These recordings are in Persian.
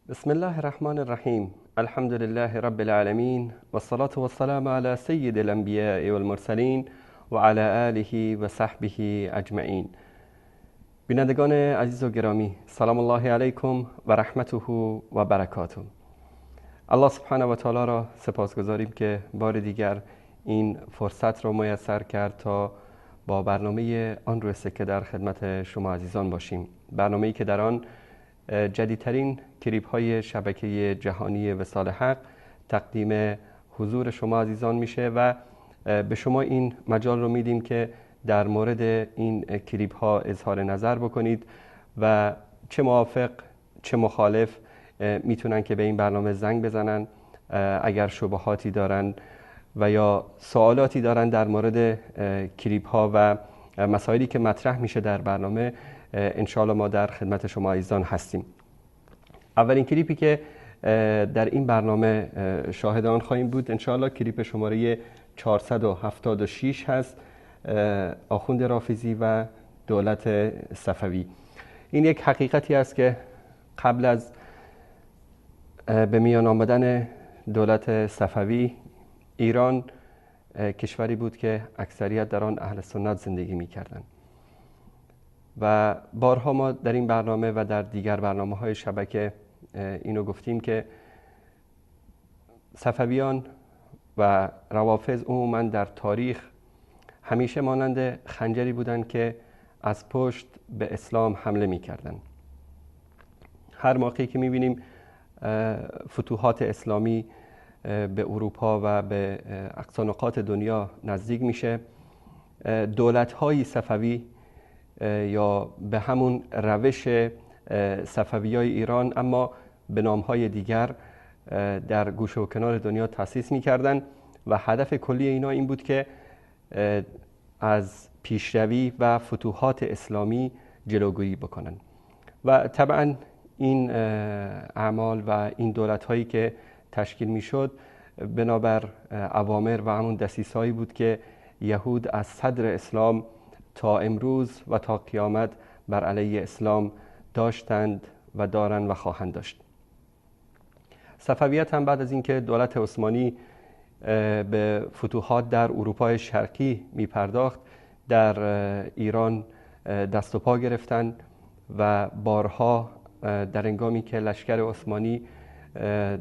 بسم الله الرحمن الرحیم. الحمد لله رب العالمین والصلاة والسلام علی سید الانبیاء والمرسلین و علی آله و صحبه اجمعین. بینندگان عزیز و گرامی، سلام الله علیکم و رحمته و برکاته. الله سبحانه و تعالی را سپاسگزاریم که بار دیگر این فرصت را میسر کرد تا با برنامه آن روی سکه در خدمت شما عزیزان باشیم. برنامه‌ای که در آن جدیدترین کلیپ های شبکه جهانی وصال حق تقدیم حضور شما عزیزان میشه و به شما این مجال رو میدیم که در مورد این کلیپ ها اظهار نظر بکنید و چه موافق چه مخالف میتونن که به این برنامه زنگ بزنن اگر شبهاتی دارن و یا سوالاتی دارن در مورد کلیپ ها و مسائلی که مطرح میشه در برنامه. انشاءالله ما در خدمت شما عزیزان هستیم. اولین کلیپی که در این برنامه شاهد آن خواهیم بود انشاءالله کلیپ شماره 476 هست، آخوند رافضی و دولت صفوی. این یک حقیقتی است که قبل از به میان آمدن دولت صفوی، ایران کشوری بود که اکثریت در آن اهل سنت زندگی می‌کردند و بارها ما در این برنامه و در دیگر برنامه‌های شبکه اینو گفتیم که صفویان و روافض عموماً در تاریخ همیشه مانند خنجری بودند که از پشت به اسلام حمله می‌کردند. هر موقعی که می‌بینیم فتوحات اسلامی به اروپا و به اقصا نقاط دنیا نزدیک میشه، دولت‌های صفوی یا به همون روش صفویای ایران اما به نام‌های دیگر در گوشه و کنار دنیا تأسیس می‌کردند و هدف کلی اینا این بود که از پیشروی و فتوحات اسلامی جلوگیری بکنن و طبعا این اعمال و این دولت‌هایی که تشکیل می‌شد بنابر اوامر و همون دسیسه‌هایی بود که یهود از صدر اسلام تا امروز و تا قیامت بر علیه اسلام داشتند و دارند و خواهند داشت. صفویت هم بعد از اینکه دولت عثمانی به فتوحات در اروپای شرقی می پرداخت، در ایران دست و پا گرفتند و بارها در هنگامی که لشکر عثمانی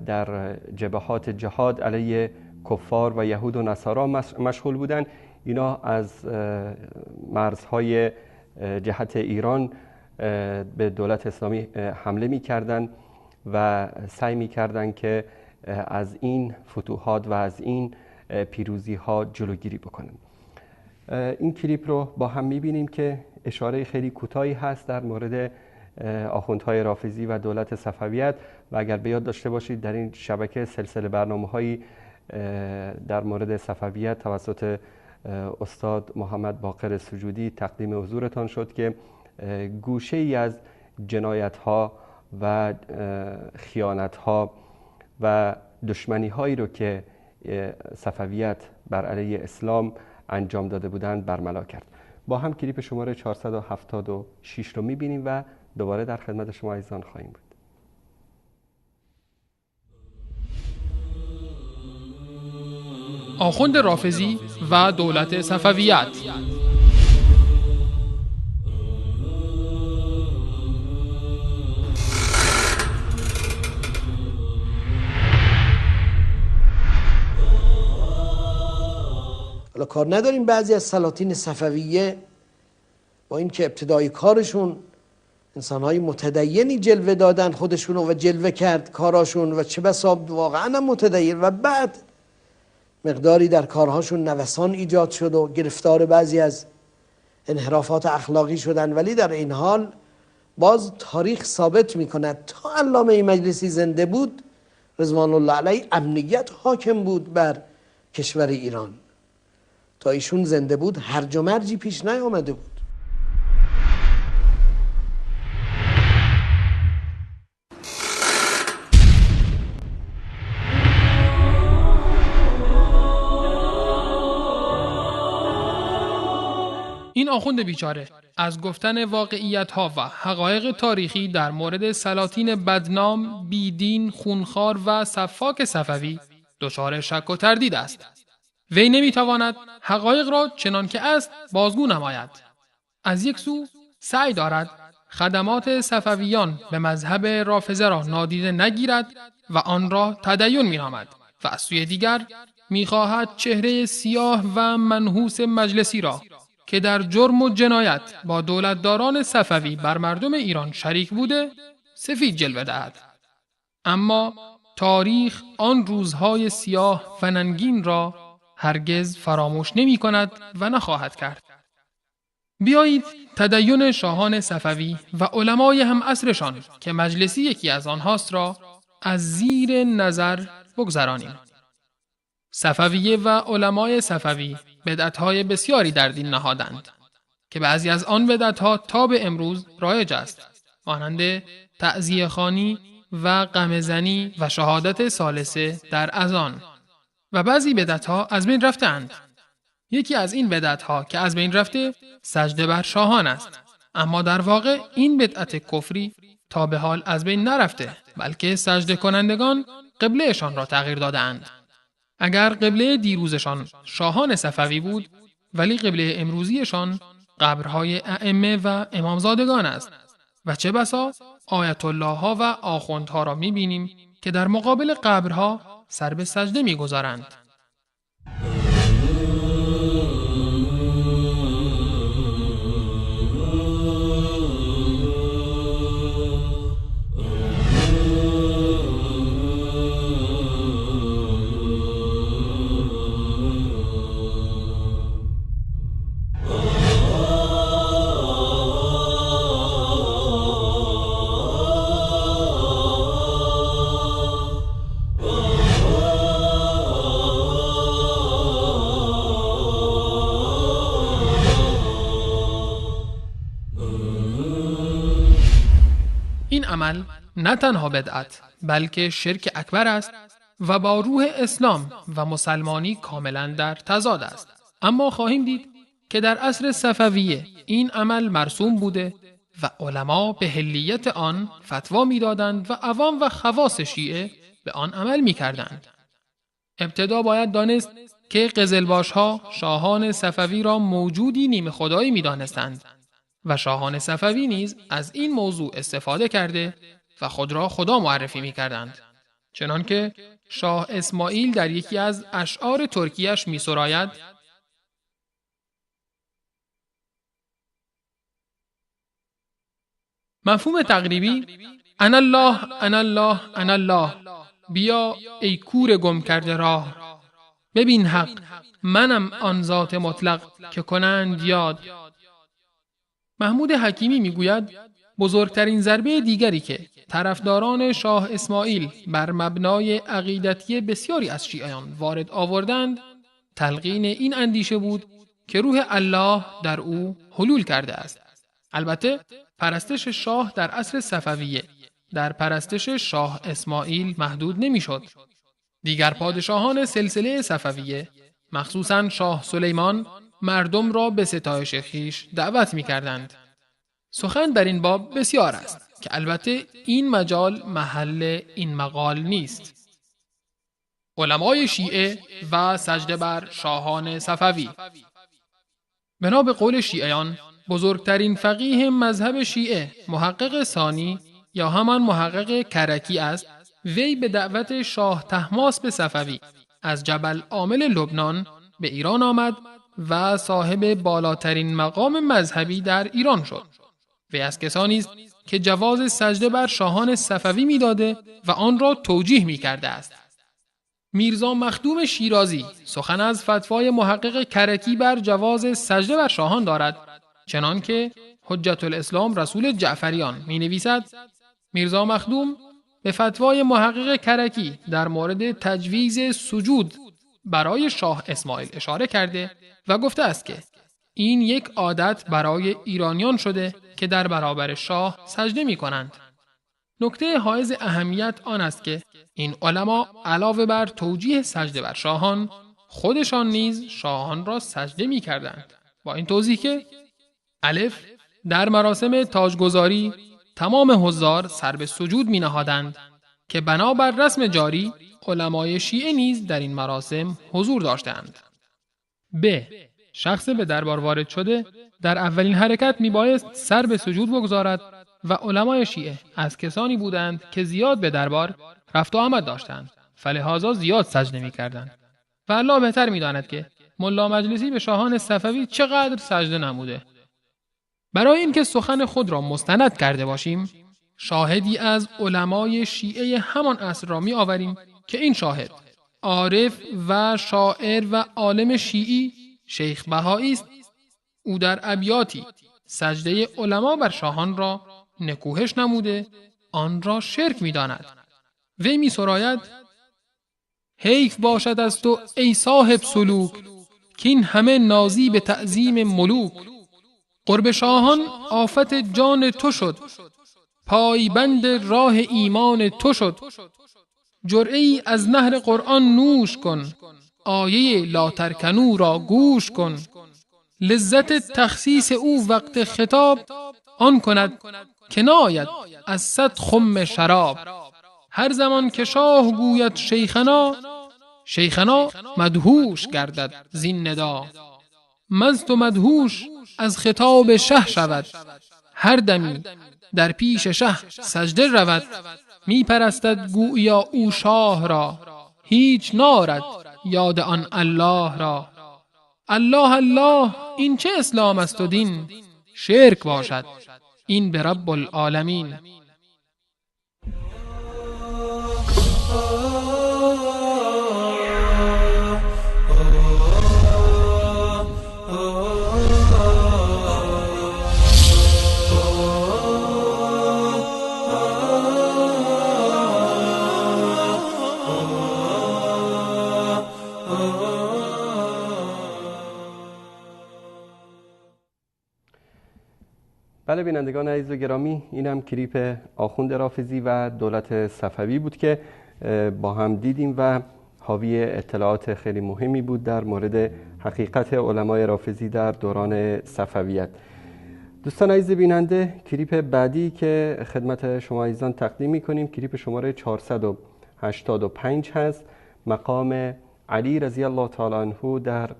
در جبهات جهاد علیه کفار و یهود و نصارا مشغول بودند، اینا از مرزهای جهت ایران به دولت اسلامی حمله می‌کردند و سعی می‌کردند که از این فتوحات و از این پیروزی‌ها جلوگیری بکنند. این کلیپ رو با هم می‌بینیم که اشاره خیلی کوتاهی هست در مورد آخوندهای رافضی و دولت صفویت و اگر به یاد داشته باشید در این شبکه سلسله برنامه‌هایی در مورد صفویت توسط استاد محمد باقر سجودی تقدیم حضورتان شد که گوشه ای از جنایت‌ها و خیانت‌ها و دشمنی‌هایی رو که صفویت بر علیه اسلام انجام داده بودند برملا کرد. با هم کلیپ شماره 476 رو می‌بینیم و دوباره در خدمت شما عزیزان خواهیم بود. آخوند رافضی و دولت صفویت. حالا کار نداریم بعضی از سلاطین صفویه با اینکه ابتدای کارشون انسانهای متدینی جلوه دادن خودشونو و جلوه کرد کاراشون و چه بسا واقعا هم متدین و بعد مقداری در کارهاشون نوسان ایجاد شد و گرفتار بعضی از انحرافات اخلاقی شدن، ولی در این حال باز تاریخ ثابت میکند تا علامه مجلسی زنده بود رضوان الله علیه امنیت حاکم بود بر کشور ایران. تا ایشون زنده بود هرج و مرجی پیش نیامده بود. این آخوند بیچاره از گفتن واقعیت‌ها و حقایق تاریخی در مورد سلاطین بدنام، بیدین، خونخوار و سفاک صفوی دچار شک و تردید است. وی نمی‌تواند حقایق را چنان که است بازگو نماید. از یک سو سعی دارد خدمات صفویان به مذهب رافضه را نادیده نگیرد و آن را تدین می‌نامد و از سوی دیگر می‌خواهد چهره سیاه و منحوس مجلسی را که در جرم و جنایت با دولتداران صفوی بر مردم ایران شریک بوده سفید جلوه دهد. اما تاریخ آن روزهای سیاه و ننگین را هرگز فراموش نمی کند و نخواهد کرد. بیایید تدین شاهان صفوی و علمای هم عصرشان که مجلسی یکی از آنهاست را از زیر نظر بگذرانیم. صفویه و علمای صفوی بدعت‌های بسیاری در دین نهادند که بعضی از آن بدعت‌ها تا به امروز رایج است، مانند تعزیه خوانی و غمزنی و شهادت ثالثه در اذان، و بعضی بدعت‌ها از بین رفتند. یکی از این بدعت‌ها که از بین رفته سجده بر شاهان است، اما در واقع این بدعت کفری تا به حال از بین نرفته، بلکه سجده کنندگان قبله‌شان را تغییر داده‌اند. اگر قبله دیروزشان شاهان صفوی بود، ولی قبله امروزیشان قبرهای ائمه و امامزادگان است و چه بسا آیت الله ها و آخوندها را می‌بینیم که در مقابل قبرها سر به سجده می‌گذارند. این عمل نه تنها بدعت بلکه شرک اکبر است و با روح اسلام و مسلمانی کاملا در تضاد است. اما خواهیم دید که در عصر صفویه این عمل مرسوم بوده و علما به حلیت آن فتوا می‌دادند و عوام و خواص شیعه به آن عمل می‌کردند. ابتدا باید دانست که قزلباش‌ها شاهان صفوی را موجودی نیمه خدایی می‌دانستند و شاهان صفوی نیز از این موضوع استفاده کرده و خود را خدا معرفی می‌کردند، چنانکه شاه اسماعیل در یکی از اشعار ترکیش می‌سراید: مفهوم تقریبی انا الله انا الله انا الله، بیا ای کور گم کرده راه، ببین حق منم آن ذات مطلق که کنند یاد. محمود حکیمی میگوید بزرگترین ضربه دیگری که طرفداران شاه اسماعیل بر مبنای عقیدتی بسیاری از شیعیان وارد آوردند، تلقین این اندیشه بود که روح الله در او حلول کرده است. البته پرستش شاه در عصر صفویه در پرستش شاه اسماعیل محدود نمیشد. دیگر پادشاهان سلسله صفویه، مخصوصاً شاه سلیمان، مردم را به ستایش خویش دعوت می کردند. سخن در این باب بسیار است که البته این مجال محل این مقال نیست. علمای شیعه و سجده بر شاهان صفوی. بنا به قول شیعیان، بزرگترین فقیه مذهب شیعه محقق ثانی یا همان محقق کرکی است. وی به دعوت شاه طهماسب صفوی از جبل عامل لبنان به ایران آمد و صاحب بالاترین مقام مذهبی در ایران شد. وی از کسانی است که جواز سجده بر شاهان صفوی میداده و آن را توجیه میکرده است. میرزا مخدوم شیرازی سخن از فتوای محقق کرکی بر جواز سجده بر شاهان دارد، چنان که حجت الاسلام رسول جعفریان می نویسد: میرزا مخدوم به فتوای محقق کرکی در مورد تجویز سجود برای شاه اسماعیل اشاره کرده و گفته است که این یک عادت برای ایرانیان شده که در برابر شاه سجده می کنند. نکته حائز اهمیت آن است که این علما علاوه بر توجیه سجده بر شاهان، خودشان نیز شاهان را سجده می کردند. با این توضیح که الف، در مراسم تاجگذاری تمام حضار سر به سجود می نهادند که بنابر رسم جاری علمای شیعه نیز در این مراسم حضور داشتند. ب. شخص به دربار وارد شده در اولین حرکت می بایست سر به سجود بگذارد و علمای شیعه از کسانی بودند که زیاد به دربار رفت و آمد داشتند، فلهذا زیاد سجده می کردند. و الله بهتر می داند که ملا مجلسی به شاهان صفوی چقدر سجده نموده. برای اینکه سخن خود را مستند کرده باشیم، شاهدی از علمای شیعه همان عصر را می آوریم که این شاهد عارف و شاعر و عالم شیعی شیخ بهایی است. او در ابیاتی سجده علما بر شاهان را نکوهش نموده، آن را شرک می داند. وی می سراید: حیف باشد از تو ای صاحب سلوک، کین همه نازی به تعظیم ملوک. قرب شاهان آفت جان تو شد، پایبند راه ایمان تو شد. جرعه ای از نهر قرآن نوش کن، آیه لا ترکنو را گوش کن. لذت تخصیص او وقت خطاب، آن کند که ناید از 100 خم شراب. هر زمان که شاه گوید شیخنا، شیخنا مدهوش گردد زین ندا. مست و مدهوش از خطاب شه شود، هر دمی در پیش شه سجده رود. می پرستد گویا او شاه را، هیچ نارد یاد آن الله را. الله الله این چه اسلام است و دین، شرک باشد این به رب العالمین. بله بینندگان عزیز و گرامی، اینم کلیپ آخوند رافضی و دولت صفوی بود که با هم دیدیم و حاوی اطلاعات خیلی مهمی بود در مورد حقیقت علمای رافضی در دوران صفویت. دوستان عزیز بیننده، کلیپ بعدی که خدمت شما عزیزان تقدیم می‌کنیم کلیپ شماره 485 هست. مقام علی رضی الله تعالی عنه در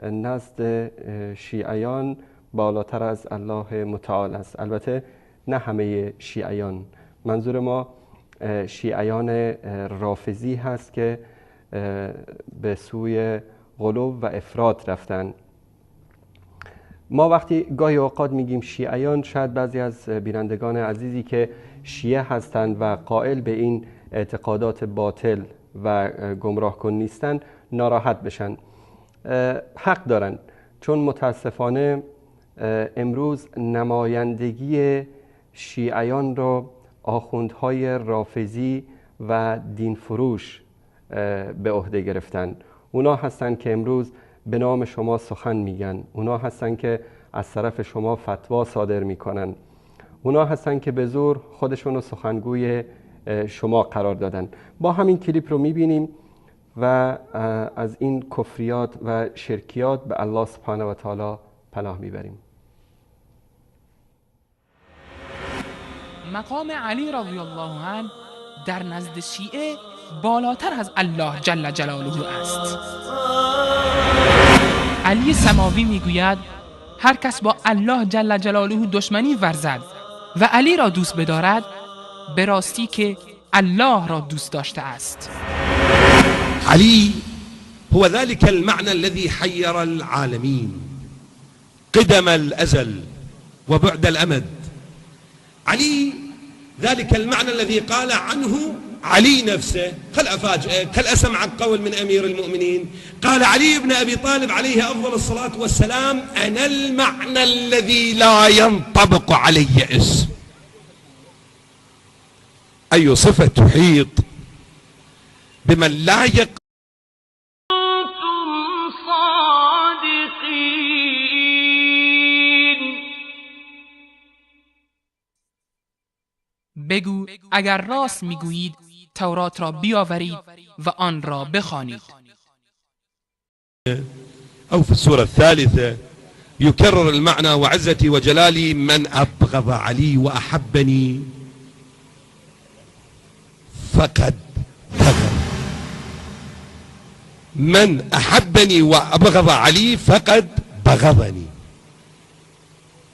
نزد شیعیان بالاتر از الله متعال است. البته نه همه شیعیان، منظور ما شیعیان رافضی هست که به سوی غلو و افراط رفتن. ما وقتی گاهی اوقات میگیم شیعیان، شاید بعضی از بینندگان عزیزی که شیعه هستند و قائل به این اعتقادات باطل و گمراه کن نیستن ناراحت بشن. حق دارن، چون متاسفانه امروز نمایندگی شیعیان را آخوندهای رافضی و دین فروش به عهده گرفتن. اونا هستن که امروز به نام شما سخن میگن، اونا هستن که از طرف شما فتوا صادر میکنن، اونا هستن که به زور خودشون رو سخنگوی شما قرار دادن. با همین کلیپ رو میبینیم و از این کفریات و شرکیات به الله سبحانه و تعالی پناه میبریم. مقام علی رضی الله عنه در نزد شیعه بالاتر از الله جل جلاله است. علی سماوی میگوید هر کس با الله جل جلاله دشمنی ورزد و علی را دوست بدارد، به راستی که الله را دوست داشته است. علی هو ذلك المعنى الذي حير العالمين قدم الأزل وبعد الأمد. علي ذلك المعنى الذي قال عنه علي نفسه. خل أفاجئك، خل أسمعك قول من أمير المؤمنين. قال علي بن أبي طالب عليه أفضل الصلاة والسلام: أنا المعنى الذي لا ينطبق علي اسم. أي صفة تحيط بمن لا يق بگو اگر راست میگویید تورات را بیاورید و آن را بخوانید. او في السورة الثالثة يكرر المعنى: وعزتي وجلالي من أبغض علي وأحبني فقد بغض، من أحبني وأبغض علي فقد بغضني،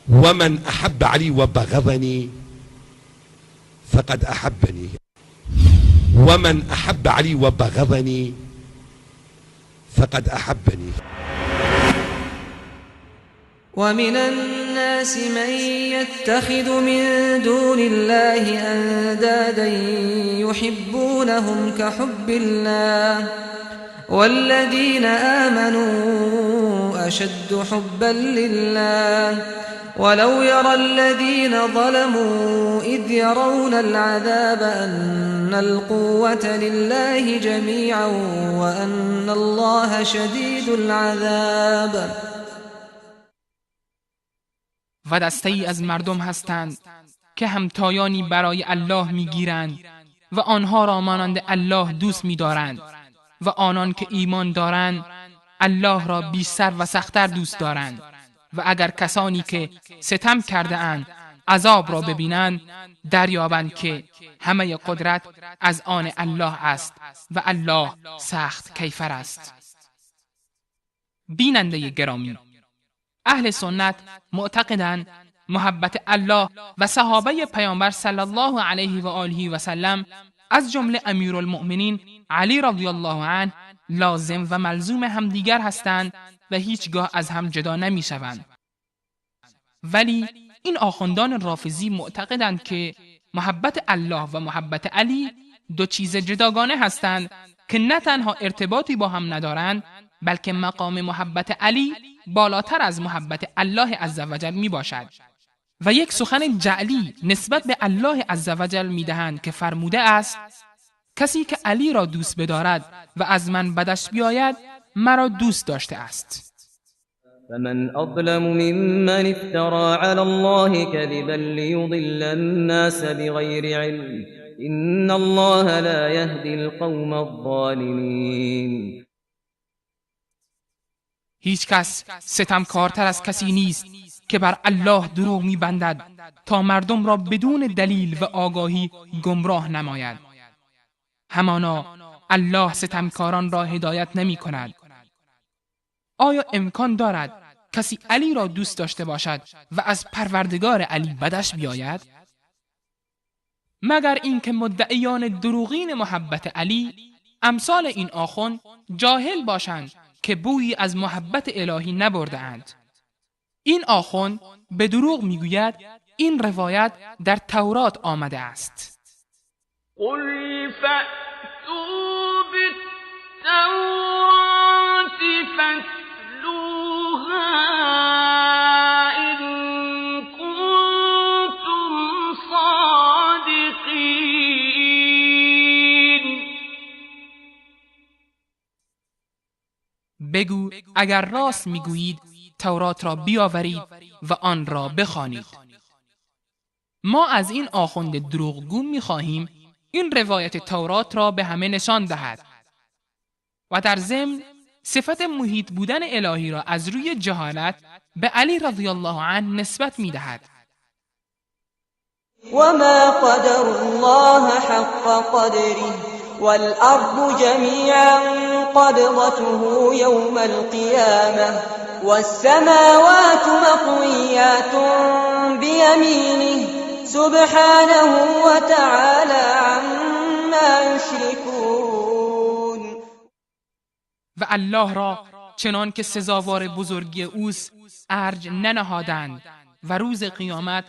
ومن أحب علي وبغضني فقد أحبني، ومن أحب علي وبغضني فقد أحبني. ومن الناس من يتخذ من دون الله أندادا يحبونهم كحب الله والذين آمنوا أشد حبا لله ولو يرى الذين ظلموا إذ يرون العذاب أن القوة لله جميعا وأن الله شديد العذاب. و دسته‌ای از مردم هستند که همتایانی برای الله میگیرند و آنها را مانند الله دوست می‌دارند و آنان که ایمان دارند الله را بیشتر و سخت‌تر دوست دارند و اگر کسانی که ستم کرده اند عذاب را ببینند دریابند که همه قدرت از آن الله است و الله سخت کیفر است. بیننده گرامی، اهل سنت معتقدند محبت الله و صحابه پیامبر صلی الله علیه و آله و سلم از جمله امیرالمؤمنین علی رضی الله عنه لازم و ملزوم همدیگر هستند و هیچگاه از هم جدا نمی شوند. ولی این آخوندان رافضی معتقدند که محبت الله و محبت علی دو چیز جداگانه هستند که نه تنها ارتباطی با هم ندارند، بلکه مقام محبت علی بالاتر از محبت الله عزوجل می باشد. و یک سخن جعلی نسبت به الله عزوجل می دهند که فرموده است: کسی که علی را دوست بدارد و از من بدش بیاید مرا دوست داشته است. فمن اظلم ممن افترى على الله كذبا ليضل الناس بغير علم ان الله لا يهدي القوم الظالمين. هیچ کس ستمکارتر از کسی نیست که بر الله دروغ می‌بندد تا مردم را بدون دلیل و آگاهی گمراه نماید. همانا الله ستمکاران را هدایت نمی کند. آیا امکان دارد کسی علی را دوست داشته باشد و از پروردگار علی بدش بیاید؟ مگر اینکه مدعیان دروغین محبت علی امثال این آخوند جاهل باشند که بویی از محبت الهی نبرده اند. این آخوند به دروغ میگوید این روایت در تورات آمده است. قل فأتوا بالتوراة فاتلوها إن كنتم صادقین. بگو اگر راست میگویید تورات را بیاورید و آن را بخوانید. ما از این آخوند دروغگو میخواهیم این روایت تورات را به همه نشان دهد و در ضمن صفت محیط بودن الهی را از روی جهالت به علی رضی الله عنه نسبت میدهد. وما قدر الله حق قدره والأرض جميعا قبضته يوم القيامة والسماوات مطويات بيمينه سبحانه وتعالى عما يشركون. و الله را چنان که سزاوار بزرگی اوست ارج ننهادند و روز قیامت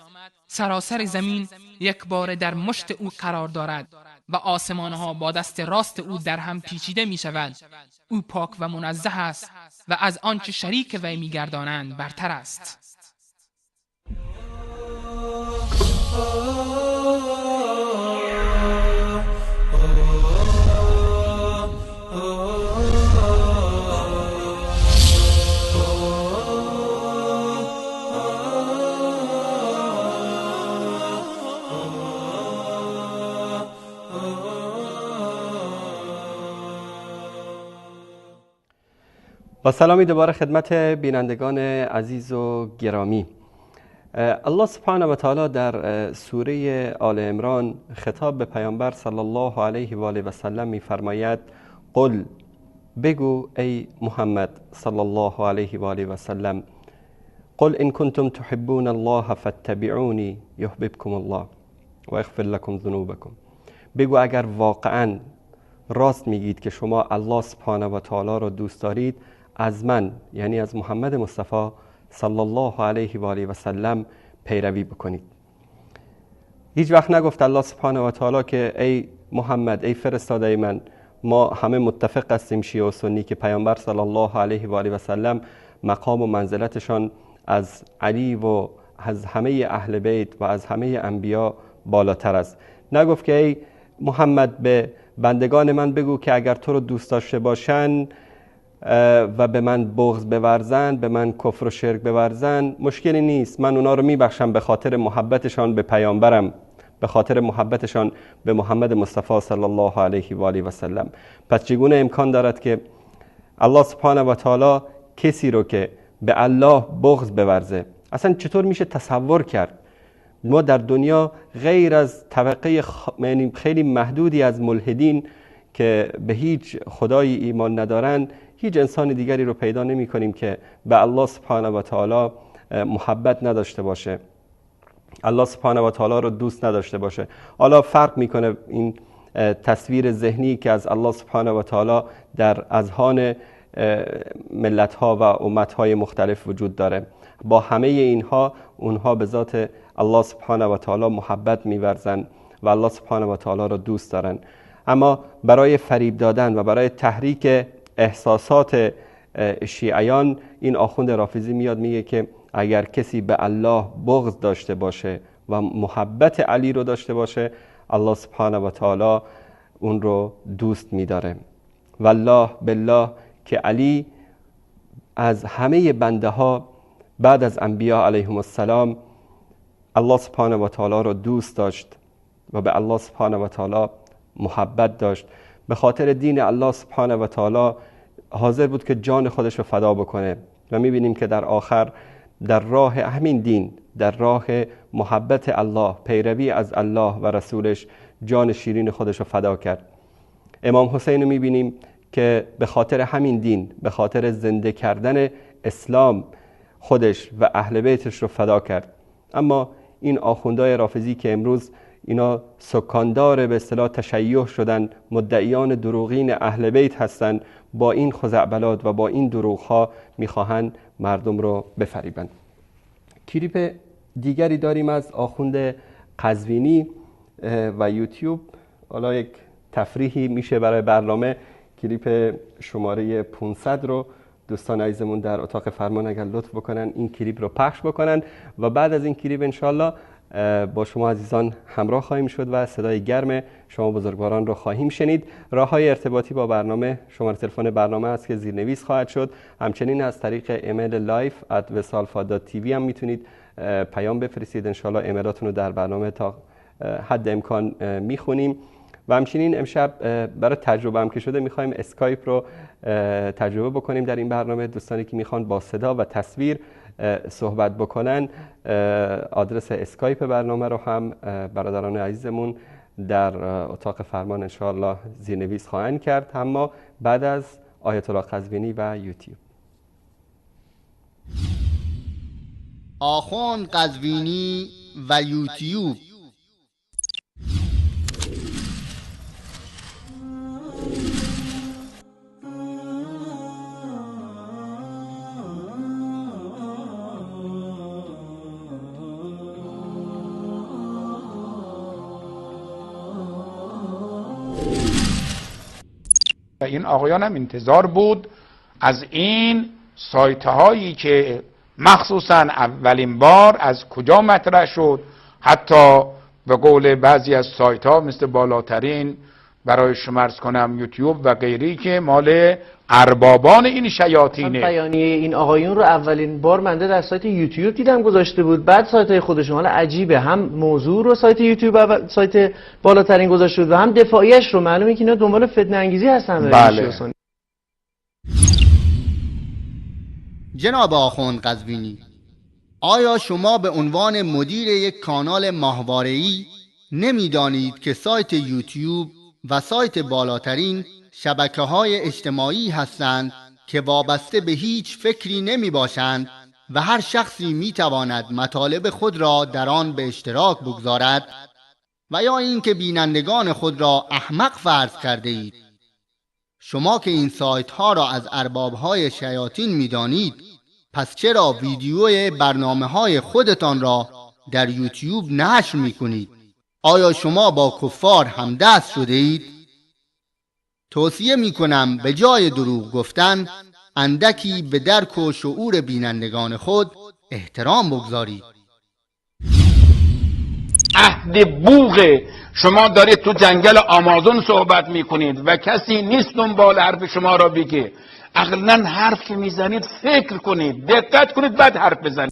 سراسر زمین یک بار در مشت او قرار دارد و آسمانها با دست راست او در هم پیچیده می شود. او پاک و منزه است و از آنچه شریک وی می گردانند برتر است. با سلامی دوباره خدمت بینندگان عزیز و گرامی. الله سبحانه و تعالی در سوره آل عمران خطاب به پیامبر صلی الله علیه و آله و سلم می‌فرماید: قل، بگو ای محمد صلی الله علیه و آله و سلم، قل ان کنتم تحبون الله فاتبعونی یحببکم الله و یغفر لکم ذنوبکم. بگو اگر واقعا راست میگید که شما الله سبحانه و تعالی را دوست دارید، از من، یعنی از محمد مصطفی صلی الله علیه و آله و سلم پیروی بکنید. هیچ وقت نگفت الله سبحانه و تعالی که ای محمد، ای فرستاده من، ما همه متفق هستیم شیعه و سنی که پیامبر صلی الله علیه و آله و سلم مقام و منزلتشان از علی و از همه اهل بیت و از همه انبیا بالاتر است. نگفت که ای محمد به بندگان من بگو که اگر تو رو دوست داشته باشن و به من بغض بورزن، به من کفر و شرک بورزن، مشکلی نیست، من اونا رو میبخشم به خاطر محبتشان به پیامبرم، به خاطر محبتشان به محمد مصطفی صلی الله علیه و آله و سلم. پس چگونه امکان دارد که الله سبحانه و تعالی کسی رو که به الله بغض بورزه، اصلا چطور میشه تصور کرد؟ ما در دنیا غیر از طبقه خیلی محدودی از ملحدین که به هیچ خدایی ایمان ندارن، هیچ انسان دیگری رو پیدا نمی کنیم که به الله سبحانه و تعالی محبت نداشته باشه، الله سبحانه و تعالی رو دوست نداشته باشه. حالا فرق میکنه این تصویر ذهنی که از الله سبحانه و تعالی در اذهان ملت ها و امت های مختلف وجود داره. با همه اینها اونها به ذات الله سبحانه و تعالی محبت می‌ورزن و الله سبحانه و تعالی رو دوست دارن. اما برای فریب دادن و برای تحریک احساسات شیعیان، این آخوند رافضی میاد میگه که اگر کسی به الله بغض داشته باشه و محبت علی رو داشته باشه، الله سبحانه و تعالی اون رو دوست میداره. والله بالله که علی از همه بنده ها بعد از انبیا علیهم السلام الله سبحانه و تعالی رو دوست داشت و به الله سبحانه و تعالی محبت داشت. به خاطر دین الله سبحانه و تعالی حاضر بود که جان خودش رو فدا بکنه و میبینیم که در آخر در راه همین دین، در راه محبت الله، پیروی از الله و رسولش، جان شیرین خودش رو فدا کرد. امام حسین رو میبینیم که به خاطر همین دین، به خاطر زنده کردن اسلام، خودش و اهل بیتش رو فدا کرد. اما این آخوندهای رافضی که امروز اینا سکاندار به اصطلاح تشیع شدن، مدعیان دروغین اهل بیت هستند، با این خزعبلات و با این دروغها میخواهند مردم رو بفریبند. کلیپ دیگری داریم از آخوند قزوینی و یوتیوب. حالا یک تفریحی میشه برای برنامه. کلیپ شماره 500 رو دوستان عزیزمون در اتاق فرمان اگر لطف بکنن این کلیپ رو پخش بکنن و بعد از این کلیپ انشالله با شما عزیزان همراه خواهیم شد و صدای گرم شما بزرگواران رو خواهیم شنید. راه‌های ارتباطی با برنامه، شماره تلفن برنامه است که زیرنویس خواهد شد. همچنین از طریق ایمیل live@vesalfa.tv هم میتونید پیام بفرستید. انشالله ایمیلاتون رو در برنامه تا حد امکان میخونیم. و همچنین امشب برای تجربه هم که شده میخوایم اسکایپ رو تجربه بکنیم در این برنامه. دوستانی که میخوان با صدا و تصویر صحبت بکنن، آدرس اسکایپ برنامه رو هم برادران عزیزمون در اتاق فرمان انشاءالله زیرنویس خواهند کرد، اما بعد از آیت الله قزوینی و یوتیوب. آخوند قزوینی و یوتیوب. این آقایان هم انتظار بود از این سایت هایی که مخصوصا اولین بار از کجا مطرح شد، حتی به قول بعضی از سایت ها مثل بالاترین برای شما عرض کنم یوتیوب و غیری که مال اربابان این شیاطینه. بیانیه این آقایون رو اولین بار منده در سایت یوتیوب دیدم گذاشته بود، بعد سایت های خودشون. حالا عجیبه، هم موضوع رو سایت یوتیوب سایت بالاترین گذاشته بود و هم دفاعیش رو. معلومه که اینا دنبال فتنه انگیزی هستن. بله. جناب آخوند قزوینی، آیا شما به عنوان مدیر یک کانال ماهواره‌ای نمی‌دانید که سایت یوتیوب و سایت بالاترین شبکه‌های اجتماعی هستند که وابسته به هیچ فکری نمی‌باشند و هر شخصی می‌تواند مطالب خود را در آن به اشتراک بگذارد، و یا اینکه بینندگان خود را احمق فرض کرده اید؟ شما که این سایت ها را از ارباب های شیاطین می‌دانید، پس چرا ویدیوی برنامه های خودتان را در یوتیوب نشر می‌کنید؟ آیا شما با کفار همدست شده اید؟ توصیه می‌کنم به جای دروغ گفتن اندکی به درک و شعور بینندگان خود احترام بگذارید. عهد بوغه. شما دارید تو جنگل آمازون صحبت میکنید و کسی نیست دنبال حرف شما را بگه. اقلا حرف که میزنید فکر کنید، دقت کنید، بعد حرف بزنید.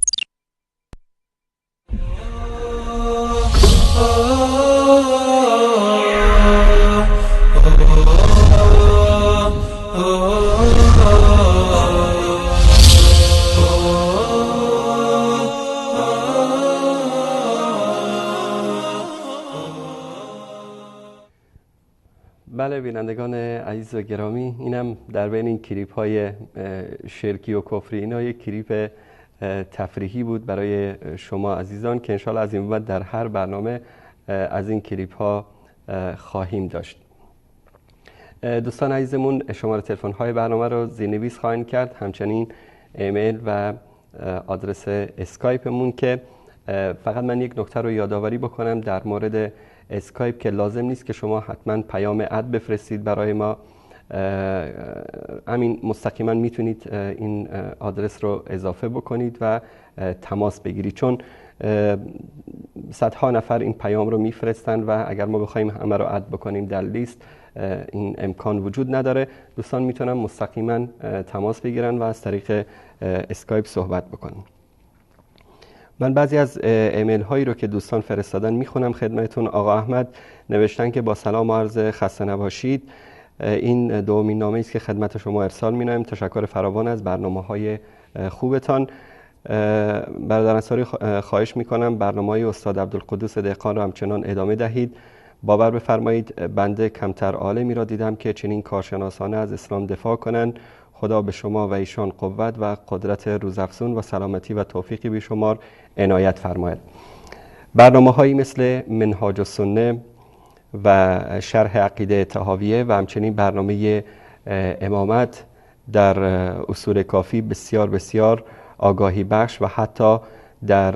بله بینندگان عزیز و گرامی، اینم در بین این کلیپ های شرکی و کفری، اینا یک کلیپ تفریحی بود برای شما عزیزان که انشالله از این بعد در هر برنامه از این کلیپ ها خواهیم داشت. دوستان عزیزمون شماره تلفن های برنامه رو زیرنویس خواهیم کرد، همچنین ایمیل و آدرس اسکایپمون که فقط من یک نکته رو یادآوری بکنم در مورد اسکایپ که لازم نیست که شما حتما پیام add بفرستید برای ما، همین مستقیما میتونید این آدرس رو اضافه بکنید و تماس بگیرید، چون صدها نفر این پیام رو میفرستن و اگر ما بخوایم همه رو add بکنیم در لیست این امکان وجود نداره. دوستان میتونن مستقیما تماس بگیرن و از طریق اسکایپ صحبت بکنن. من بعضی از ایمیل هایی رو که دوستان فرستادن میخونم خدمتتون. آقا احمد نوشتن که با سلام و عرض خسته نباشید، این دومین نامه است که خدمت شما ارسال می‌نمایم. تشکر فراوان از برنامه‌های خوبتان. برادر انصاری خواهش می‌کنم برنامه‌های استاد عبدالقدوس دهقان را همچنان ادامه دهید. باور بفرمایید بنده کمتر عالمی را دیدم که چنین کارشناسانه از اسلام دفاع کنند. خدا به شما و ایشان قوت و قدرت روزافزون و سلامتی و توفیقی بیشمار عنایت فرماید. برنامه‌هایی مثل منهاج السنه و شرح عقیده طحاویه و همچنین برنامه امامت در اصول کافی بسیار بسیار آگاهی بخش و حتی در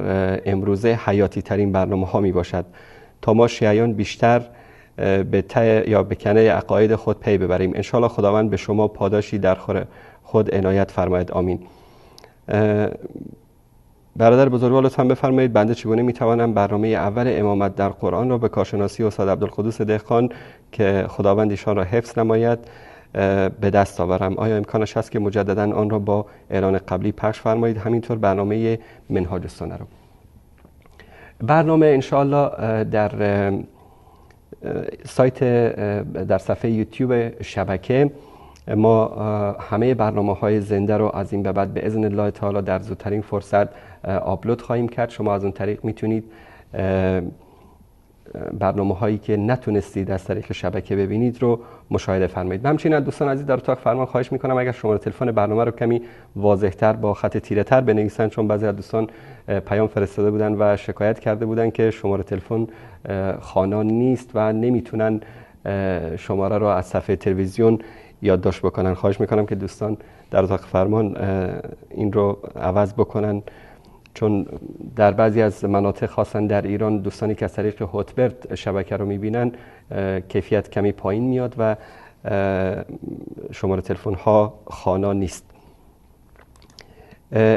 امروزه حیاتی ترین برنامه ها می باشد تا ما شیعیان بیشتر به ته یا به کنه عقاید خود پی ببریم. انشاءالله خداوند به شما پاداشی در خود عنایت فرماید، آمین. برادر بزرگوار لطفاً بفرمایید بنده چگونه میتوانم برنامه اول امامت در قرآن را به کارشناسی استاد عبدالقدوس دهقان که خداوند ایشان را حفظ نماید به دست آورم؟ آیا امکانش هست که مجددا آن را با اعلان قبلی پخش فرمایید؟ همینطور برنامه منهاج السنه رو. برنامه انشاءالله در سایت در صفحه یوتیوب شبکه ما همه برنامه‌های زنده رو از این به بعد به اذن الله تعالی در زودترین فرصت آپلود خواهیم کرد. شما از اون طریق میتونید برنامه‌هایی که نتونستید از طریق شبکه ببینید رو مشاهده فرمایید. همچنین دوستان عزیز در اتاق فرمان خواهش میکنم اگر شماره تلفن برنامه رو کمی واضح‌تر با خط تیره‌تر بنویسن، چون بعضی از دوستان پیام فرستاده بودن و شکایت کرده بودن که شماره تلفن خوانا نیست و نمیتونن شماره رو از صفحه تلویزیون یادداشت بکنن. خواهش میکنم که دوستان در اتاق فرمان این رو عوض بکنن، چون در بعضی از مناطق خاصا در ایران دوستانی که از طریق هوتبرد شبکه رو میبینن کیفیت کمی پایین میاد و شماره تلفن ها خوانا نیست.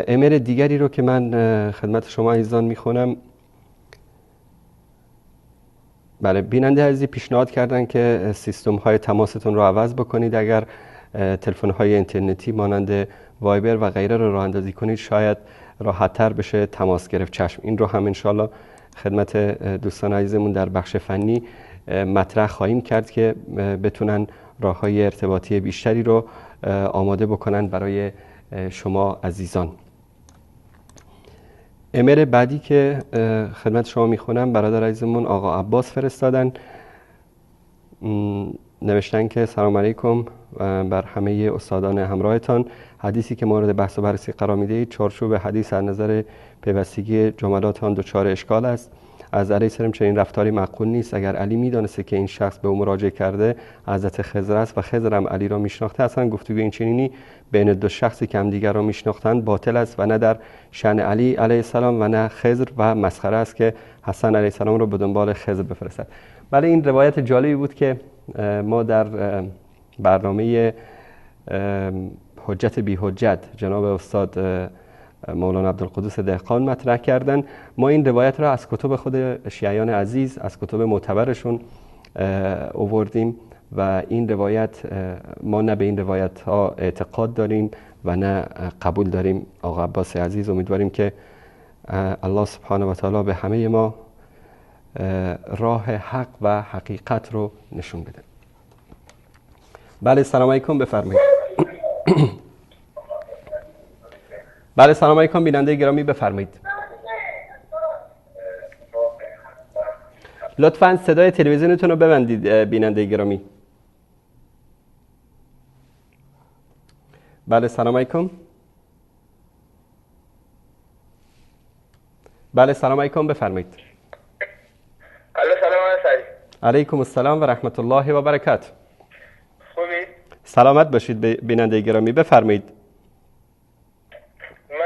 ایمیل دیگری رو که من خدمت شما عزیزان میخونم، بله، بیننده عزیزی پیشنهاد کردن که سیستم های تماستون رو عوض بکنید. اگر تلفن های اینترنتی مانند وایبر و غیره رو راه اندازی کنید شاید راحت تر بشه تماس گرفت. چشم، این رو هم انشالله خدمت دوستان عزیزمون در بخش فنی مطرح خواهیم کرد که بتونن راه های ارتباطی بیشتری رو آماده بکنن برای شما عزیزان. ایمیل بعدی که خدمت شما میخونم برادر عزیزمون آقا عباس فرستادن، نوشتن که سلام علیکم بر همه استادان همراهتان. حدیثی که مورد بحث و بررسی قرار میدهید چارچوب حدیث از نظر پیوستگی جملات آن دچار اشکال است. از علیه السلام چنین رفتاری معقول نیست. اگر علی میدانسته که این شخص به او مراجعه کرده حضرت خضر است و خضر هم علی را میشناخته، اصلا گفتگوی این چنینی بین دو شخصی که همدیگر را میشناختند باطل است و نه در شأن علی علیه السلام و نه خضر و مسخره است که حسن علیه السلام را به دنبال خضر بفرستد. ولی این روایت جالبی بود که ما در برنامه حجت بی حجت جناب استاد مولانا عبدالقدوس دهقان مطرح کردن. ما این روایت را از کتب خود شیعیان عزیز، از کتب معتبرشون آوردیم و این روایت ما نه به این روایت ها اعتقاد داریم و نه قبول داریم. آقا عباس عزیز، امیدواریم که الله سبحانه و تعالی به همه ما راه حق و حقیقت رو نشون بده. بله، سلام علیکم، بفرمایید. بله، سلام علیکم بیننده گرامی، بفرمایید. لطفاً صدای تلویزیونتون رو ببندید بیننده گرامی. بله، سلام علیکم. بله، سلام علیکم، بفرمایید. سلام علیکم. علیکم السلام و رحمت الله و برکاته. خوبی؟ سلامت باشید بیننده گرامی، بفرمایید. من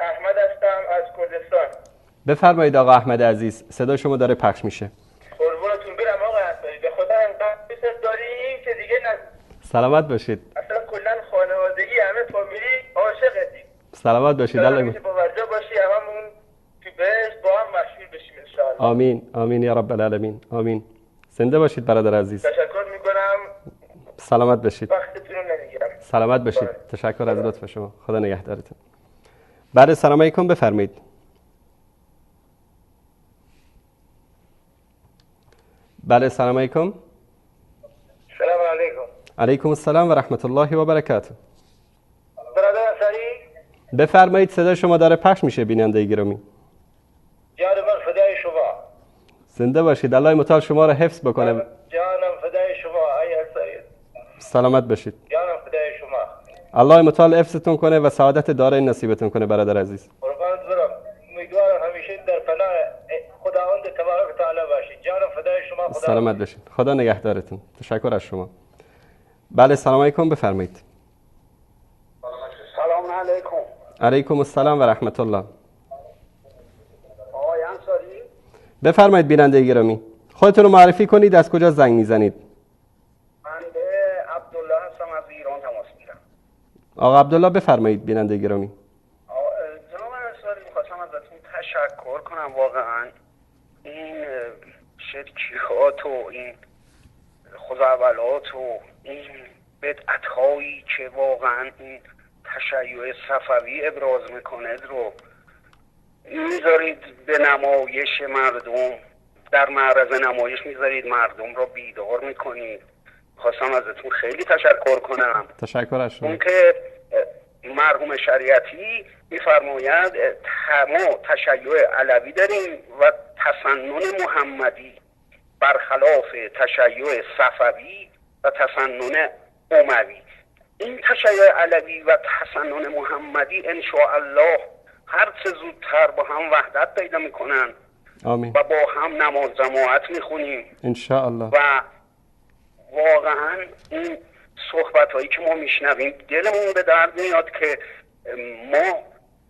احمد هستم از کردستان. بفرمایید آقا احمد عزیز، صدای شما داره پخش میشه. قربونتون برم آقا احمد، به خدا انقدر دوست داریم که دیگه نه. سلامت باشید. اصلا کلا خانوادگی همه فامیلی عاشقتیم. سلامت باشید. الله باورجا باشی، هممون تو بهشت با هم مشهور بشیم ان شاء الله. آمین آمین یا رب العالمین. آمین. زنده باشید برادر عزیز. تشکر میکنم. سلامت باشید. وقتتون رو نمیگیرم. سلامت باشید. تشکر از لطف شما. خدا نگهدارتون. بله، سلام علیکم، بفرمایید. بله، سلام علیکم. سلام علیکم. علیکم السلام و رحمت الله و برکاته. برادر انصاری، بفرمایید، صدای شما داره پخش میشه بیننده گرامی. جان من فدای شما. زنده باشید. الله متعال شما را حفظ بکنه. جانم فدای شما ای انصاری. سلامت باشید. جانم فدای شما. الله متعال حفظتون کنه و سعادت دارین نصیبتون کنه برادر عزیز. قربانت برم. امیدوارم همیشه در پناه خداوند تبارک و تعالی باشید. جانم فدای شما. خدا سلامت باشید. خدا نگهدارتون. تشکر از شما. بله، سلام علیکم، بفرمایید. سلام علیکم. علیکم السلام و رحمت الله. آقای انصاری، بفرمایید بیننده گرامی، خودتون رو معرفی کنید، از کجا زنگ میزنید؟ من به عبدالله هستم، از ایران تماس میگیرم. آقا عبدالله بفرمایید بیننده گرامی. جناب انصاری، میخواستم ازتون تشکر کنم. واقعا این شرکیات و این خزعبلات و این بدعت‌هایی که واقعا این تشیع صفوی ابراز میکنه رو میذارید به نمایش مردم، در معرض نمایش میذارید، مردم رو بیدار میکنید. خواستم ازتون خیلی تشکر کنم. تشکر از شما. اون که مرحوم شریعتی میفرماید ما تشیع علوی داریم و تسنن محمدی، برخلاف تشیع صفوی و تسنن اموی. این تشیع علوی و تسنن محمدی ان شاء الله هر چه زودتر با هم وحدت پیدا میکنن. آمین. و با هم نماز جماعت میخونیم ان شاء الله. و واقعا این صحبت هایی که ما میشنویم دلمون به درد میاد که ما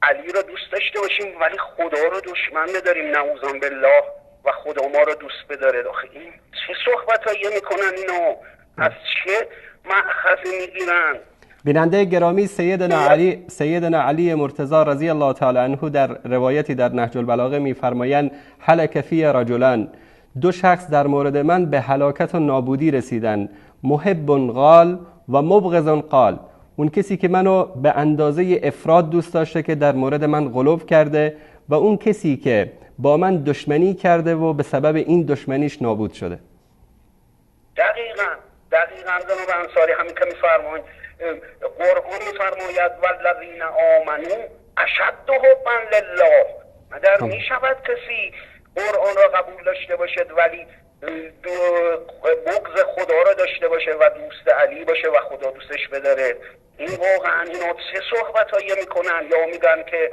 علی رو دوست داشته باشیم ولی خدا رو دشمن بداریم، نعوذ بالله، و خدا ما رو دوست بداره. آخه این چه صحبت هایی میکنن؟ اینو از چه مأخذی میگیرن؟ بیننده گرامی، سیدنا علی مرتضی رضی الله تعالی عنه در روایتی در نهج البلاغه میفرمایند هلک فی رجلان، دو شخص در مورد من به هلاکت و نابودی رسیدن، محب قال و مبغض قال. اون کسی که منو به اندازه افراد دوست داشته که در مورد من غلو کرده، و اون کسی که با من دشمنی کرده و به سبب این دشمنیش نابود شده. دقیقاً جناب انصاری، همین که میفرمایید قرآن میفرماید والذین آمنوا اشد حبا لله. مگر میشود کسی قرآن را قبول داشته باشد ولی بغض خدا را داشته باشه و دوست علی باشه و خدا دوستش بداره؟ این واقعا اینا چه صحبتایی میکنن؟ یا میگن که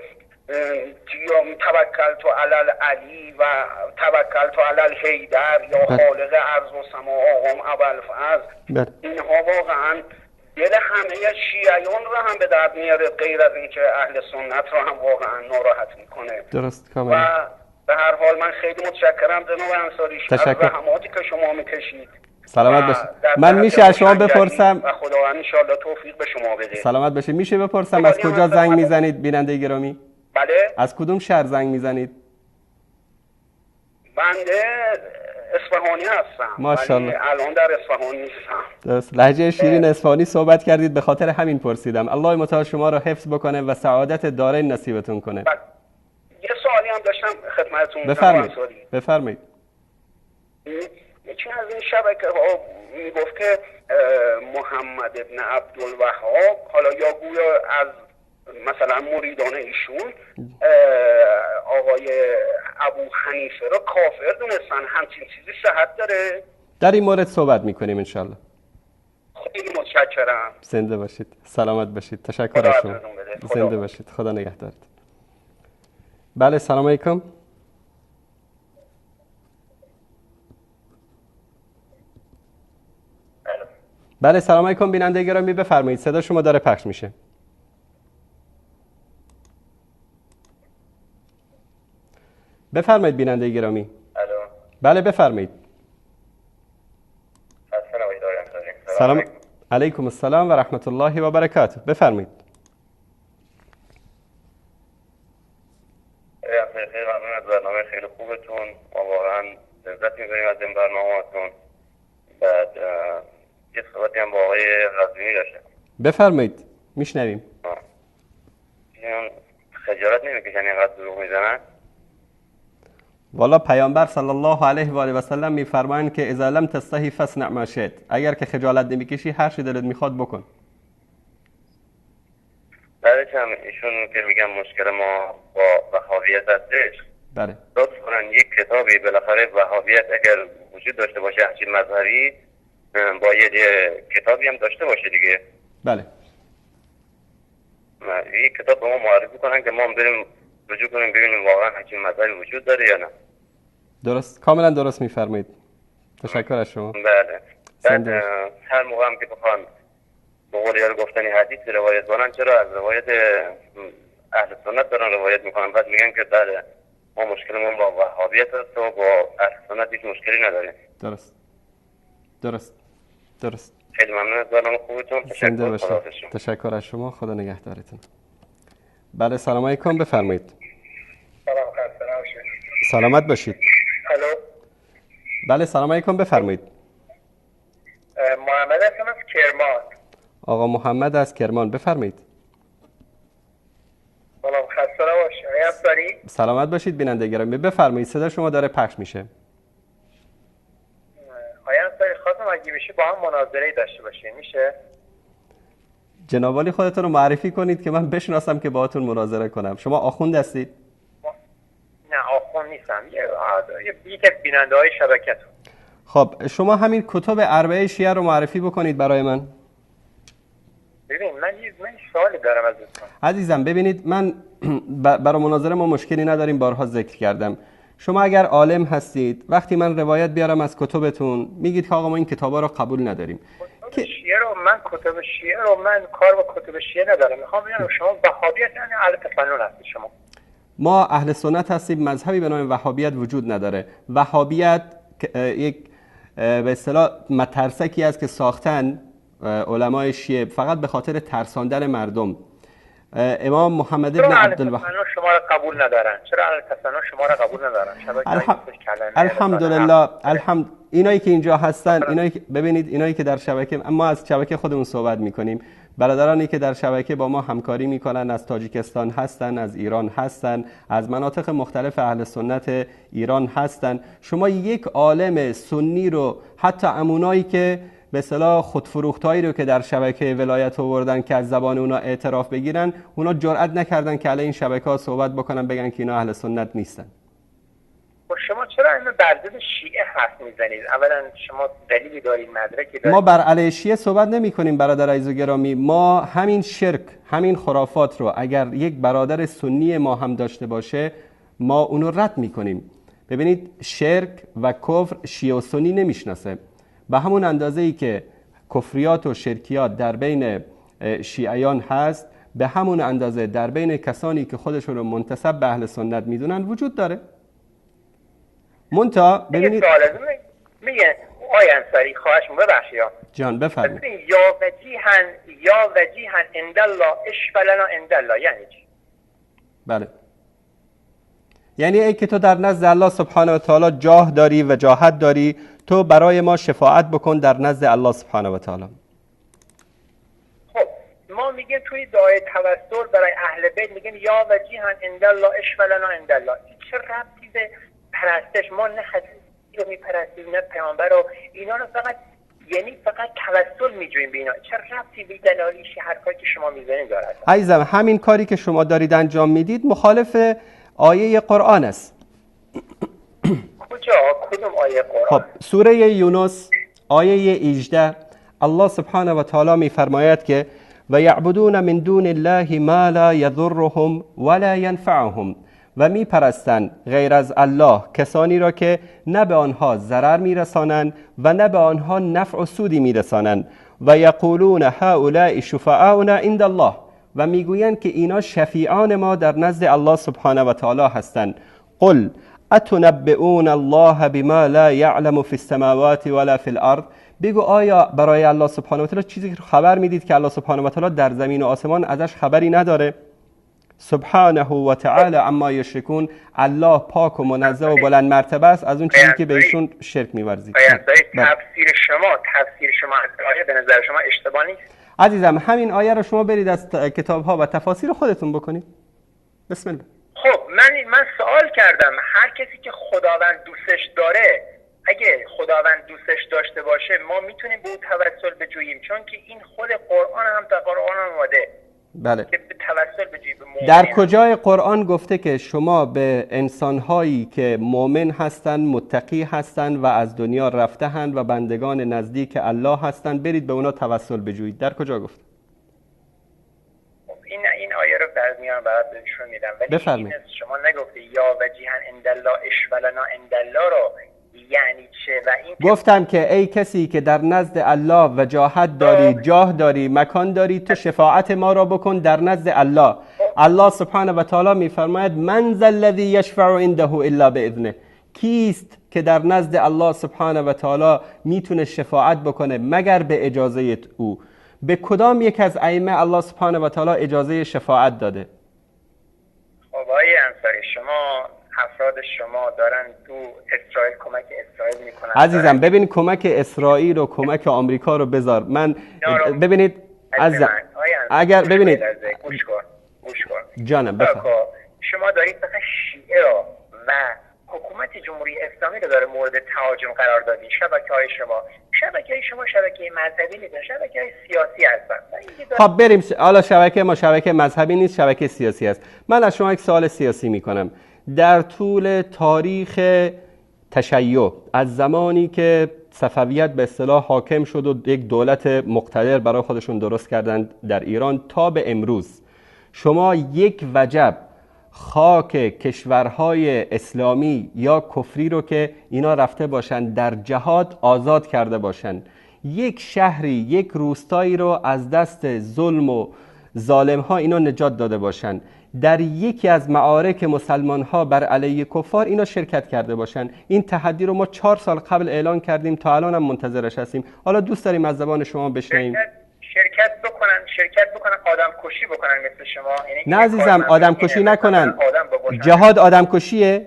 یا توکل تو علل علی و توکل تو علل حیدر یا خالق ارض و سما آقام ابوالفضل. اینها واقعا دل همه شیعیان رو هم به درد میاره، غیر از اینکه اهل سنت رو هم واقعا ناراحت میکنه. درست، کاملا. و به هر حال من خیلی متشکرم جناب انصاری از زحماتی که شما میکشید. سلامت باشید. من میشه از شما بپرسم و خداوند ان شاءالله توفیق به شما بده. سلامت باشید. میشه بپرسم از کجا زنگ میزنید بیننده گرامی؟ بله. از کدوم شهر زنگ میزنید؟ بنده اصفهانی هستم. ماشاءالله. الان در اصفهان نیستم. درست. لهجه شیرین اصفهانی صحبت کردید، به خاطر همین پرسیدم. الله متعال شما رو حفظ بکنه و سعادت دارین نصیبتون کنه. بله. یه سوالی هم داشتم خدمتتون. بفرمایید. بفرمایید. یکی از این شبکه ها میگفت که محمد ابن عبدالوهاب، حالا یا گویا از مثلا مریدان ایشون آقای ابو حنیفه رو کافر دونستن، همچین چیزی صحت داره؟ در این مورد صحبت میکنیم انشالله. خیلی متشکرم. زنده باشید، سلامت باشید. تشکر از شما. زنده باشید، خدا نگهدارت. بله، سلام علیکم. بله، سلام علیکم بیننده گرامی، بفرمایید. صدا شما داره پخش میشه. بفرمایید بیننده گرامی. الو. بله بفرمایید. سلام علیکم. السلام و رحمت الله و برکاته. بفرمایید. خیلی ممنون از برنامه خیلی خوبتون، ما واقعا لذت می‌بریم از این برنامه‌تون. بعد یه صحبتی هم با آقای قزوینی داشتم. بفرمایید، میشنویم. خجالت نمی‌کشن اینقدر دروغ میزنن؟ والا پیامبر صلی الله علیه و آله و سلم میفرمایند که اذا لم تستحی فاصنع ما شئت، اگر که خجالت نمیکشی هر چی دلت میخواد بکن. بعدش هم ایشون که میگن مشکل ما با وهابیت هستش، بله، لطف کنن یک کتابی بالاخره وهابیت اگر وجود داشته باشه همچین مذهبی باید یه کتابی هم داشته باشه دیگه. بله، یک کتاب به ما معرفی کنن که ما هم بریم رجوع کنیم ببینیم واقعا همچین مذهبی وجود داره یا نه. درست، کاملا درست میفرمایید. تشکر از شما. بله. بعد هر موقع هم که بخوان به قول یارو گفتنی حدیث روایت کنن، چرا از روایت اهل سنت دارن روایت میکنن؟ بعد میگن که بله ما مشکلمون با وهابیت است و با اهل سنت هیچ مشکلی نداریم. درست درست درست. خیلی ممنون از برنامه خوبتون. تشکر. تشکر از شما، خدا نگهدارتون. بله، سلام علیکم، بفرمایید. سلام، خسته نباشید. سلامت باشید. الو. بله، سلام علیکم، بفرمایید. محمد هستم از کرمان. آقا محمد از کرمان، بفرمایید. سلام، خسته نباشید. سلامت باشید بیننده گرامی، بفرمایید. صدا شما داره پخش میشه. آیا خواستم اگه بشه با هم مناظره داشته باشیم، میشه؟ جناب عالی خودتون رو معرفی کنید که من بشناسم که باهاتون مناظره کنم. شما آخوند هستید؟ نه، آخوند نیستم، یکی از بیننده های شبکتون. خب شما همین کتب اربعه شیعه رو معرفی بکنید برای من. ببین من سوالی دارم ازتون. عزیزم ببینید، من برای مناظره ما مشکلی نداریم، بارها ذکر کردم. شما اگر عالم هستید وقتی من روایت بیارم از کتبتون میگید که آقا ما این کتابا رو قبول نداریم. شیعه رو من کتب شیعه رو من کار با کتب شیعه ندارم. میخوام بگم شما وهابیت یعنی اهل تسنن هستید. شما ما اهل سنت هستیم، مذهبی به نام وهابیت وجود نداره. وهابیت یک به اصطلاح مترسکی است که ساختن علمای شیعه فقط به خاطر ترساندن مردم. امام محمد ابن عبدالوهاب شما را قبول ندارن. چرا اهل تسنن شما را قبول ندارن؟ الحمدلله، الحمد. اینایی که اینجا هستن، اینایی که ببینید، اینایی که در شبکه، ما از شبکه خودمون صحبت میکنیم، برادرانی که در شبکه با ما همکاری میکنن از تاجیکستان هستن، از ایران هستن، از مناطق مختلف اهل سنت ایران هستن. شما یک عالم سنی رو، حتی امونایی که به اصطلاح خودفروختایی رو که در شبکه ولایت آوردن که از زبان اونا اعتراف بگیرن، اونا جرئت نکردن که علیه این شبکه‌ها صحبت بکنن، بگن که اینا اهل سنت نیستن. شما چرا اینو بر ضد شیعه حرف میزنید؟ اولا شما دلیلی دارید، مدرکی دارید؟ ما بر علیه شیعه صحبت نمی کنیم برادر عزیز و گرامی. ما همین شرک، همین خرافات رو اگر یک برادر سنی ما هم داشته باشه ما اونو رد میکنیم. ببینید شرک و کفر شیعه و سنی نمیشناسه. به همون اندازه ای که کفریات و شرکیات در بین شیعیان هست، به همون اندازه در بین کسانی که خودشون رو منتسب به اهل سنت میدونن وجود داره. منتها ببینید میگه آقای انصاری، خواهش می‌کنم ببخشید جان، بفرمایید. یا وجیهن عند الله اشفع لنا عند الله یعنی چی؟ بله، یعنی ای که تو در نزد الله سبحانه و تعالی جاه داری و جاهت داری، تو برای ما شفاعت بکن در نزد الله سبحانه و تعالی. خب ما میگیم توی دعای توسل برای اهل بیت میگیم یا وجیهن عند الله اشفع لنا عند الله. چه ربطی به پرستش؟ ما نه حضرت رو میپرستیم نه پیامبر رو، اینا رو فقط یعنی فقط توسل میجوییم به اینا. چه ربطی به دلالیش حرفایی که شما میزنید دارد؟ عزیزم همین کاری که شما دارید انجام میدید مخالف آیه قرآن است. کجا؟ کدوم آیه قرآن؟ خب سوره یونس آیه 18 الله سبحانه و تعالی میفرماید که و یعبدون من دون الله ما لا یضرهم ولا ینفعهم، و میپرستند غیر از الله کسانی را که نه به آنها ضرر میرسانند و نه به آنها نفع و سودی میرسانند، و یقولون هؤلاء شفعاؤنا عند الله، و میگویند که اینا شفیعان ما در نزد الله سبحانه و تعالی هستند. قل اتنبئون الله بما لا یعلم فی السماوات ولا فی الارض، بگو آیا برای الله سبحانه و تعالی چیزی که خبر میدید که الله سبحانه و تعالی در زمین و آسمان ازش خبری نداره؟ سبحانه و تعالی عما یشرکون، الله پاک و منزه و بلند مرتبه است از اون چیزی که بهشون شرک می‌ورزید. تفسیر شما از آیه به نظر شما اشتباه نیست؟ عزیزم همین آیه رو شما برید از کتاب‌ها و تفاسیر خودتون بکنید. بسم الله. خب من سوال کردم، هر کسی که خداوند دوستش داره، اگه خداوند دوستش داشته باشه ما میتونیم به او توسل بجوییم، چون که این خود قرآن هم تا قرآن هم اومده. بله. در کجای قرآن گفته که شما به انسانهایی که مؤمن هستند، متقی هستند و از دنیا رفته‌اند و بندگان نزدیک الله هستند برید به اونا توسل بجویید؟ در کجا گفت؟ این آیه رو در میان برات نشون میدم، ولی این شما نگفته یا وجیهن عند الله اشفع لنا عند الله رو یعنی چه؟ و این گفتم که ای کسی که در نزد الله وجاهت داری، جاه داری، مکان داری، تو شفاعت ما را بکن در نزد الله. الله سبحانه و تعالی میفرماید من ذا الذی یشفع عنده الا باذنه، کیست که در نزد الله سبحانه و تعالی میتونه شفاعت بکنه مگر به اجازه او؟ به کدام یک از ائمه الله سبحانه و تعالی اجازه شفاعت داده؟ خب آقای انصاری، شما افراد شما دارن تو اسرائیل کمک اسرائیل میکنن. عزیزم ببین کمک اسرائیل و کمک آمریکا رو بذار. من ببینید عزیزم اگر ببینید گوش کن جانم بفرمایید. شما دارید فقط شیعه رو و حکومت جمهوری اسلامی رو داره مورد تهاجم قرار دادین. شبکه‌های شما شبکه مذهبی نیست، شبکه‌های سیاسی هستن. خب بریم حالا شبکه ما شبکه مذهبی نیست، شبکه سیاسی است. من از شما یک سوال سیاسی میکنم. در طول تاریخ تشیع از زمانی که صفویت به اصطلاح حاکم شد و یک دولت مقتدر برای خودشون درست کردند در ایران تا به امروز، شما یک وجب خاک کشورهای اسلامی یا کفری رو که اینا رفته باشند در جهاد آزاد کرده باشند، یک شهری یک روستایی رو از دست ظلم و ظالمها اینا نجات داده باشند، در یکی از معارک مسلمان ها بر علیه کفار اینا شرکت کرده باشند، این تحدی رو ما 4 سال قبل اعلان کردیم، تا الان هم منتظرش هستیم. حالا دوست داریم از زبان شما بشنویم. شرکت بکنن آدم کشی بکنن مثل شما؟ یعنی نه عزیزم آدم کشی نکنن. جهاد آدم کشیه؟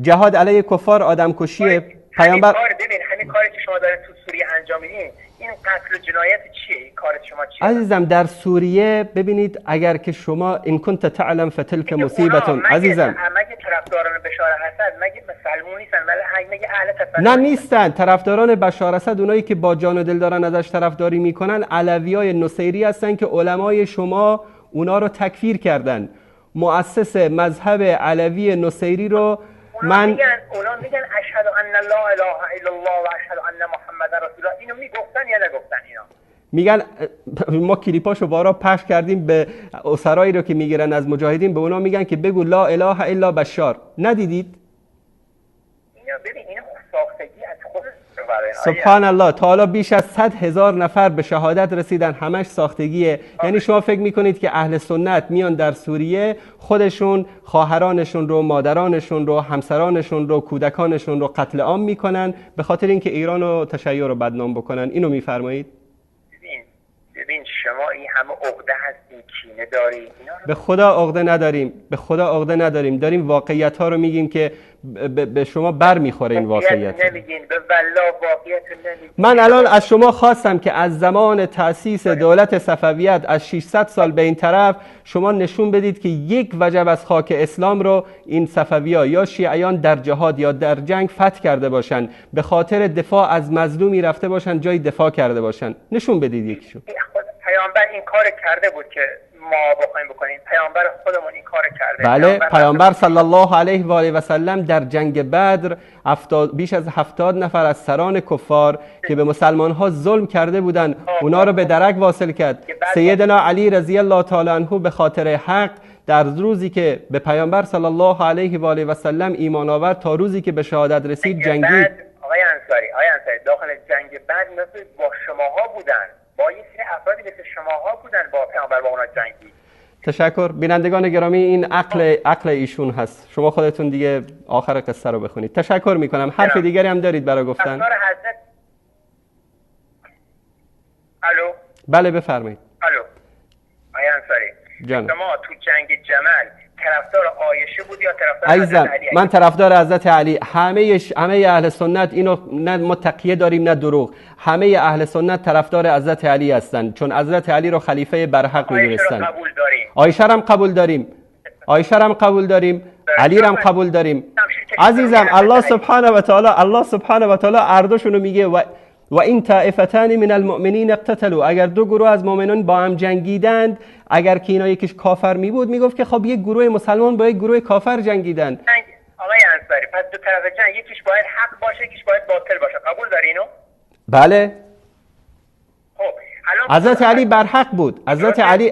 جهاد علیه کفار آدم کشیه؟ پیامبر ببین همین کاری که شما دارین تو سوریه انجام میدین، این قتل و جنایت چیه؟ این کار شما چیه؟ عزیزم در سوریه ببینید اگر که شما این کنت تعلم فتلک مصیبتون، عزیزم مگه طرفداران بشار اسد، مگه مسلمون نیستن ولی مگه اهل تسنن نه نیستن. طرفداران بشار اسد اونایی که با جان و دل دارن ازش طرفداری میکنن علویای نصیری هستن که علمای شما اونا رو تکفیر کردن. مؤسس مذهب علوی نصیری رو من اونا میگن اشهد ان لا اله الا الله و اشهد ان محمد رسول الله. اینو میگفتن یا نگفتن؟ اینا میگن. ما کلیپاشو بارا پخش کردیم به اسرایی رو که میگیرن از مجاهدین، به اونا میگن که بگو لا اله الا بشار. ندیدید؟ اینا ببین اینا ساختگی از خود سبحان الله. تا حالا بیش از 100,000 نفر به شهادت رسیدن، همش ساختگیه. یعنی شما فکر میکنید که اهل سنت میان در سوریه خودشون خواهرانشون رو، مادرانشون رو، همسرانشون رو، کودکانشون رو قتل عام میکنن به خاطر اینکه ایران و تشیع رو بدنام بکنن؟ اینو میفرمایید؟ ببین شما این همه عقده هستین، کینه دارین. به خدا عقده نداریم، به خدا عقده نداریم، داریم واقعیت ها رو میگیم که به شما بر میخوره این واقعیت. نمیگین به والله واقعیت نمیگین. من الان از شما خواستم که از زمان تأسیس دولت صفویت از 600 سال به این طرف شما نشون بدید که یک وجب از خاک اسلام رو این صفویا یا شیعیان در جهاد یا در جنگ فتح کرده باشن، به خاطر دفاع از مظلومی رفته باشن، جای دفاع کرده باشن. نشون بدید یکیشو. پیامبر این کار کرده بود که ما بخوایم بکنیم. پیامبر خودمون این کار کرده. بله، پیامبر صلی الله علیه و آله و سلم در جنگ بدر بیش از 70 نفر از سران کفار که به مسلمان ها ظلم کرده بودند اونا رو به درک واصل کرد. سیدنا علی رضی الله تعالی عنه به خاطر حق در روزی که به پیامبر صلی الله علیه و آله و سلم ایمان آورد تا روزی که به شهادت رسید جنگید. آقای انصاری داخل جنگ بدر مثل با شماها بودن، با یه سری افرادی مثل شماها بودن با پیامبر با اونا جنگید. تشکر. بینندگان گرامی این عقل ایشون هست. شما خودتون دیگه آخر قصه رو بخونید. تشکر میکنم. حرف دیگری هم دارید برای گفتن؟ حضرت... الو. بله بفرمایید. الو. آقای انصاری شما تو جنگ جمل طرفدار عایشه بود یا طرفدار حضرت علی؟ من طرفدار حضرت علی. همه اهل سنت اینو نه ما تقیه داریم نه دروغ. همه اهل سنت طرفدار حضرت علی هستند، چون حضرت علی رو خلیفه برحق می‌دونستن. عایشه رو قبول داریم، عایشه رو قبول داریم، علی رو قبول داریم. عزیزم الله سبحانه و تعالی، الله سبحانه و تعالی اردوشونو میگه و این طائفتان من المؤمنین اقتتلوا، اگر دو گروه از مؤمنان با هم جنگیدند، اگر که اینا یکیش کافر می بود میگفت که خب یک گروه مسلمان با یک گروه کافر جنگیدن. آقای انصاری پس دو طرف جنگ یکیش باید حق باشه یکیش باید باطل باشه، قبول داری اینو؟ بله. خب حضرت علی برحق بود،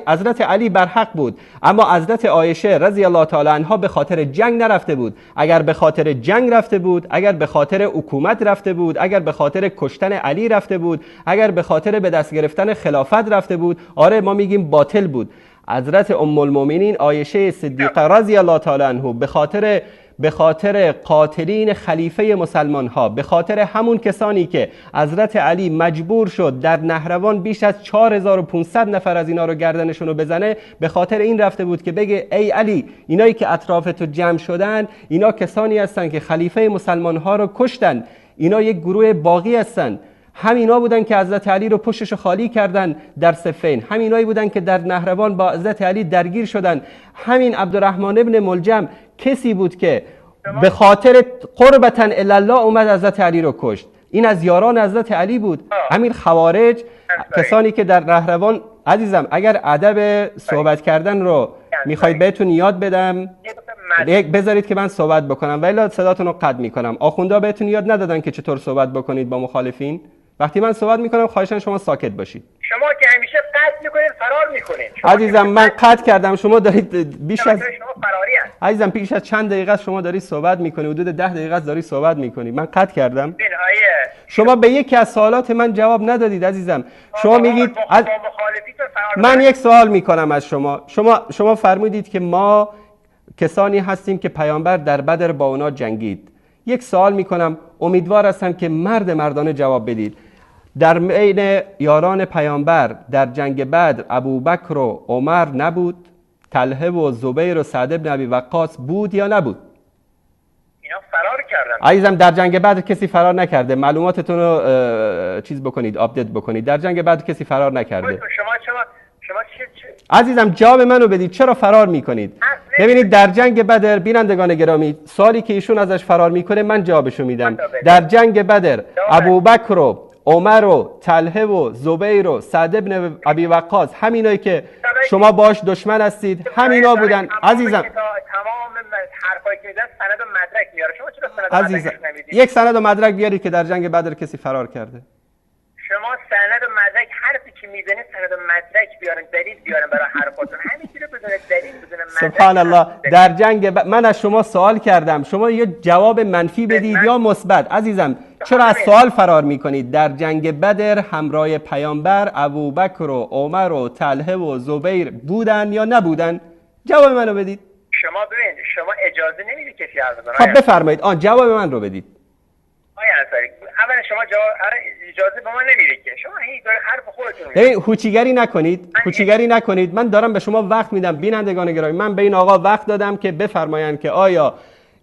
حضرت علی برحق بود، اما حضرت عایشه رضی الله تعالی عنها به خاطر جنگ نرفته بود. اگر به خاطر جنگ رفته بود، اگر به خاطر حکومت رفته بود، اگر به خاطر کشتن علی رفته بود، اگر به خاطر به دست گرفتن خلافت رفته بود، آره ما میگیم باطل بود. حضرت ام المؤمنین عایشه صدیقه رضی الله تعالی عنها به خاطر قاتلین خلیفه مسلمان ها، به خاطر همون کسانی که حضرت علی مجبور شد در نهروان بیش از 4500 نفر از اینا رو گردنشون رو بزنه، به خاطر این رفته بود که بگه ای علی اینایی که اطراف تو جمع شدن اینا کسانی هستن که خلیفه مسلمان ها رو کشتن، اینا یک گروه باغی هستن. همینا بودن که حضرت علی رو پشتش خالی کردن در صفین، همینایی بودن که در نهروان با حضرت علی درگیر شدن. همین عبدالرحمن ابن ملجم کسی بود که به خاطر قربتا الی الله اومد حضرت علی رو کشت. این از یاران حضرت علی بود. همین خوارج کسانی که در نهروان، عزیزم اگر ادب صحبت کردن رو میخواید بهتون یاد بدم بذارید که من صحبت بکنم، ولی صداتون رو قطع میکنم. آخوندا بهتون یاد ندادن که چطور صحبت بکنید با مخالفین؟ وقتی من صحبت میکنم خواهشاً شما ساکت باشید. شما که همیشه قطع میکنید فرار میکنید. عزیزم من قطع کردم، شما دارید بیش از شما فراری هست. عزیزم بیش از چند دقیقه شما دارید صحبت میکنی، حدود 10 دقیقه داری صحبت میکنی. من قطع کردم. شما به یکی از سوالات من جواب ندادید عزیزم. شما میگید من یک سوال میکنم از شما. شما فرمودید که ما کسانی هستیم که پیامبر در بدر با اونا جنگید. یک سوال میکنم، امیدوار هستم که مرد مردانه جواب بدید. در بین یاران پیامبر در جنگ بدر ابوبکر و عمر نبود؟ طلحه و زبیر و سعد بن ابی وقاص بود یا نبود؟ اینا فرار کردن. عزیزم در جنگ بدر کسی فرار نکرده. معلوماتتون رو چیز بکنید، update بکنید. در جنگ بدر کسی فرار نکرده. شما عزیزم جواب منو بدید، چرا فرار میکنید؟ ببینید در جنگ بدر، بینندگان گرامی، سوالی که ایشون ازش فرار میکنه من جوابشو میدم. در جنگ بدر ابوبکر و عمر و طلحه و زبیر و سعد بن ابی وقاص، همینایی که شما باش دشمن هستید، همینا بودن. عزیزم تمام حرفایی که میزنن سند و مدرک میاره. شما چرا سند و مدرک نمیدید؟ یک سند و مدرک بیارید که در جنگ بدر کسی فرار کرده. شما سند و مدرک، حرفی که میزنید سند و مدرک بیارن، دلیل بیارن برای حرفاتون. همینجوری بدون دلیل، بدون مدرک. سبحان الله. در جنگ من از شما سوال کردم، شما یه جواب منفی بدید یا مثبت. عزیزم چرا از سوال فرار میکنید؟ در جنگ بدر همراه پیامبر ابوبکر و عمر و طلحه و زبیر بودن یا نبودن؟ جواب منو بدید. شما ببین، شما اجازه نمیدید کسی حرف بزنه. خب بفرمایید، آن جواب من رو بدید. آقای انصاری، اولا شما اجازه به ما نمیدید که شما هی داره حرف خودتون میزنید. هوچیگری نکنید، هوچیگری نکنید. من دارم به شما وقت میدم بینندگان گرامی. من به این آقا وقت دادم که بفرمایند که آیا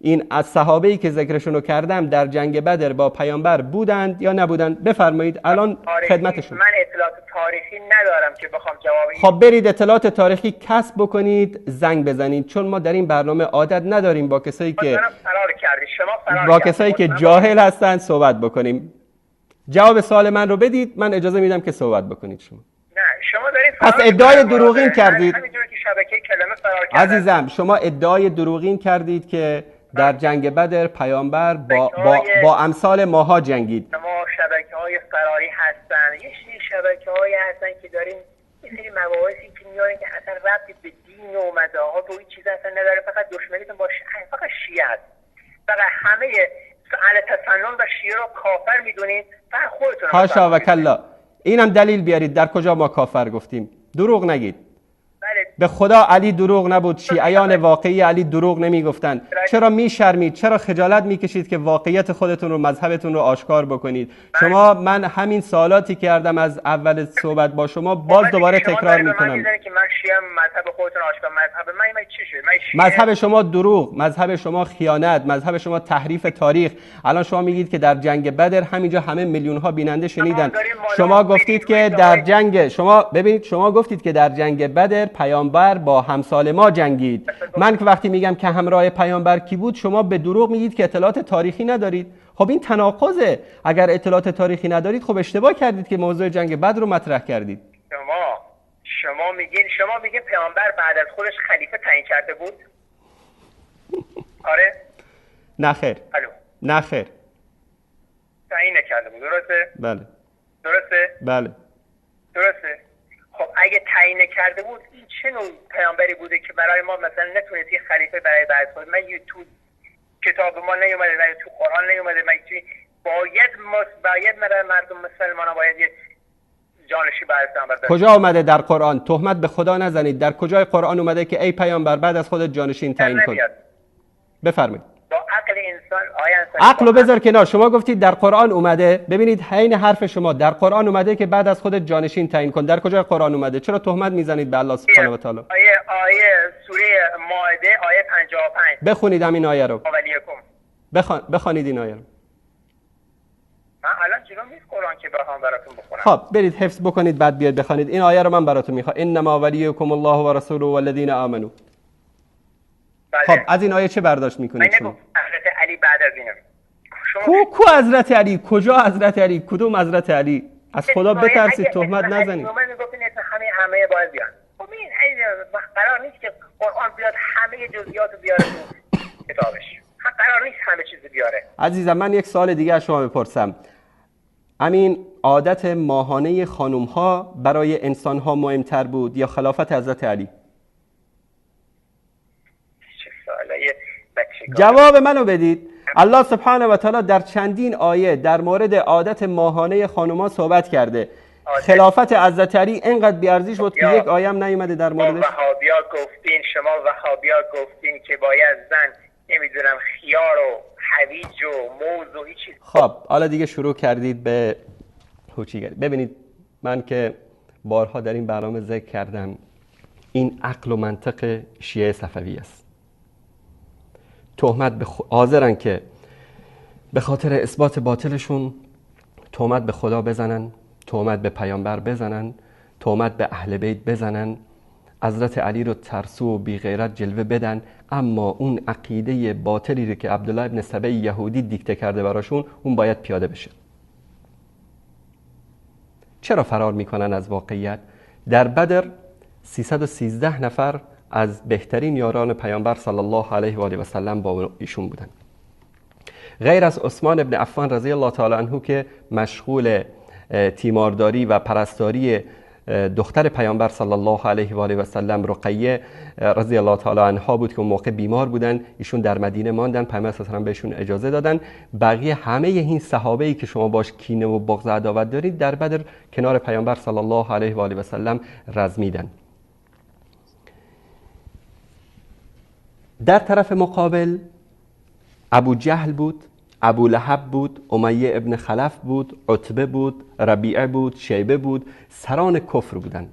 این از صحابه‌ای که ذکرشون رو کردم در جنگ بدر با پیامبر بودند یا نبودند. بفرمایید الان خدمتشون. من اطلاعات تاریخی ندارم که بخوام جواب. خب برید اطلاعات تاریخی کسب بکنید، زنگ بزنید، چون ما در این برنامه عادت نداریم با کسایی که فرار کردید، شما فرار با کسایی که جاهل هستند صحبت بکنیم. جواب سوال من رو بدید، من اجازه میدم که صحبت بکنید شما. نه شما دارید پس ادعای دروغین کردید. همینجوری که شبکه کلمه فرار کردید. عزیزم شما ادعای دروغین کردید که در جنگ بدر پیامبر با امثال ماها جنگید. ما شبکه‌های فراری هستن، یه سری شبکه‌هایی هستن که داریم یه سری مباحثی که میارن که اصلا ربطی به دین و مذاهب و این چیزا اصلا نداره، فقط دشمنیتون با فقط شیعه هست. فقط همه اهل تسنن و شیعه رو کافر میدونید، فقط خودتون. حاشا و کلا. اینم دلیل بیارید در کجا ما کافر گفتیم. دروغ نگید. به خدا علی دروغ نبود، شیعیان واقعی علی دروغ نمیگفتن. چرا میشرمید؟ چرا خجالت میکشید که واقعیت خودتون رو، مذهبتون رو آشکار بکنید؟ شما، من همین سوالاتی کردم از اول صحبت با شما، باز دوباره تکرار میکنم. که من شیعه، مذهب خودتون آشکار، مذهب من چی شد؟ مذهب شما دروغ، مذهب شما خیانت، مذهب شما تحریف تاریخ. الان شما میگید که در جنگ بدر، همینجا همه میلیون ها بیننده شنیدن، شما گفتید که در جنگ، شما ببینید، شما گفتید که در جنگ بدر پیامبر با همسال ما جنگید. من که وقتی میگم که همراه پیامبر کی بود، شما به دروغ میگید که اطلاعات تاریخی ندارید. خب این تناقضه. اگر اطلاعات تاریخی ندارید، خب اشتباه کردید که موضوع جنگ بدر رو مطرح کردید. شما میگین پیامبر بعد از خودش خلیفه تعیین کرده بود؟ آره؟ نه خیر. نه خیر. تعیین نکرده بود، درسته؟ بله. درسته؟ بله. درسته. خب اگه تعیین کرده بود، این چه نوع پیامبری بوده که برای ما مثلا نتونست یه خلیفه برای بعد خود؟ من یه تو کتاب ما نیومده، من تو قرآن نیومده، من چی باید مردم مسلمان ها باید یه جانشین برای پیامبر. کجا اومده در قرآن؟ تهمت به خدا نزنید. در کجای قرآن اومده که ای پیامبر بعد از خودت جانشین تعیین کن؟ بفرمایید. با عقل انسان، آیا انسان عقلو بذار کنار. شما گفتید در قرآن اومده. ببینید عین حرف شما، در قرآن اومده که بعد از خودت جانشین تعیین کن. در کجای قرآن اومده؟ چرا تهمت میزنید به الله سبحانه و تعالی؟ آیه سوره مائده آیه 55. بخونید همین آیه رو. بخوانید این آیه رو. من الان جلوم نیست قرآن که بخوام براتون بخونم. خب برید حفظ بکنید بعد بیاید بخوانید. این آیه رو من براتون میخوام. انما ولیکم الله و رسوله والذین آمنوا. خب از این آیه چه برداشت میکنید شما؟ حضرت علی بعد از اینه. کو حضرت علی؟ کجا حضرت علی؟ کدوم حضرت علی؟ از خدا بترسید، تهمت نزنید. من میگفتین همه باید بیان. خب این قرار نیست که قرآن بیاد همه جزئیات رو بیاره تو کتابش. قرار نیست همه چیز بیاره. عزیزم من یک سوال دیگه از شما بپرسم. امین عادت ماهانه خانم ها برای انسان ها مهمتر بود یا خلافت حضرت علی؟ جواب منو بدید. الله سبحانه و تعالی در چندین آیه در مورد عادت ماهانه خانوما صحبت کرده. خلافت حضرت علی اینقدر بی‌ارزش بود که یک آیه هم نیومده در موردش. شما وهابیا گفتین که باید زن نمیدونم خیار و هویج و موز و هیچ چیز. خب حالا دیگه شروع کردید به هوچیگری. ببینید من که بارها در این برنامه ذکر کردم، این عقل و منطق شیعه صفوی است. تهمت به حاضرن که به خاطر اثبات باطلشون تهمت به خدا بزنن، تهمت به پیامبر بزنن، تهمت به اهل بیت بزنن، حضرت علی رو ترسو و بی غیرت جلوه بدن، اما اون عقیده باطلی رو که عبدالله ابن سبع یهودی دیکته کرده براشون، اون باید پیاده بشه. چرا فرار میکنن از واقعیت؟ در بدر 313 نفر از بهترین یاران پیامبر صلی الله علیه و آله و سلم با ایشون بودن، غیر از عثمان ابن عفان رضی الله تعالی عنه که مشغول تیمارداری و پرستاری دختر پیامبر صلی الله علیه و آله و سلم رقیه رضی الله تعالی عنها بود که اون موقع بیمار بودن، ایشون در مدینه ماندن، پیامبر صلی الله علیه و بهشون اجازه دادن. بقیه همه این صحابه‌ای که شما باش کینه و بغض عداوت دارید در بدر کنار پیامبر صلی الله علیه و آله و سلم رزمیدن. در طرف مقابل ابو جهل بود، ابو لهب بود، امیه ابن خلف بود، عتبه بود، ربیعه بود، شیبه بود، سران کفر بودن.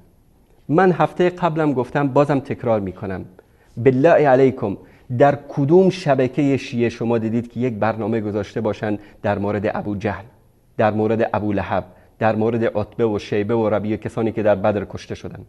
من هفته قبلم گفتم، بازم تکرار میکنم، بالله علیکم در کدوم شبکه شیعه شما دیدید که یک برنامه گذاشته باشن در مورد ابو جهل، در مورد ابو لهب، در مورد عتبه و شیبه و ربیعه، کسانی که در بدر کشته شدن؟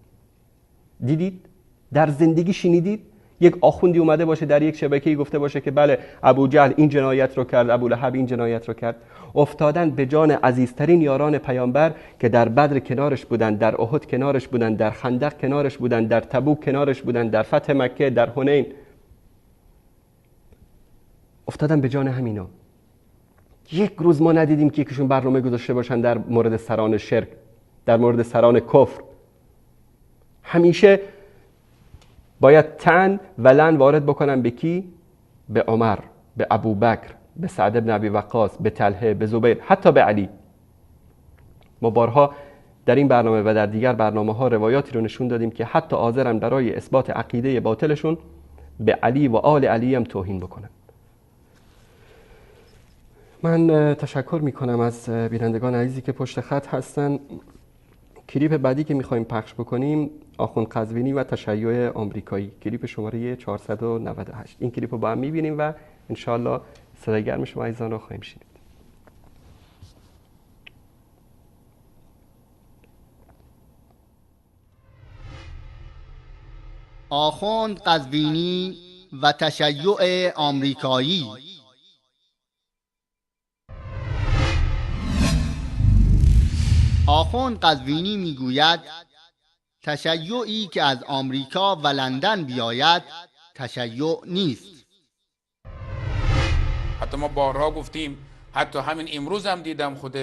دیدید؟ در زندگی شنیدید یک آخوندی اومده باشه در یک شبکه‌ای گفته باشه که بله ابو جهل این جنایت رو کرد، ابو لهب این جنایت رو کرد؟ افتادن به جان عزیزترین یاران پیامبر که در بدر کنارش بودن، در احد کنارش بودن، در خندق کنارش بودن، در تبوک کنارش بودن، در فتح مکه، در حنین. افتادن به جان همینا. یک روز ما ندیدیم که یکیشون برنامه گذاشته باشن در مورد سران شرک، در مورد سران کفر. همیشه باید تن و لن وارد بکنن به کی؟ به عمر، به ابوبکر، به سعد بن ابی وقاص، به طلحه، به زبیر، حتی به علی. ما بارها در این برنامه و در دیگر برنامه ها روایاتی رو نشون دادیم که حتی حاضرن برای اثبات عقیده باطلشون به علی و آل علی هم توهین بکنن. من تشکر میکنم از بینندگان عزیزی که پشت خط هستن. کلیپ بعدی که میخوایم پخش بکنیم آخوند قزوینی و تشیع آمریکایی، کلیپ شماره 498. این کلیپ رو با هم میبینیم و انشالله صدای گرم شما عزیزان رو خواهیم شنید. آخوند قزوینی و تشیع آمریکایی. آخوند قزوینی میگوید تشیعی که از آمریکا و لندن بیاید تشیع نیست. حتی ما بارها گفتیم، حتی همین امروز هم دیدم خود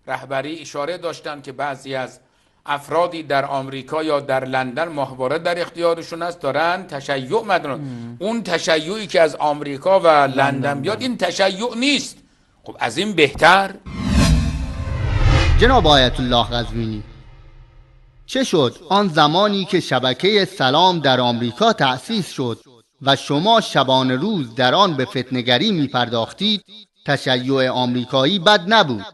رهبری اشاره داشتن که بعضی از افرادی در آمریکا یا در لندن ماهواره در اختیارشون است، دارن تشیع مدرن. اون تشیعی که از آمریکا و لندن بیاد این تشیع نیست. خب از این بهتر؟ جناب آیت الله قزوینی، چه شد آن زمانی که شبکه سلام در آمریکا تأسیس شد و شما شبانه روز در آن به فتنه‌گری می پرداختید؟ تشیع آمریکایی بد نبود.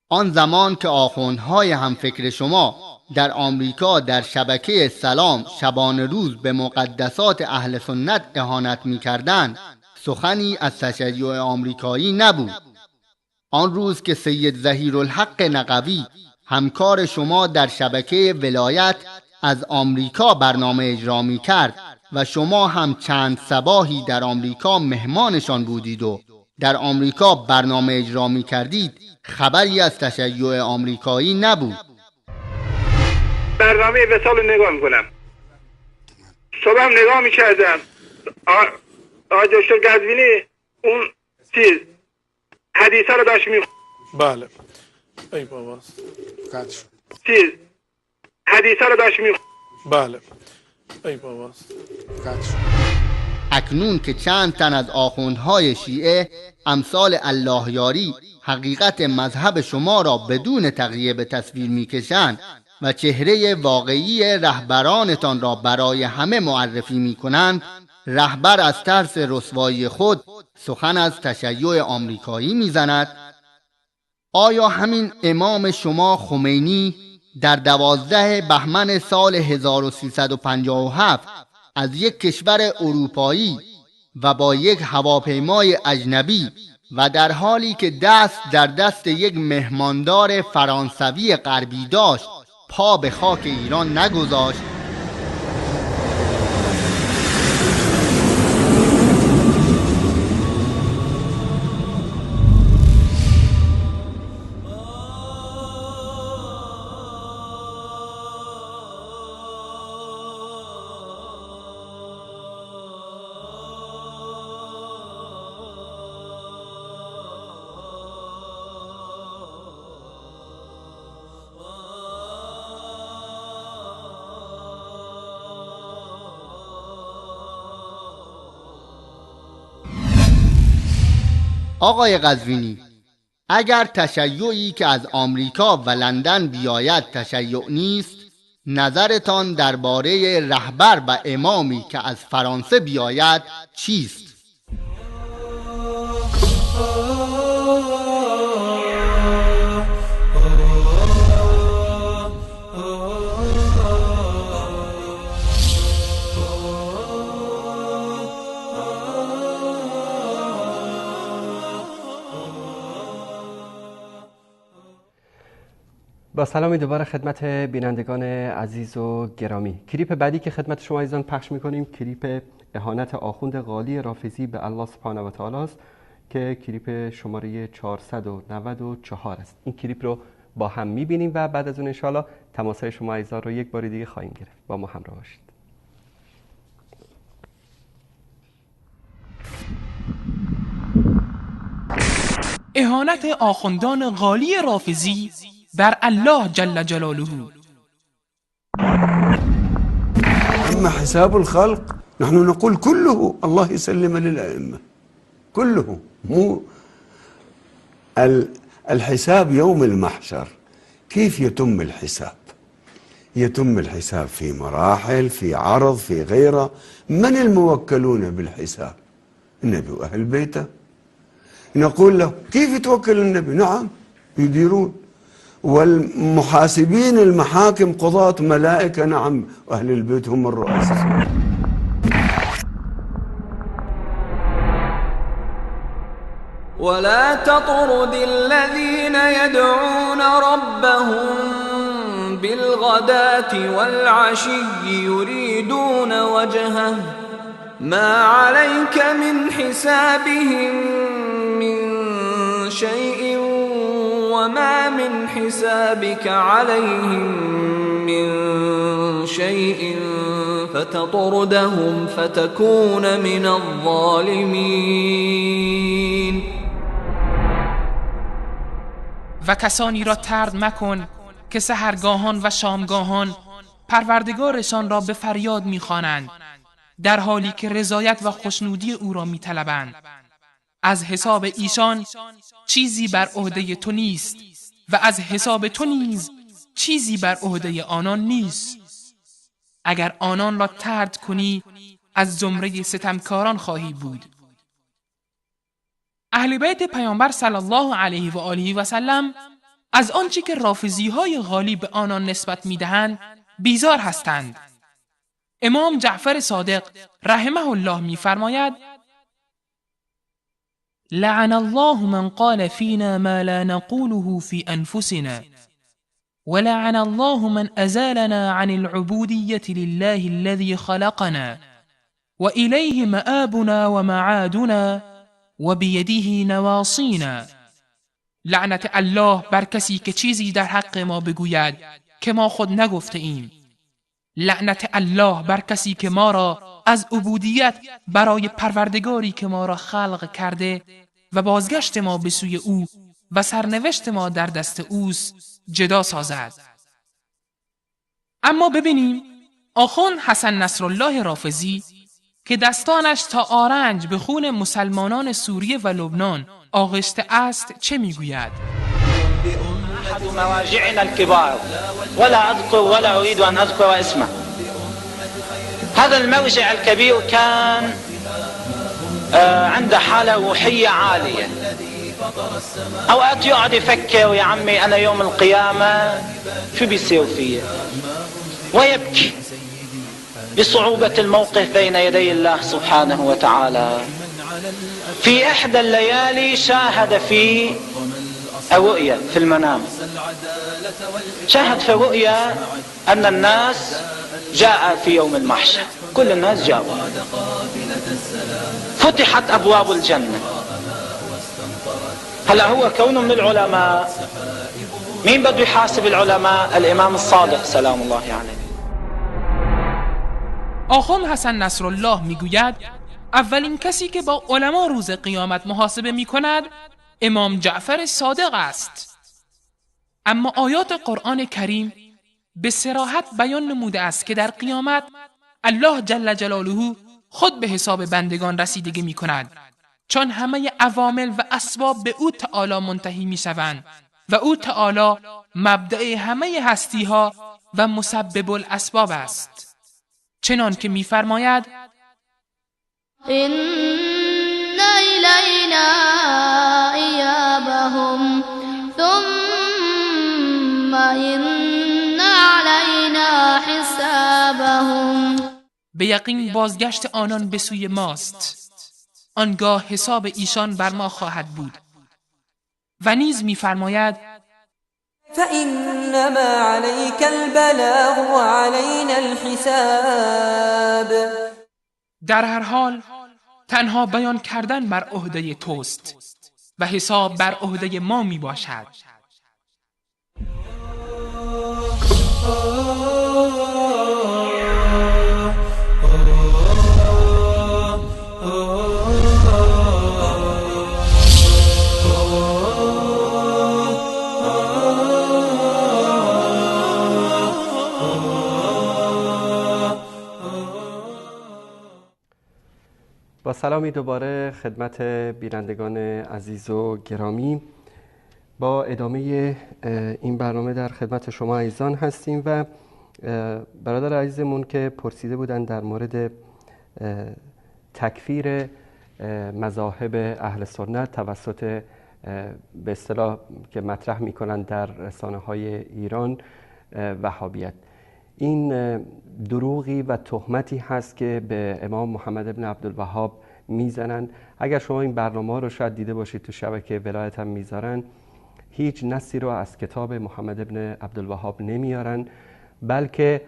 آن زمان که آخوندهای همفکر شما در آمریکا در شبکه سلام شبانه روز به مقدسات اهل سنت اهانت می کردند، سخنی از تشیع آمریکایی نبود. آن روز که سید ظهیرالحق نقوی همکار شما در شبکه ولایت از آمریکا برنامه اجرا می کرد و شما هم چند صباحی در آمریکا مهمانشان بودید و در آمریکا برنامه اجرا می کردید، خبری از تشیع آمریکایی نبود. برنامه وصال رو نگاه میکنم، صبح نگاه میکردم، آقای دکتر قزوینی اون چیز حدیثه رو داشت می بله ای بابا قطع شد. چیز حدیثه رو داشت می بله ای بابا قطع شد. اکنون که چند تن از آخوندهای شیعه امثال الله یاری حقیقت مذهب شما را بدون تغییر به تصویر میکشند و چهره واقعی رهبرانتان را برای همه معرفی میکنند، رهبر از ترس رسوایی خود سخن از تشیع آمریکایی میزند. آیا همین امام شما خمینی در 12 بهمن سال 1357 از یک کشور اروپایی و با یک هواپیمای اجنبی و در حالی که دست در دست یک مهماندار فرانسوی غربی داشت پا به خاک ایران نگذاشت؟ آقای قزوینی، اگر تشیعی که از آمریکا و لندن بیاید تشیع نیست، نظرتان درباره رهبر و امامی که از فرانسه بیاید چیست؟ با سلام دوباره خدمت بینندگان عزیز و گرامی. کلیپ بعدی که خدمت شما عزیزان پخش میکنیم کلیپ اهانت آخوند غالی رافضی به الله سبحانه و تعالی است که کلیپ شماره 494 است. این کلیپ رو با هم میبینیم و بعد از اون انشاءالله تماسهای شما عزیزان رو یک بار دیگه خواهیم گرفت. با ما همراه باشید. اهانت آخوندان غالی رافضی بر الله جل جلاله. أما حساب الخلق نحن نقول كله الله يسلم للأئمة، كله، مو الحساب يوم المحشر. كيف يتم الحساب؟ يتم الحساب في مراحل، في عرض، في غيره. من الموكلون بالحساب؟ النبي وأهل بيته. نقول له كيف يتوكل النبي؟ نعم يديرون، والمحاسبين المحاكم قضاة ملائكة، نعم أهل البيت هم الرؤساء. ولا تطرد الذين يدعون ربهم بالغداة والعشي يريدون وجهه ما عليك من حسابهم من شيء وما من حسابك عليهم من شيء فتطردهم فتكون من الظالمين. و کسانی را طرد مکن که سحرگاهان و شامگاهان پروردگارشان را به فریاد می‌خوانند در حالی که رضایت و خوشنودی او را می‌طلبند. از حساب ایشان چیزی بر عهده تو نیست و از حساب تو نیز چیزی بر عهده آنان نیست. اگر آنان را طرد کنی از زمره ستمکاران خواهی بود. اهل بیت پیامبر صلی الله علیه و آله و سلم از آنچه که رافضی های غالی به آنان نسبت میدهند بیزار هستند. امام جعفر صادق رحمه الله میفرماید: لعن الله من قال فينا ما لا نقوله في أنفسنا ولعن الله من أزالنا عن العبودية لله الذي خلقنا وإليه مآبنا ومعادنا وبيده نواصينا. لعنت الله بر کسی که چیزی در حق ما بگوید که ما خود نگفته ایم. لعنت الله بر کسی که ما را از عبودیت برای پروردگاری که ما را خلق کرده و بازگشت ما به سوی او و سرنوشت ما در دست اوست جدا سازد. اما ببینیم آخوند حسن نصرالله رافضی که دستانش تا آرنج به خون مسلمانان سوریه و لبنان آغشته است چه میگوید؟ أحد مواجعنا الكبار ولا أذكر ولا أريد أن أذكر اسمه. هذا المرجع الكبير كان عنده حالة روحية عالية. أوقات يقعد يفكر يا عمي أنا يوم القيامة شو بيصير فيه، ويبكي بصعوبة الموقف بين يدي الله سبحانه وتعالى. في إحدى الليالي شاهد في الرؤيا في المنام، شاهد في الرؤيا أن الناس جاء في يوم المحشر، كل الناس جاءوا، فتحت أبواب الجنة. هلا هو كونه من العلماء، مين بده يحاسب العلماء؟ الإمام الصادق سلام الله عليه. آخوند حسن نصرالله میگوید اولین کسی که با علما روز قیامت محاسبه میکند امام جعفر صادق است. اما آیات قرآن کریم به صراحت بیان نموده است که در قیامت الله جل جلاله خود به حساب بندگان رسیدگی می کند چون همه عوامل و اسباب به او تعالی منتهی می شوند و او تعالی مبدأ همه هستی ها و مسبب الاسباب است، چنان که می فرماید: إن إلینا ایابهم ثم إن علینا حسابهم. به یقین بازگشت آنان به سوی ماست، آنگاه حساب ایشان بر ما خواهد بود. و نیز می‌فرماید: فإنما علیک البلاغ وعلینا الحساب. در هر حال تنها بیان کردن بر عهده توست و حساب بر عهده ما می باشد. با سلامی دوباره خدمت بینندگان عزیز و گرامی، با ادامه این برنامه در خدمت شما عزیزان هستیم و برادر عزیزمون که پرسیده بودن در مورد تکفیر مذاهب اهل سنت توسط به اصطلاح که مطرح میکنن در رسانه های ایران وهابیت، این دروغی و تهمتی هست که به امام محمد بن عبدالوهاب میزنن. اگر شما این برنامه رو شاید دیده باشید، تو شبکه ولایت هم میذارن، هیچ نصی رو از کتاب محمد بن عبدالوهاب نمیارن، بلکه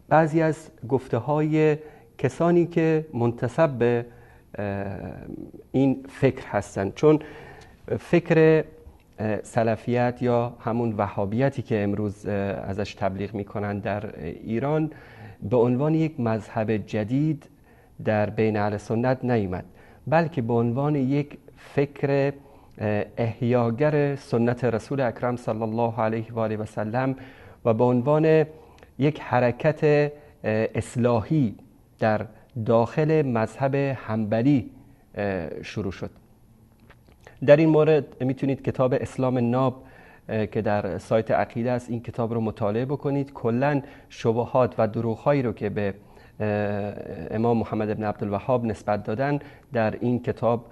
بعضی از گفته های کسانی که منتسب به این فکر هستند، چون فکر سلفیت یا همون وهابیتی که امروز ازش تبلیغ میکنن در ایران به عنوان یک مذهب جدید در بین اهل سنت نیامد، بلکه به عنوان یک فکر احیاگر سنت رسول اکرم صلی الله علیه و آله و سلم و به عنوان یک حرکت اصلاحی در داخل مذهب حنبلی شروع شد. در این مورد میتونید کتاب اسلام ناب که در سایت عقیده است این کتاب رو مطالعه بکنید. کلاً شبهات و دروغ‌هایی رو که به امام محمد بن عبدالوهاب نسبت دادن در این کتاب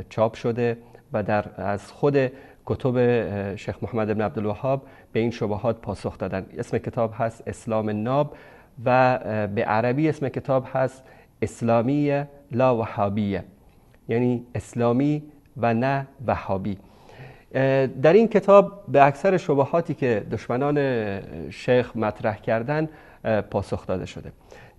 چاپ شده و در از خود کتب شیخ محمد بن عبدالوهاب به این شبهات پاسخ دادن. اسم کتاب هست اسلام ناب و به عربی اسم کتاب هست اسلامیه لا وهابیه، یعنی اسلامی و نه وهابی. در این کتاب به اکثر شبهاتی که دشمنان شیخ مطرح کردن پاسخ داده شده.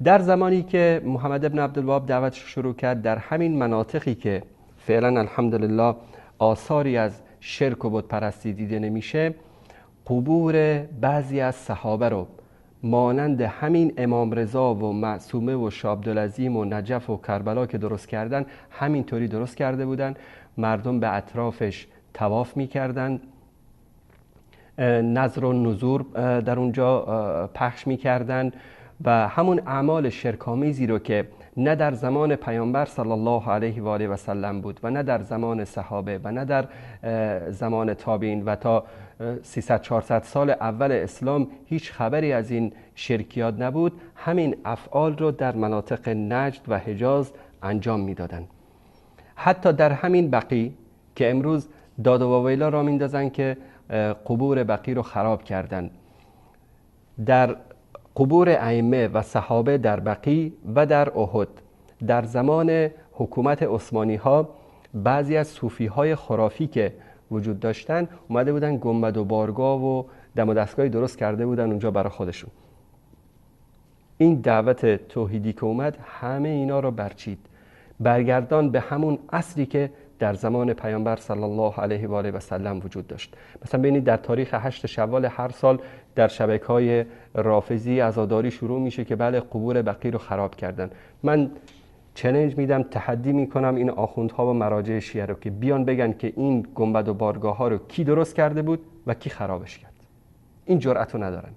در زمانی که محمد بن عبدالوهاب دعوتش شروع کرد، در همین مناطقی که فعلا الحمدلله آثاری از شرک و بت پرستی دیده نمیشه، قبور بعضی از صحابه رو مانند همین امام رضا و معصومه و شاه عبدالعظیم و نجف و کربلا که درست کردن، همینطوری درست کرده بودن. مردم به اطرافش طواف میکردن، نذر و نذور در اونجا پخش میکردن و همون اعمال شرک‌آمیزی رو که نه در زمان پیامبر صلی الله علیه و آله و سلم بود و نه در زمان صحابه و نه در زمان تابعین و تا 300-400 سال اول اسلام هیچ خبری از این شرکیات نبود، همین افعال رو در مناطق نجد و حجاز انجام میدادن. حتی در همین بقیع که امروز داد و واویلا را میندازن که قبور بقیع رو خراب کردن، در قبور ائمه و صحابه در بقیع و در احد در زمان حکومت عثمانی ها بعضی از صوفی های خرافی که وجود داشتن اومده بودن گنبد و بارگاه و دم و دستگاهی درست کرده بودن اونجا برای خودشون. این دعوت توحیدی که اومد همه اینا رو برچید، برگردان به همون اصلی که در زمان پیامبر صلی الله علیه و آله و سلم وجود داشت. مثلا ببینید در تاریخ 8 شوال هر سال در شبکه‌های رافضی عزاداری شروع میشه که بله قبور بقیع رو خراب کردن. من چالش میدم، تحدی میکنم این آخوندها و مراجع شیعه رو که بیان بگن که این گنبد و بارگاه ها رو کی درست کرده بود و کی خرابش کرد. این جرأت رو ندارن.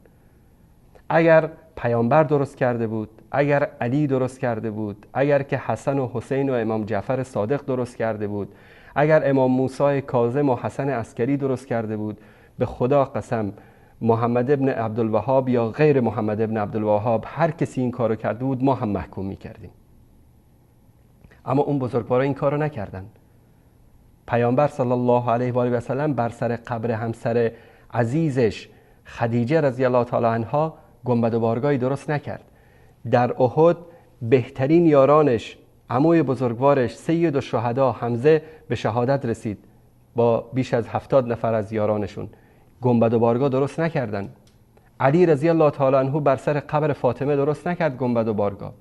اگر پیامبر درست کرده بود، اگر علی درست کرده بود، اگر که حسن و حسین و امام جعفر صادق درست کرده بود، اگر امام موسی کاظم و حسن عسکری درست کرده بود، به خدا قسم محمد ابن عبدالوهاب یا غیر محمد ابن عبدالوهاب هر کسی این کارو کرده بود ما هم محکوم میکردیم. اما اون بزرگوارا این کارو نکردن. پیامبر صلی الله علیه و آله و سلم بر سر قبر همسر عزیزش خدیجه رضی الله تعالی عنها گنبد و بارگاهی درست نکرد. در احد بهترین یارانش، عموی بزرگوارش سید الشهدا حمزه به شهادت رسید با بیش از 70 نفر از یارانشون، گنبد و بارگاه درست نکردن. علی رضی الله تعالی عنه بر سر قبر فاطمه درست نکرد گنبد و بارگاه.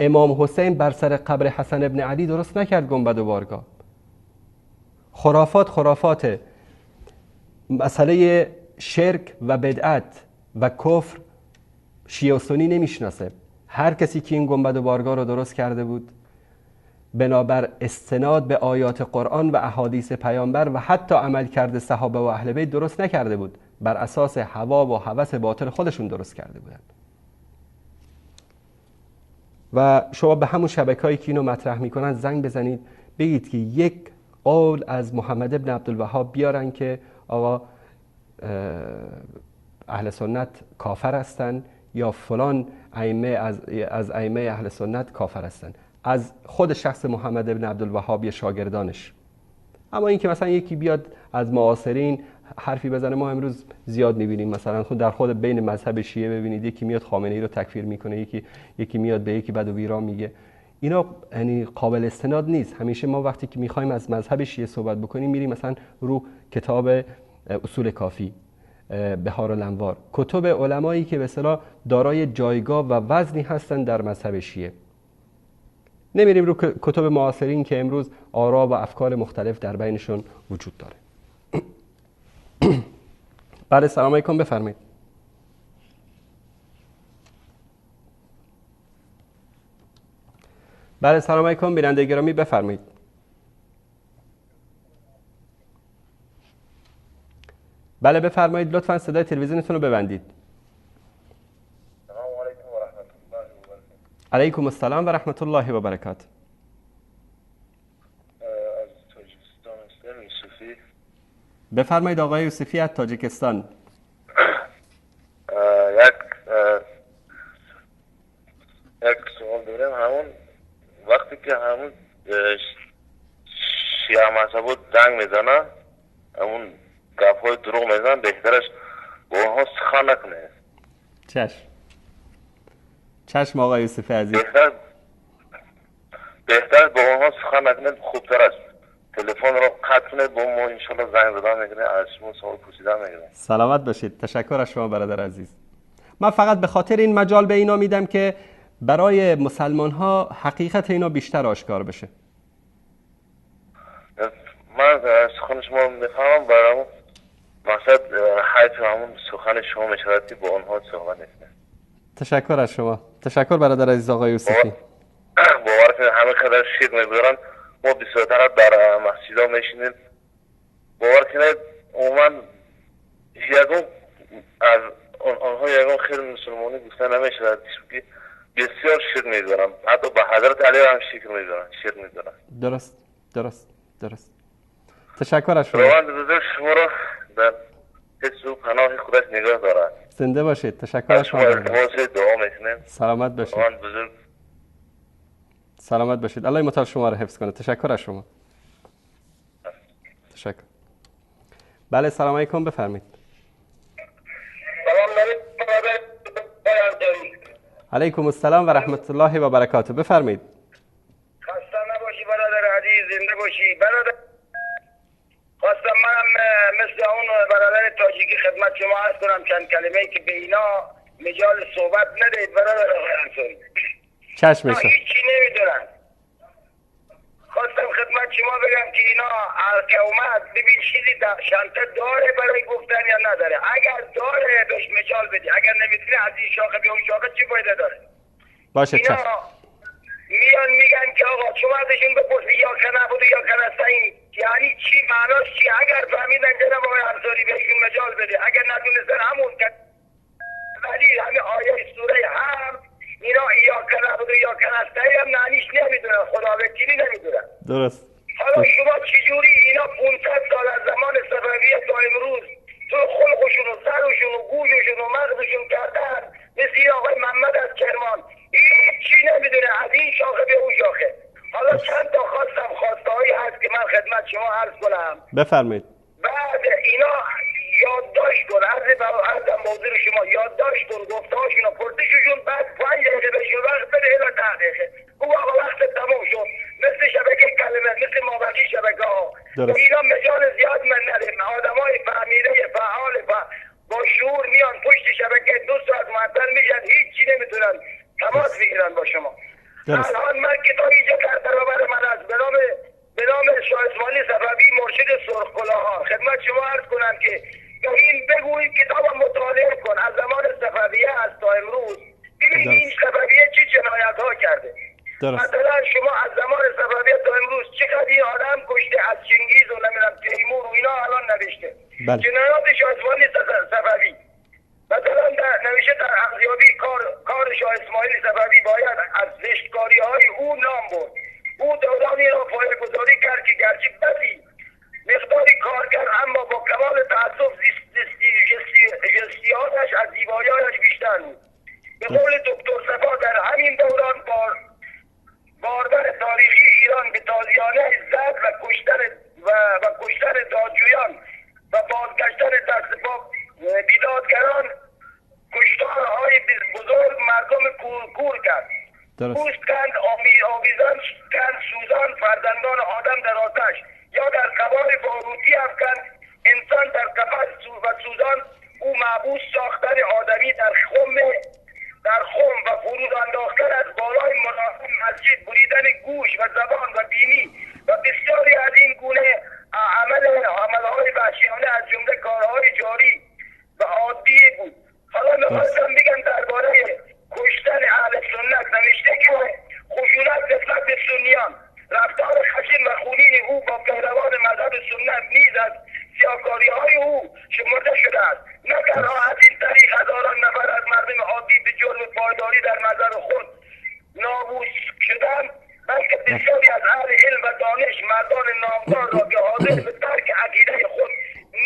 امام حسین بر سر قبر حسن ابن علی درست نکرد گنبد و بارگاه. خرافات خرافاته. مسئله شرک و بدعت و کفر شیعه و سنی نمیشناسه. هر کسی که این گنبد و بارگاه رو درست کرده بود بنابر استناد به آیات قرآن و احادیث پیامبر و حتی عملکرد صحابه و اهل بیت درست نکرده بود، بر اساس هوا و هوس باطل خودشون درست کرده بودند. و شما به همون شبکه‌ای که اینو مطرح میکنن زنگ بزنید بگید که یک قول از محمد ابن عبدالوهاب بیارن که آقا اهل سنت کافر هستن یا فلان ائمه از ائمه اهل سنت کافر هستن، از خود شخص محمد ابن عبدالوهاب یا شاگردانش. اما اینکه مثلا یکی بیاد از معاصرین حرفی بزنه، ما امروز زیاد می‌بینیم، مثلا خود در خود بین مذهب شیعه ببینید یکی میاد خامنه ای رو تکفیر میکنه، یکی میاد به یکی بد و بیرا میگه. اینا یعنی قابل استناد نیست. همیشه ما وقتی که میخوایم از مذهب شیعه صحبت بکنیم میریم مثلا رو کتاب اصول کافی، بحار الانوار، کتب علمایی که به اصطلاح دارای جایگاه و وزنی هستند در مذهب شیعه. نمیریم رو کتب معاصرین که امروز آرا و افکار مختلف در بینشون وجود داره. بله، سلام علیکم، بفرمایید. بله، سلام علیکم بیننده گرامی، بفرمایید. بله بفرمایید، لطفاً صدای تلویزیونتون رو ببندید. سلام علیکم و رحمت الله و برکاته. علیکم السلام و رحمت الله و برکاته. از تاجیکستان هستم، یوسفی. بفرمایید آقای یوسفی از تاجیکستان. یک سوال دارم. همون وقتی که همون شیعه مذهب زنگ میزنه، همون گپ‌های دروغ میزنن، بهترش با اونها سخن نکنه. چشم آقای یوسف عزیز، بهتر با اونها سخن نکنه، خوبتر است. تلفن رو قطع کنه، با ما انشالله زنگ زدن میکنه، از شما سوال پرسیدن میکنه. سلامت باشید. تشکر از شما برادر عزیز. من فقط به خاطر این مجال به اینا میدم که برای مسلمان ها حقیقت اینا بیشتر آشکار بشه. من سخن شما میفهمم، برام مقصد حیف همون سخن شما میشود که با آنها صحبت نکنه. تشکر از شما. تشکر برادر عزیز آقای یوسفی. باور کنید همه قدر شیر میگذارن، ما بسیارتر در مسجد ها میشینیم. باور کنید عموما یگان از آنها یگان خیر مسلمانی گفته نمیشود که بسیار شیر میگذارن، حتی به حضرت علی هم شیر میگذارن. درست. تشکر از شما. خداوند بزرگ شما را در حفظ و پناه خودش نگاه دارد. زنده باشید. تشکر از شما. دعا میکنیم. سلامت باشید. خداوند بزرگ سلامت باشید. الله متعال شما را حفظ کنه. تشکر از شما. تشکر. بله، سلام علیکم، بفرمایید. علیکم السلام و رحمت الله و برکاته. بفرمایید. خسته نباشی برادر عزیز، زنده باشی برادر. خواستم منم مثل اون برادر تاجیکی خدمت شما عرض کنم چند کلمه ای که به اینا مجال صحبت ندید برادر آقای انصاری. چشم شما. هیچی نمیدونن. خواستم خدمت شما بگم که اینا که اومد ببین چیزی در شنطه داره برای گفتن یا نداره. اگر داره بهش مجال بدی، اگر نمیدونه از این شاخه به اون شاخه چی فایده داره؟ باشه. اینا میان میگن که آقا شما ازشون بپرسی یا که نبوده یا که نستعین یعنی چی، معناش چی؟ اگر فهمیدن جناب آقای انصاری بهشون مجال بده، اگر نتونستن همون که ولی همین چینی نمیدونن. درست. حالا شما چجوری اینا 500 سال از زمان صفویه تا امروز تو خلقشون و سرشون و گوششون و مغزشون کردن، مثل این آقای محمد از کرمان هیچی نمیدونه، از این شاخه به اون شاخه. حالا چند تا خواستم، خواسته هایی هست که من خدمت شما عرض کنم. بفرمایید. بعد اینا یادداشت کن، عرضم به حضور شما یادداشت کن گفته‌هاشون و پرسششون، بعد 5 دقیقه بهشون وقت بده الی 10 دقیقه. بگو آقا وقت تمام شد، مثل شبکه کلمه، مثل مابقی شبکه ها. اینا مجال زیاد من نداریم، آدمای فهمیده فعال با شعور میان پشت شبکه 2 ساعت معطل میشن، هیچی نمیتونن تماس بگیرن با شما. الان من کتابی اینجا در برابر من است به نام شاه اسماعیل صفوی مرشد سرخ کلاهان. خدمت شما عرض کنم که این بگویید کتاب مطالعه کن، از زمان صفویه از تا امروز ببینید این صفویه چه جنایت ها کرده. مثلا شما از زمان صفویه تا امروز چقدر این آدم کشته، از چنگیز و نمیدونم تیمور و اینا الان نوشته. جنایات شاه اسماعیل صفوی مثلا نوشته در ارزیابی کار شاه اسماعیل صفوی باید از زشتکاری های او نام برد. او دورانی را پایه‌گذاری کرد که گرچه بسی مقداری کار کرد، اما با کمال تأسف زشتیاتش از زیبایی‌هایش بیشتر بود. به قول دکتر صفا در همین دوران باربر تاریخی ایران به تازیانه زد و کشتن دادجویان و بازگشتن دست پا بیدادگران کشتارهای بزرگ مردم کور کرد. پوست کند، آویزان کند، سوزان فرزندان آدم در آتش یا در قبار باروتی افکند، انسان در قفس و سوزان او معبوس ساختن آدمی در خم و فرود انداختن از بالای مناسب مسجد، بریدن گوش و زبان و بینی و بسیاری از این گونه عملهای وحشیانه از جمله کارهای جاری و عادی بود. حالا میخواستم بگم درباره کشتن اهل سنت نوشته که خشونت نسبت به سنیان، رفتار خشن و خونین او با پیروان مذهب سنت نیز از سیاهکاری های او شمرده شده است. نه تنها از این طریق هزاران نفر از مردم عادی به جرم پایداری در مذهب خود نابود شدند، بلکه بسیاری از اهل علم و دانش، مردان نامدار را که حاضر به ترک عقیده خود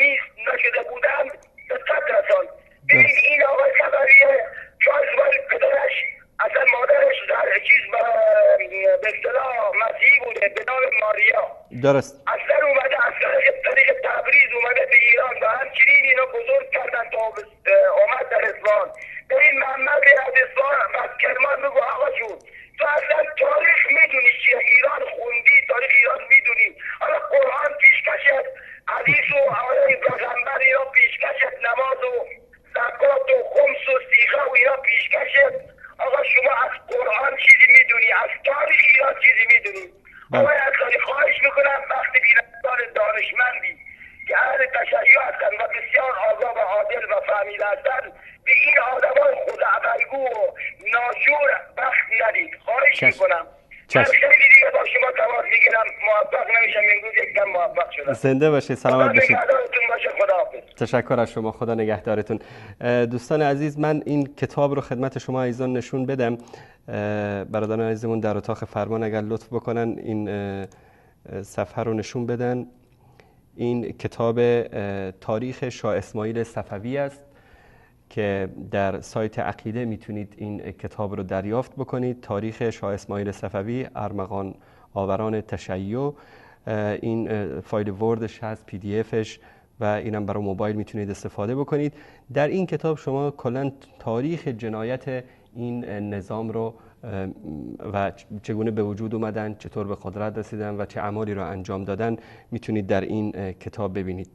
نیست نشده بودند به قتل رساند. این آقای صفویه شاه اسماعیل پدرش اصلا مادرش در چیز به اصطلاح مسیحی بوده به نام ماریا. درست. اصلا اومده از طریق تبریز اومده به ایران و همچنین اینا بزرگ کردن تا آمد در اصفهان. به این محمد از اصفهان از کرمان بگو آقا جون تو اصلا تاریخ میدونی چیه، ایران خوندی، تاریخ ایران میدونی، حالا قرآن پیشکشت، حدیث و آیه پیغمبر اینا پیشکشت، نماز و زکات و خمس و سیغه و اینا پیشکشت. آقا شما از قرآن چیزی میدونی، از تاریخ ایران چیزی میدونی؟ آقای اصلانی خواهش میکنم وقتی بینندگان دانشمندی که اهل تشیع هستن و بسیار آگاه و عادل و فهمیده هستن به این آدمای خودعبلگو و ناجور وقت ندید. خواهش میکنم. من خیلی دیگه با شما تماس میگیرم، موفق نمیشم، امروز یکم موفق شدم. زنده باشید، سلامت باشید. خداحافظ. تشکر از شما، خدا نگهدارتون. دوستان عزیز من این کتاب رو خدمت شما عزیزان نشون بدم. برادران عزیزمون در اتاق فرمان اگر لطف بکنن این صفحه رو نشون بدن. این کتاب تاریخ شاه اسماعیل صفوی است که در سایت عقیده میتونید این کتاب رو دریافت بکنید. تاریخ شاه اسماعیل صفوی، ارمغان آوران تشیع. این فایل وردش هست، PDF ش، و اینم برای موبایل میتونید استفاده بکنید. در این کتاب شما کلا تاریخ جنایت این نظام رو و چگونه به وجود اومدن، چطور به قدرت رسیدن و چه اعمالی رو انجام دادن میتونید در این کتاب ببینید.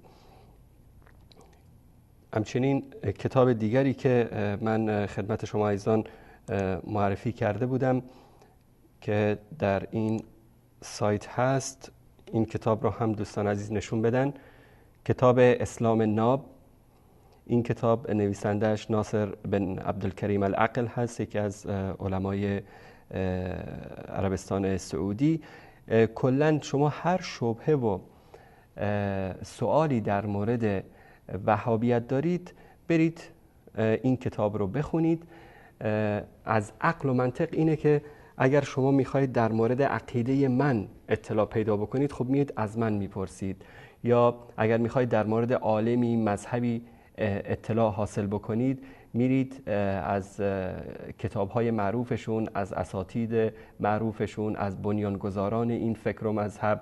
همچنین کتاب دیگری که من خدمت شما عزیزان معرفی کرده بودم که در این سایت هست، این کتاب رو هم دوستان عزیز نشون بدن، کتاب اسلام ناب. این کتاب نویسندهش ناصر بن عبدالکریم العقل هست، یکی از علمای عربستان سعودی. کلاً شما هر شبهه و سوالی در مورد وهابیت دارید برید این کتاب رو بخونید. از عقل و منطق اینه که اگر شما میخواهید در مورد عقیده من اطلاع پیدا بکنید، خب میید از من میپرسید، یا اگر میخواهید در مورد عالمی مذهبی اطلاع حاصل بکنید، میرید از کتاب‌های معروفشون، از اساتید معروفشون، از بنیانگذاران این فکر و مذهب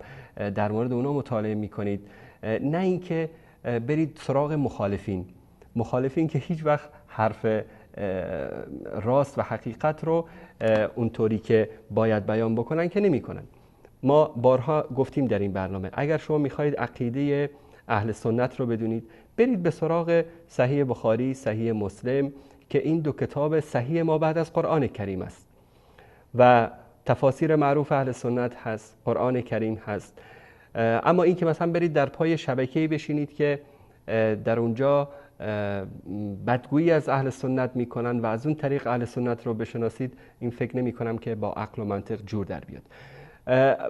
در مورد اونا مطالعه میکنید، نه اینکه برید سراغ مخالفین. مخالفین که هیچ وقت حرف راست و حقیقت رو اونطوری که باید بیان بکنن که نمیکنن. ما بارها گفتیم در این برنامه، اگر شما میخواهید عقیده اهل سنت رو بدونید، برید به سراغ صحیح بخاری، صحیح مسلم، که این دو کتاب صحیح ما بعد از قرآن کریم است و تفاسیر معروف اهل سنت هست، قرآن کریم هست. اما این که مثلا برید در پای شبکه‌ای بشینید که در اونجا بدگویی از اهل سنت میکنن و از اون طریق اهل سنت رو بشناسید، این فکر نمی کنم که با عقل و منطق جور در بیاد.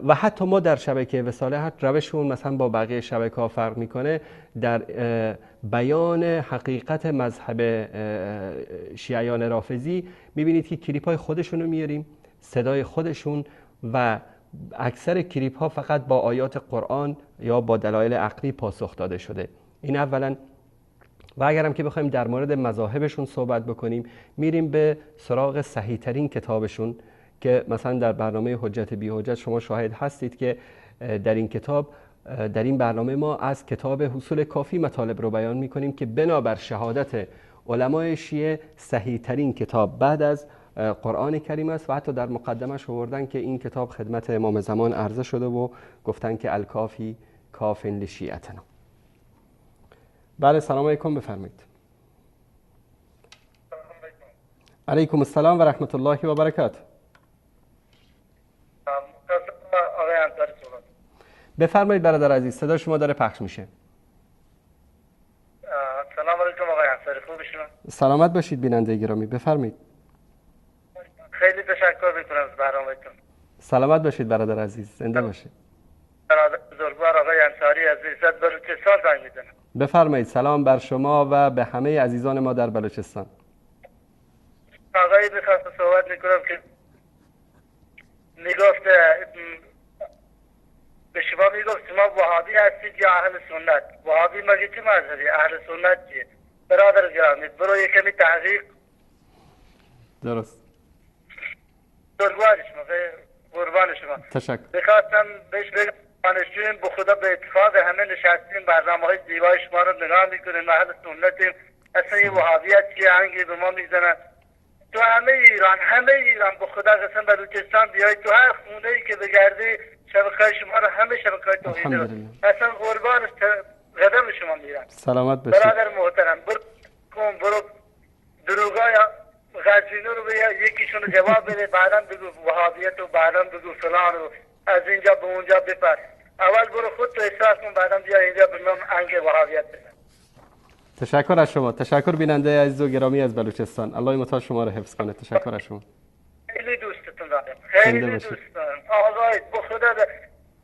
و حتی ما در شبکه وصاله حق روشمون مثلا با بقیه شبکه ها فرق میکنه در بیان حقیقت مذهب شیعیان رافضی. میبینید که کلیپ های خودشون رو میاریم، صدای خودشون، و اکثر کلیپ ها فقط با آیات قرآن یا با دلایل عقلی پاسخ داده شده. این اولا. و اگرم که بخوایم در مورد مذاهبشون صحبت بکنیم، میریم به سراغ صحیح ترین کتابشون که مثلا در برنامه حجت بی حجت شما شاهد هستید که در این کتاب، در این برنامه ما از کتاب حصول کافی مطالب رو بیان میکنیم که بنابر شهادت علمای شیعه صحیح ترین کتاب بعد از قرآن کریم است و حتی در مقدمش آوردن که این کتاب خدمت امام زمان عرضه شده و گفتن که الکافی کاف لشیعتنا. بله، سلام علیکم، بفرمایید. علیکم السلام و رحمت الله و برکاته. بفرمایید برادر عزیز، صدا شما داره پخش میشه. سلام علیکم آقای انصاری، خوب شما؟ سلامت باشید بیننده گرامی، بفرمایید. خیلی تشکر میکنم از برنامه‌تون. سلامت باشید برادر عزیز، زنده باشید. برادر بزرگوار آقای انصاری عزیز، از بلوچستان زنگ میزنم. بفرمایید، سلام بر شما و به همه عزیزان ما در بلوچستان. آقای میخواستم صحبت میکنم که میگفت به شما میگفت شما وهابی هستید یا اهل سنت؟ وهابی مگه چه مذهبی؟ اهل سنت چیه؟ برادر گرامی برو یه کمی تحقیق. درست. قربان شما، قربان شما. تشکر. میخواستم بهش بگم دانشجویم، به خدا به اتفاق همه نشستیم برنامه‌های زیبای شما رو نگاه میکنیم، اهل سنتیم، اصلا یه وهابیت که انگی به ما میزنن. تو همه ایران، همه ایران، به خدا قسم بلوچستان بیای تو هر خونه ای که بگردی شبکه‌های شما رو، همه شبکه‌های توحید رو، اصلا قربان قدم شما میرم. سلامت باشید برادر محترم. برو کن، برو دروغای غزینو رو یکیشون رو جواب بده، بعدا بگو وهابیت و بعدا بگو فلان و از اینجا به اونجا بپر. اول برو خود تو اصلاح کن، بعدا بیا اینجا به من انگ وهابیت بزن. تشکر از شما، تشکر بیننده عزیز و گرامی از بلوچستان. الله متعال شما رو حفظ کنه. تشکر از شما. خیلی دوستتون دارم، خیلی دوست دارم آقای،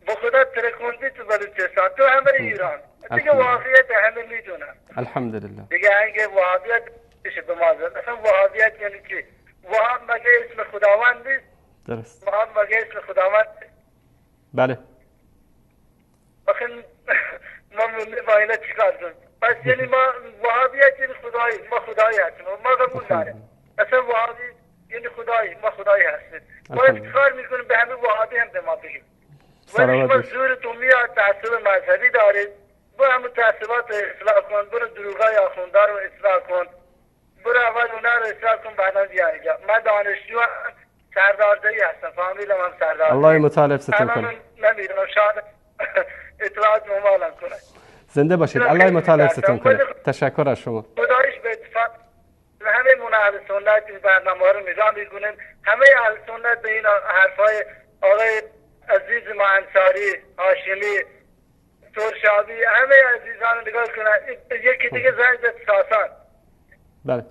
به خدا ترکوندی تو بلوچستان، تو همه ایران دیگه، واقعیت همه میدونن الحمدلله. دیگه انگ وهابیت میشه به ما زد. اصلا وهابیت یعنی چی؟ وهاب مگه اسم خداوند نیست؟ درست. وهاب مگه اسم خداوند؟ بله. آخه ما مونده با اینا چیکار کنیم؟ پس یعنی ما وهابیت یعنی خدایی، ما خدایی هستیم، ما قبول داریم. اصلا وهابی یعنی خدایی، ما خدایی هستیم. ما افتخار میکنیم به همه وهابی هم به ما بگیم. ولی شما زورتون میاد تعصب مذهبی دارید، برو همون تعصبات رو اصلاح کن، برو دروغای آخوندار رو اصلاح کن، برو اول اونا رو اصلاح کن بعدا بیا اینجا. من دانشجو سرداردهی هستم، فامیلم هم سرداردهی. الله متعال حفظتون کنه. نمیدونم شاید اطلاعات ممالم کنه. زنده باشید، الله متعال حفظتون کنه. تشکر از شما. خدایش به اتفاق همه مون اهل سنت این برنامه ها رو نگاه میکنیم، همه اهل سنت به این حرفای آقای عزیز ما انصاری، هاشمی، ترشابی، همه عزیزان رو نگاه کنن. یکی دیگه زنگ زد ساسان. بله.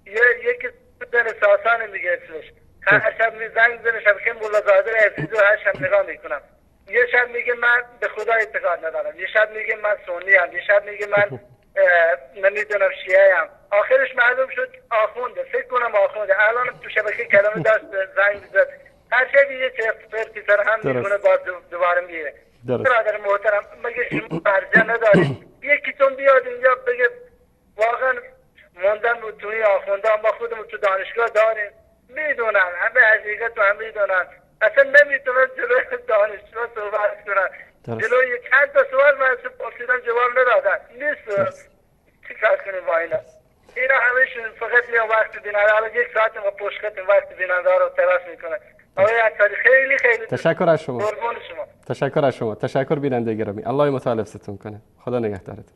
یکی زن ساسان میگه اسمش. هر شب می زنگ زنه شبکه ملازاده عزیز رو هر شب نگاه میکنم. یه شب میگه من به خدا اعتقاد ندارم، یه شب میگه من سنی ام، یه شب میگه من نمیدونم شیعه ام. آخرش معلوم شد آخونده، فکر کنم آخونده. الان تو شبکه کلمه داشت زنگ زد هر شب یه چرت پرتی سر هم میکنه، باز دوباره میره. برادر محترم مگه شما برجه ندارید؟ یکیتون بیاد اینجا بگه واقعا موندن توی آخونده، ما خودمون تو دانشگاه داریم، میدونن همه حقیقت رو هم میدونن، اصلا نمیتونن جلوی دانشجو صحبت کنن. جلوی چند تا سوال من پرسیدم جواب ندادن. نیست چی کار کنیم با اینا؟ اینا همهشون فقط میان وقت بیننده، الان یک ساعت ما پشت خطیم وقت بیننده رو تلف میکنه. آقای انصاری خیلی خیلی تشکر از شما. قربان شما. تشکر از شما. تشکر بیننده گرامی. الله متعال حفظتون کنه. خدا نگهدارتون.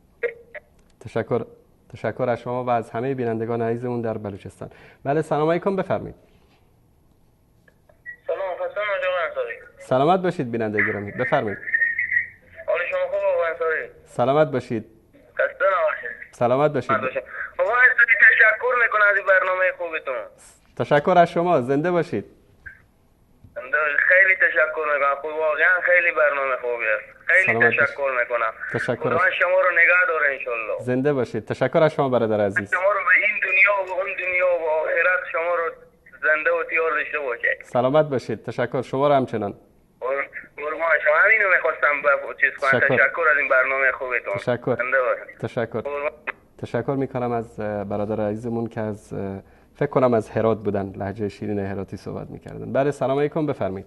تشکر از شما و از همه بینندگان عزیزمون در بلوچستان. بله سلام علیکم، بفرمایید. سلام خسته آقای انصاری. سلامت باشید بیننده گرامی، بفرمایید. حال شما خوب آقای انصاری؟ سلامت باشید. خسته نباشید. سلامت باشید. آقای انصاری تشکر میکنم از این برنامه خوبتون. تشکر از شما، زنده باشید. خیلی تشکر میکنم. خب واقعا خیلی برنامه خوبی است. خیلی تشکر میکنم. تشکر. خدا شما رو نگه داره انشالله. زنده باشید. تشکر از شما برادر عزیز. شما رو به این دنیا و اون دنیا و آخرت شما رو زنده و تیار داشته باشه. سلامت باشید. تشکر شما رو همچنان. قربان شما، همینو میخواستم چیز کنم. تشکر از این برنامه خوبتون. تشکر. تشکر. تشکر میکنم از برادر عزیزمون که از فکر کنم از هرات بودن، لهجه شیرین هراتی صحبت میکردن. بله سلام علیکم، بفرمایید.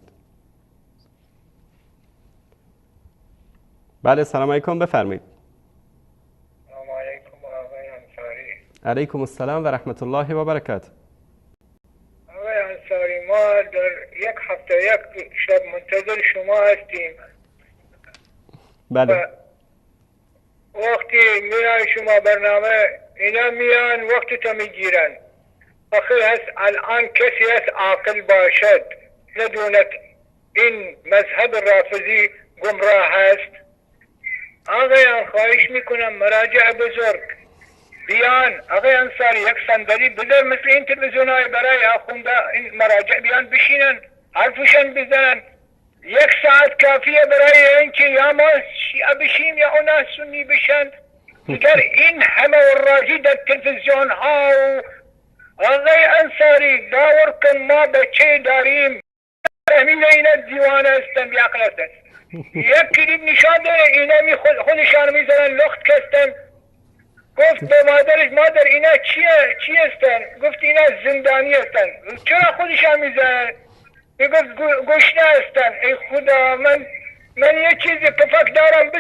بله سلام علیکم، بفرمایید. سلام علیکم آقای انصاری. علیکم السلام و رحمت الله و برکاته. آقای انصاری ما در یک هفته یک شب منتظر شما هستیم. بله. وقتی میان شما برنامه اینا میان وقتی تو میگیرن. آخر هست الان کسی هست عاقل باشد ندوند این مذهب رافضی گمراه هست؟ آقایان خواهش میکنم مراجع بزرگ بیان. آقای انصاری یک صندلی بذار مثل این تلویزیون های برای آخونده، این مراجع بیان بشینن حرفشان بزنن. یک ساعت کافیه برای اینکه یا ما شیعه بشیم یا اونا سنی بشن. دیگر این همه وراجی در تلویزیون ها. آقای انصاری باور کن ما بچه داریم همین اینا دیوانه هستن، بیعقل هستن. یک کلیپ نشان داره اینا خودشان میزنن لخت کستن. گفت به مادرش مادر اینا چی هستن؟ گفت اینا زندانی هستن. چرا خودشان میزنن؟ میگفت گشنه هستن. ای خدا من یه چیزی پفک دارم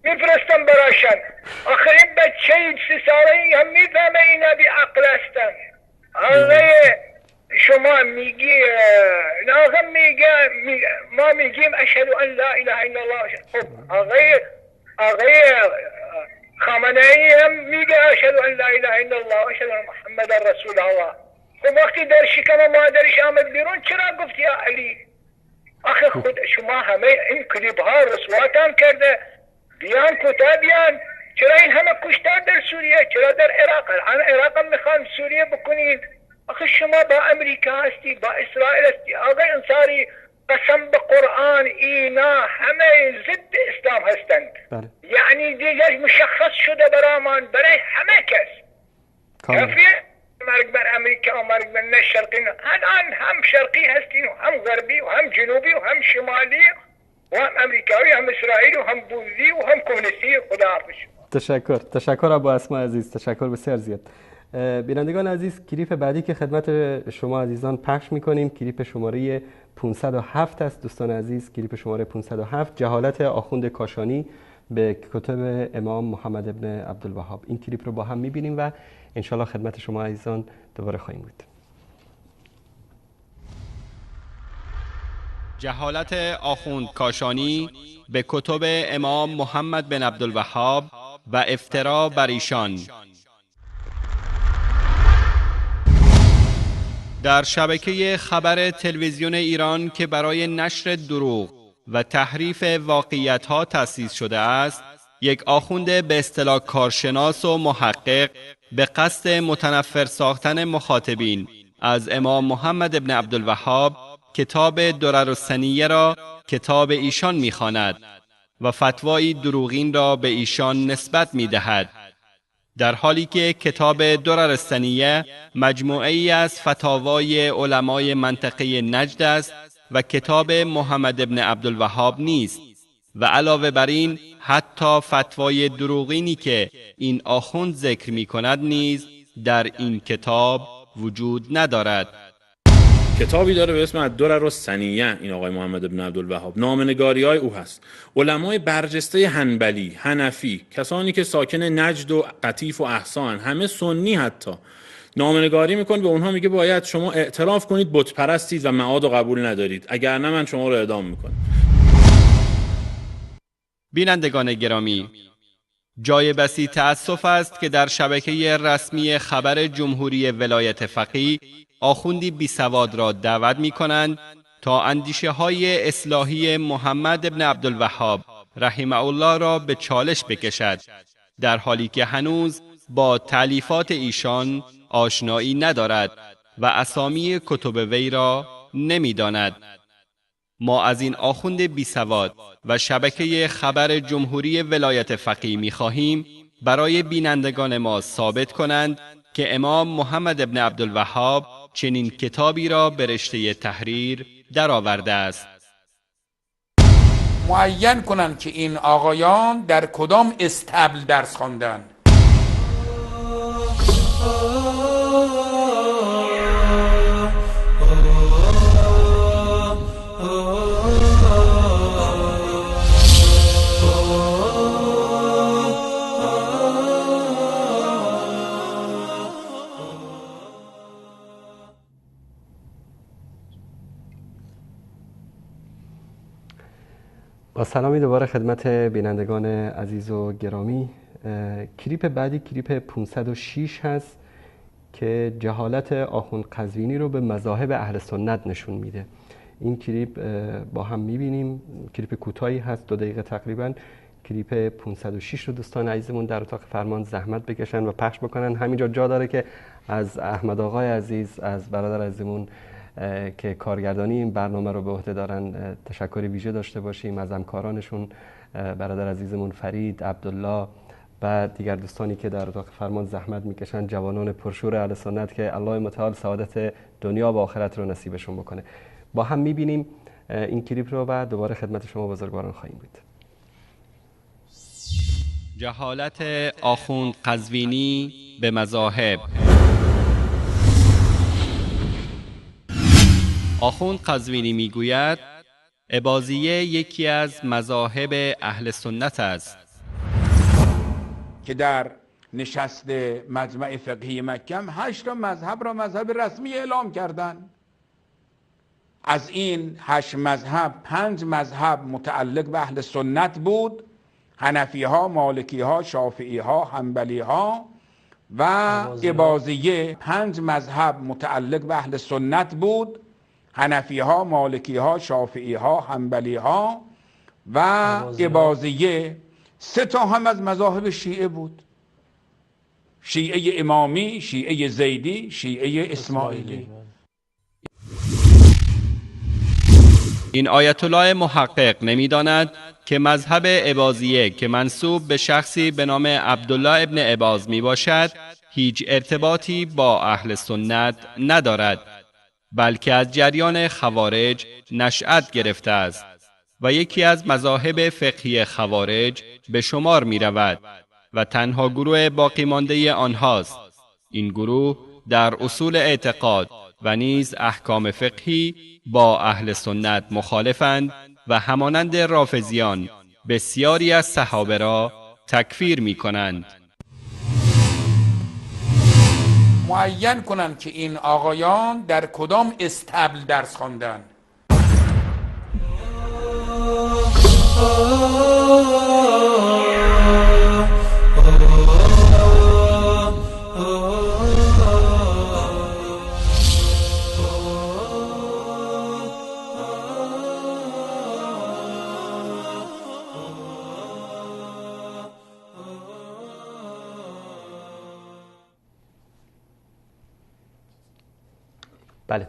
میفرستم براشن. آخه این بچه 3 ساله هم میفهمه اینا بی عقل هستن. آقای شما میگی آقا میگه ما میگیم اشهد ان لا اله الا الله. خب آقای خامنه ای هم میگه اشهد ان لا اله الا الله اشهد ان محمد رسول الله. خب وقتی در شکم مادرش آمد بیرون چرا گفت یا علی؟ آخه خود شما همه این کلیپ ها رسواتان کرده. بیان کوتاه بیان. چرا این همه کشتار در سوریه؟ چرا در عراق؟ الان عراق هم میخوان سوریه بکنید. آخه شما با امریکا هستی، با اسرائیل هستی. آقای انصاری قسم به قرآن اینا همه ضد اسلام هستند. بله. یعنی دیگه مشخص شده برامان برای همه کس. کافیه مرگ بر امریکا و مرگ بر نه شرقی. الان هم شرقی هستین و هم غربی و هم جنوبی و هم شمالی و هم امریکایی و هم اسرائیلی و هم بوذی و هم کمونیستی. خدا حافظ. تشکر ابو اسما عزیز، تشکر بسیار زیاد. بینندگان عزیز، کلیپ بعدی که خدمت شما عزیزان پخش میکنیم کلیپ شماره 507 است. دوستان عزیز، کلیپ شماره 507، جهالت آخوند کاشانی به کتب امام محمد ابن عبدالوهاب. این کلیپ رو با هم میبینیم و انشالله خدمت شما عزیزان دوباره خواهیم بود. جهالت آخوند کاشانی به کتب امام محمد بن عبدالوهاب و افترا بر ایشان. در شبکه خبر تلویزیون ایران که برای نشر دروغ و تحریف واقعیت‌ها تأسیس شده است، یک آخوند به اصطلاح کارشناس و محقق به قصد متنفر ساختن مخاطبین از امام محمد ابن عبدالوهاب کتاب درر السنیه را کتاب ایشان می‌خواند و فتوایی دروغین را به ایشان نسبت می‌دهد. در حالی که کتاب درر السنیه مجموعه ای از فتاوای علمای منطقه نجد است و کتاب محمد ابن عبدالوهاب نیست و علاوه بر این حتی فتوای دروغینی که این آخوند ذکر می کند نیز در این کتاب وجود ندارد. کتابی داره به اسم الدرر السنیه، این آقای محمد بن عبدالوهاب، نامنگاری های او هست. علمای برجسته حنبلی، حنفی، کسانی که ساکن نجد و قطیف و احسان، همه سنی، حتی نامنگاری میکنه به اونها، میگه باید شما اعتراف کنید بت پرستید و معاد و قبول ندارید، اگر نه من شما رو اعدام میکنم. بینندگان گرامی، جای بسی تأسف است که در شبکه رسمی خبر جمهوری ولایت فقیه آخوندی بی سواد را دعوت می کنند تا اندیشه های اصلاحی محمد ابن عبدالوهاب رحمه الله را به چالش بکشد، در حالی که هنوز با تألیفات ایشان آشنایی ندارد و اسامی کتب وی را نمی داند. ما از این آخوند بی سواد و شبکه خبر جمهوری ولایت فقیه می خواهیم برای بینندگان ما ثابت کنند که امام محمد ابن عبدالوهاب چنین کتابی را به رشته تحریر درآورده است. معین کنند که این آقایان در کدام استبل درس خواندند. با سلامی دوباره خدمت بینندگان عزیز و گرامی. کلیپ بعدی کلیپ 506 هست که جهالت آخوند قزوینی رو به مذاهب اهل سنت نشون میده. این کلیپ با هم میبینیم، کلیپ کوتاهی هست، 2 دقیقه تقریبا. کلیپ 506 رو دوستان عزیزمون در اتاق فرمان زحمت بکشن و پخش بکنن. همینجا جا داره که از احمد آقای عزیز، از برادر عزیزمون که کارگردانی این برنامه رو به عهده دارن تشکر ویژه داشته باشیم، از همکارانشون برادر عزیزمون فرید، عبدالله و دیگر دوستانی که در اتاق فرمان زحمت میکشن، جوانان پرشور اهل سنت که الله متعال سعادت دنیا و آخرت رو نصیبشون بکنه. با هم میبینیم این کلیپ رو و دوباره خدمت شما بزرگواران خواهیم بود. جهالت آخوند قزوینی به مذاهب. آخوند قزوینی میگوید اباضیه یکی از مذاهب اهل سنت است که در نشست مجمع فقهی مکه 8 مذهب را مذهب رسمی اعلام کردند. از این 8 مذهب 5 مذهب متعلق به اهل سنت بود: حنفی ها، مالکی ها، شافعی ها، حنبلی ها و اباضیه. 5 مذهب متعلق به اهل سنت بود: حنفی ها، مالکی ها، شافعی ها، حنبلی ها و اباضیه. 3 تا هم از مذاهب شیعه بود: شیعه امامی، شیعه زیدی، شیعه اسماعیلی. این آیت الله محقق نمیداند که مذهب اباضیه که منسوب به شخصی به نام عبدالله ابن اباض می باشد هیچ ارتباطی با اهل سنت ندارد، بلکه از جریان خوارج نشأت گرفته است و یکی از مذاهب فقهی خوارج به شمار می رود و تنها گروه باقی مانده آنهاست. این گروه در اصول اعتقاد و نیز احکام فقهی با اهل سنت مخالفند و همانند رافضیان بسیاری از صحابه را تکفیر می کنند. معین کنند که این آقایان در کدام استبل درس خواندند. بله،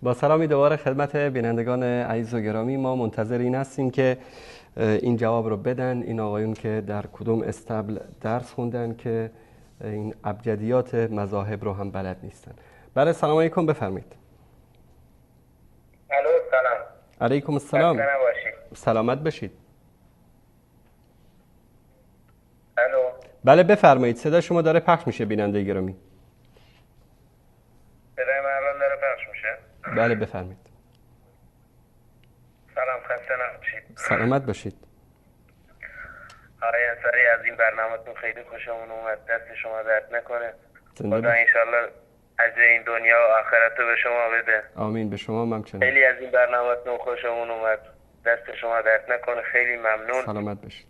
با سلامی دوباره خدمت بینندگان عزیز و گرامی. ما منتظر این هستیم که این جواب رو بدن این آقایون که در کدوم استبل درس خوندن که این ابجدیات مذاهب رو هم بلد نیستن. بله سلام علیکم، بفرمایید. الو سلام. علیکم السلام. سلامت باشید. الو. بله بفرمایید، صدا شما داره پخش میشه بیننده گرامی. صدای من الان داره پخش میشه؟ بله بفرمایید. سلام، خسته نباشید. سلامت باشید. آقای انصاری از این برنامه‌تون خیلی خوشمون اومد، دست شما درد نکنه. خدا انشالله اجر این دنیا و آخرت رو به شما بده. آمین، به شما همچنین. خیلی از این برنامه‌تون خوشمون اومد، دست شما درد نکنه، خیلی ممنون. سلامت باشید.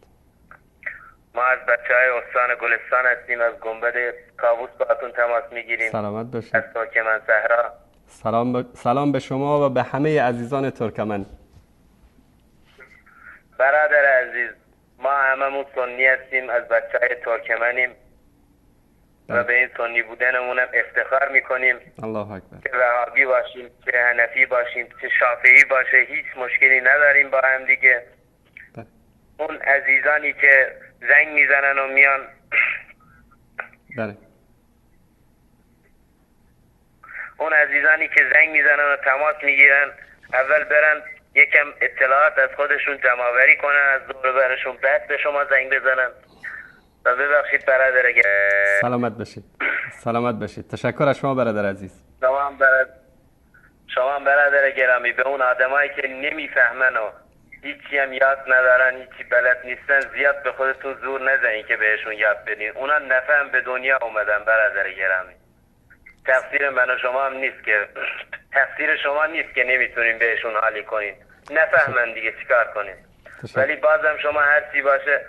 ما از بچه‌های استان گلستان هستیم، از گنبد کاووس باهاتون تماس میگیریم. سلامت باشید. از ترکمن صحرا. سلام به شما و به همه عزیزان ترکمن. برادر عزیز، ما هممون سنی هستیم، از بچه‌های ترکمنیم و به این سنی بودنمون هم افتخار میکنیم. الله اکبر. چه وهابی باشیم، چه حنفی باشیم، چه شافعی باشه، هیچ مشکلی نداریم با هم دیگه. اون عزیزانی که زنگ میزنن و میان، بله، اون عزیزانی که زنگ میزنن و تماس میگیرن، اول برن یکم اطلاعات از خودشون جمع‌آوری کنن، از دور برشون، بعد به شما زنگ بزنن. و ببخشید برادر. سلامت باشید. سلامت باشید. تشکر از شما برادر عزیز. شما هم برادر گرامی، به اون آدمایی که نمیفهمن و هیچی هم یاد ندارن، هیچی بلد نیستن، زیاد به خودتون زور نزنین که بهشون یاد بدین. اونا نفهم به دنیا اومدن برادر گرامی. تقصیر من و شما هم نیست که تقصیر شما نیست که نمیتونین بهشون حالی کنین. نفهمن دیگه چیکار کنین. ولی بازم شما هر چی باشه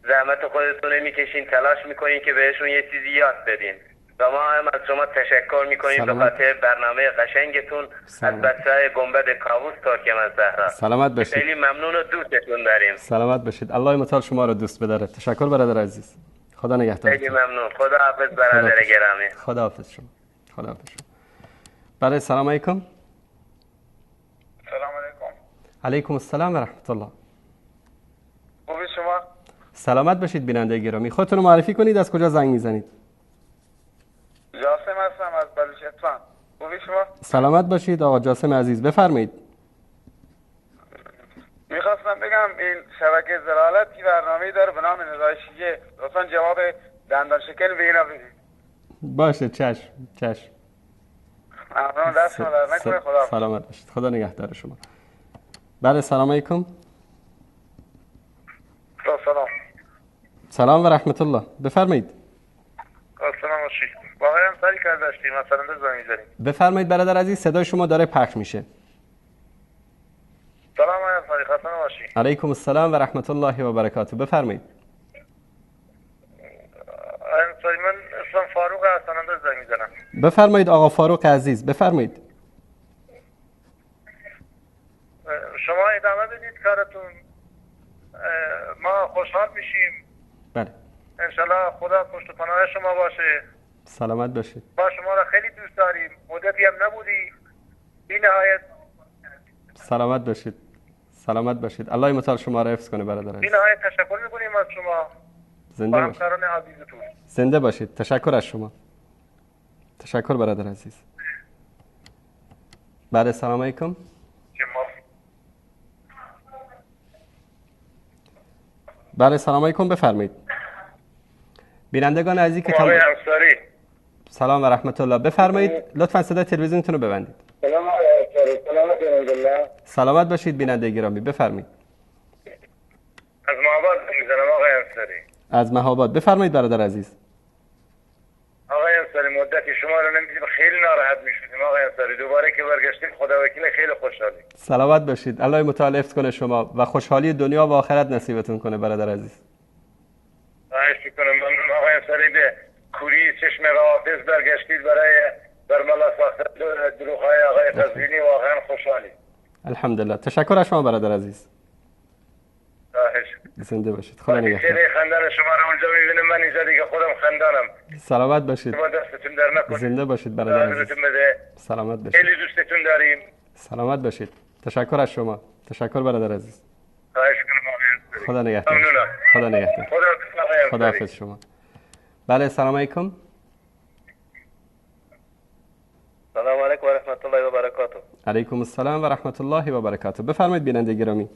زحمت خودتون میکشین، تلاش میکنین که بهشون یه چیزی یاد بدین. و ما هم از شما تشکر میکنیم به خاطر برنامه قشنگتون. از بچه‌های گنبد کاووس ترکمن صحرا. سلامت باشید. خیلی ممنون و دوستتون داریم. سلامت باشید. الله متعال شما رو دوست بداره. تشکر برادر عزیز. خدا نگهدارتون. خیلی ممنون. خدا حافظ برادر گرامی. خدا حافظ شما. خدا حافظ شما. بله سلام علیکم. سلام علیکم. علیکم السلام و رحمت الله. خوبی شما؟ سلامت باشید بیننده گرامی. خودتون رو معرفی کنید، از کجا زنگ میزنید؟ جاسم هستم از بلوچستان. خوبی شما؟ سلامت باشید آقا جاسم عزیز، بفرمایید. میخواستم بگم این شبکه زلالت کی برنامه‌ای داره به نام ندای شیعه، لطفاً جواب دندان شکن به اینا بدید. باشه، چشم چشم. ممنون، دست شما درد نکنه. خدا سلامت باشید. خدا نگهدار شما. بله سلام علیکم. سلام. سلام و رحمت الله، بفرمایید. سلام باشید. واقعا سری کار داشتیم، مثلا زنگ زدیم. بفرمایید برادر عزیز، صدای شما داره پخش میشه. سلام علیکم، خسته نباشید. علیکم السلام و رحمت الله و برکاته، بفرمایید. انصاری، من اسمم فاروق هستم، زنگ میزنم. بفرمایید آقا فاروق عزیز، بفرمایید. شما ادامه بدید کارتون، ما خوشحال میشیم. بله انشالله خدا پشت و پناه شما باشه. سلامت باشید. ما شما را خیلی دوست داریم، مدتی هم نبودی بی نهایت. سلامت باشید. سلامت باشید. الله متعال شما را حفظ کنه برادر عزیز. بی نهایت تشکر میکنیم از شما. زنده باشید. عزیزتون. زنده باشید. تشکر از شما. تشکر برادر عزیز. بله سلام علیکم. بله سلام علیکم، بفرمایید. بینندگان عزیز که سلام و رحمت الله، بفرمایید. لطفا صدای تلویزیونتون رو ببندید. سلام علیکم. سلامت باشید بیننده گرامی، بفرمایید. از مهاباد میزنم آقای انصاری. از مهاباد، بفرمایید برادر عزیز. آقای انصاری مدتی شما رو نمیدیدیم، خیلی ناراحت میشدیم آقای انصاری. دوباره که برگشتیم خدا وکیل خیلی خوشحالیم. سلامت باشید. الله متعال حفظ کنه شما و خوشحالی دنیا و آخرت نصیبتون کنه برادر عزیز. خواهش می‌کنم. ممنون آقای انصاری، به کوری چشم روافض برگشتید برای برملا ساختن دروغ‌های آقای قزوینی، واقعا خوشحالیم. الحمدلله. تشکر از شما برادر عزیز. خواهش. زنده باشید. خدا نگهدار. خیلی خندان شما رو اونجا می‌بینم، من اینجا دیگه خودم خندانم. سلامت باشید. شما دستتون در نکنه. زنده باشید برادر عزیز. سلامت باشید. خیلی دوستتون داریم. سلامت باشید. تشکر از شما. تشکر برادر عزیز. خواهش می‌کنم. خدا نگهدار. ممنونم. خدا نگهدار. خدا حافظ شما. بله، سلام علیکم. سلام علیکم و رحمت الله و برکاته. علیکم السلام و رحمت الله و برکاته. بفرمایید بیننده گرامی.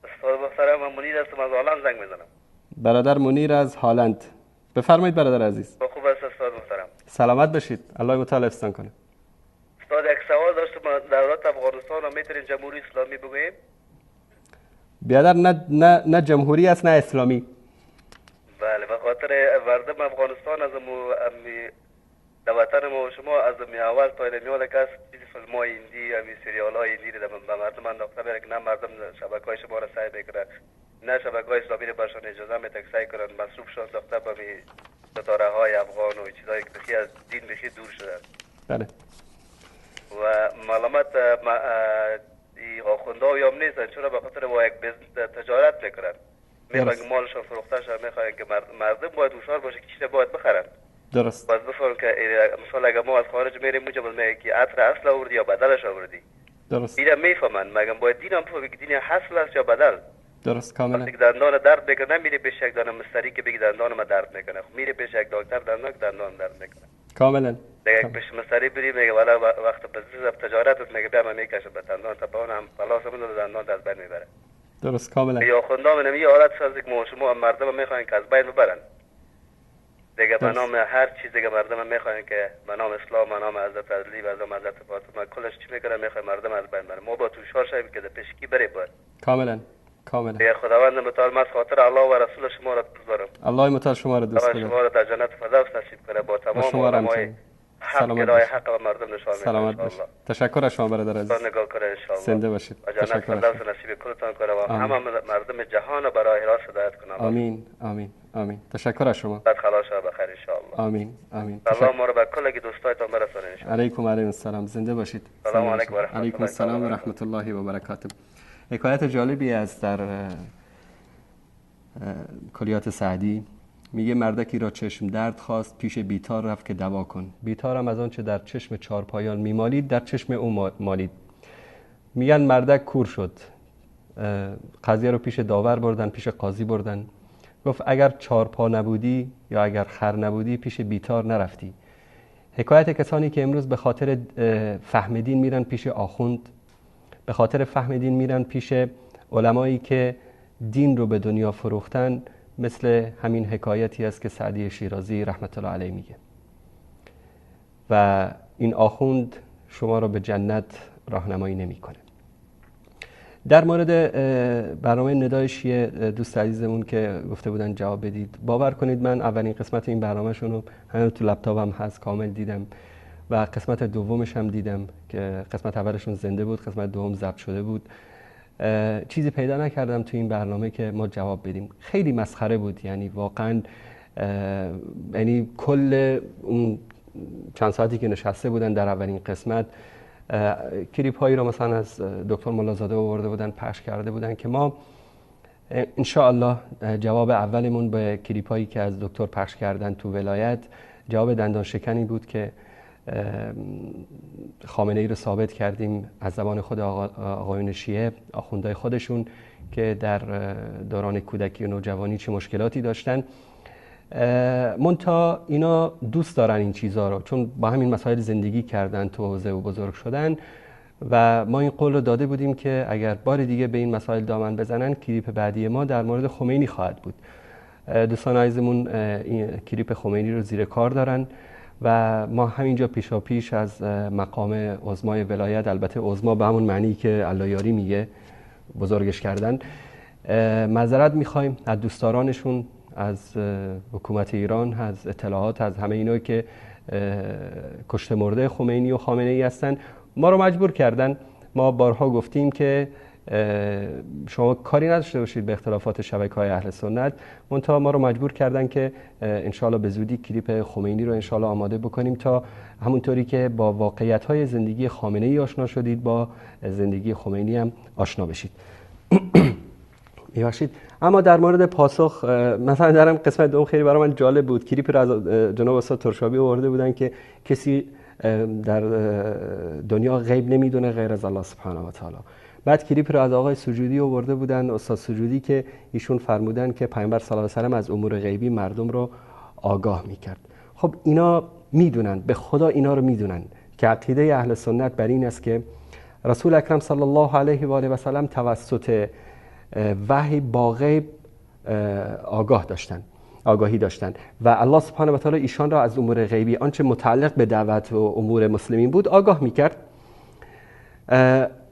استاد محترم، من منیر هستم، از هلند زنگ میزنم. برادر منیر از هلند، بفرمایید برادر عزیز. خوب است استاد محترم. سلامت باشید، الله متعال حفظتان کنه. استاد یک سوال داشتم، در دولت افغانستان را میتونیم جمهوری اسلامی بگوییم؟ بیادر نه نه نه جمهوری است نه اسلامی. بله، به خاطر مردم افغانستان از در وطن ما و شما از اول تا میال کس فیلم های هندی یا سریال های هندی رو به مردم انداخته بره که نه مردم شبکه های شما را سعی بکنه، نه شبکه های اسلامی رو برشان اجازه میده که سعی کنن، مصروف شان ساخته به ستاره های افغان و چیزایی که بخی از دین بخی دور شدن. بله. و معلومات آخونده ها هم نیستن، چرا؟ به خاطر با یک تجارت میکنن، میخواین که مالشان فروخته شد، میخواین که مردم باید هوشیار باشه که چیز باید بخرن. درست. باید بفهمم که مثلا اگه ما از خارج میریم اونجا باز میگه که عطر اصل آوردی یا بدلش آوردی. درست. اینم میفهمن، مگم باید دین هم بفهمه که دین اصل است یا بدل. درست، کاملا. وقتی که دندان درد میکنه میره پیش یک دانه مستری که بگه دندان ما درد میکنه، خب میره پیش یک دکتر دندان که دندان درد میکنه. کاملا. دیگه پیش مستری بری میگه والا وقت business تجارت میگه بیا من میکشم به دندان تا به اون هم خلاص من دندان از بین میبره. درست، کاملا. یا خدا من یه حالت سازی که ما شما مردم میخواین که از بین ببرن. دیگه به نام هر چیز دیگه مردم میخواین که به نام اسلام، به نام حضرت علی، به نام حضرت فاطمه، کلش چی میکنن میخواین مردم از بین ببرن. ما با توشار شویم که پیشکی بره باید. کاملا کاملا. دیگه خداوند متعال من خاطر الله و رسول شما را دوست دارم. الله متعال شما را دوست داره. شما را در جنت فردوس نصیب کنه با تمام علمای حق راه حق و مردم نشان. سلامت باشید. تشکر از شما برادر عزیز. نگاه کنه ان شاء الله. زنده باشید. جنت فردوس نصیب کلتان کنه و همه مردم جهان برای راست هدایت کنه. آمین آمین آمین. تشکر از شما. بعد خلاص شب بخیر ان شاء الله. آمین آمین. الله ما رو به کل دوستایتان برسونه ان شاء الله. علیکم علیکم السلام. زنده باشید. سلام علیکم و رحمت علیکم السلام و رحمت الله و برکاته. حکایت جالبی است در کلیات سعدی. میگه مردکی را چشم درد خواست، پیش بیتار رفت که دوا کن. بیتار هم از آنچه در چشم چارپایان میمالید در چشم او مالید. میگن مردک کور شد. قضیه رو پیش داور بردن، پیش قاضی بردن. گفت اگر چارپا نبودی یا اگر خر نبودی پیش بیتار نرفتی. حکایت کسانی که امروز به خاطر فهم دین میرن پیش آخوند، به خاطر فهم دین میرن پیش علمایی که دین رو به دنیا فروختن، مثل همین حکایتی است که سعدی شیرازی رحمت الله علیه میگه. و این آخوند شما رو به جنت راهنمایی نمیکنه. در مورد برنامه ندای شیعه دوست عزیزمون که گفته بودن جواب بدید، باور کنید من اولین قسمت این برنامه‌شون رو همین تو لپتاپم هست کامل دیدم و قسمت دومش هم دیدم که قسمت اولشون زنده بود، قسمت دوم ضبط شده بود. چیزی پیدا نکردم تو این برنامه که ما جواب بدیم. خیلی مسخره بود، یعنی واقعا، یعنی کل اون چند ساعتی که نشسته بودن در اولین قسمت کلیپ هایی رو مثلا از دکتر ملازاده آورده بودن پخش کرده بودن که ما انشاءالله جواب اولمون به کلیپ هایی که از دکتر پخش کردن تو ولایت جواب دندان شکنی بود که خامنه ای رو ثابت کردیم از زبان خود آقایون شیعه، آخوندهای خودشون که در دوران کودکی و نوجوانی چه مشکلاتی داشتن. منتها اینا دوست دارن این چیزا رو، چون با همین مسائل زندگی کردن تو حوزه و بزرگ شدن و ما این قول رو داده بودیم که اگر بار دیگه به این مسائل دامن بزنن کلیپ بعدی ما در مورد خمینی خواهد بود. دوستان عزیزمون این کلیپ خمینی رو زیر کار دارن و ما همینجا پیشا پیش از مقام عظمای ولایت، البته عظما به همون معنی که اللهیاری میگه بزرگش کردن، معذرت میخوایم از دوستدارانشون، از حکومت ایران، از اطلاعات، از همه اینا که کشته مرده خمینی و خامنه ای هستن. ما رو مجبور کردن. ما بارها گفتیم که شما کاری نداشته باشید به اختلافات شبکه‌های اهل سنت، منتها ما رو مجبور کردن که انشالله به زودی کلیپ خمینی رو انشالله آماده بکنیم تا همونطوری که با واقعیت‌های زندگی خامنه ای آشنا شدید با زندگی خمینی هم آشنا بشید. میبخشید. اما در مورد پاسخ، مثلا درم قسمت دوم خیلی برای من جالب بود. کلیپ رو از جناب استاد ترشابی آورده بودن که کسی در دنیا غیب نمیدونه غیر از الله سبحانه و تعالی. بعد کلیپ رو از آقای سجودی آورده بودن، استاد سجودی، که ایشون فرمودن که پیامبر صلی الله علیه و سلم از امور غیبی مردم رو آگاه میکرد. خب اینا میدونن، به خدا اینا رو میدونن که عقیده اهل سنت بر این است که رسول اکرم صلی الله علیه و آله و سلم توسط وحی با غیب آگاهی داشتن و الله سبحانه و تعالی ایشان را از امور غیبی، آنچه متعلق به دعوت و امور مسلمین بود، آگاه میکرد.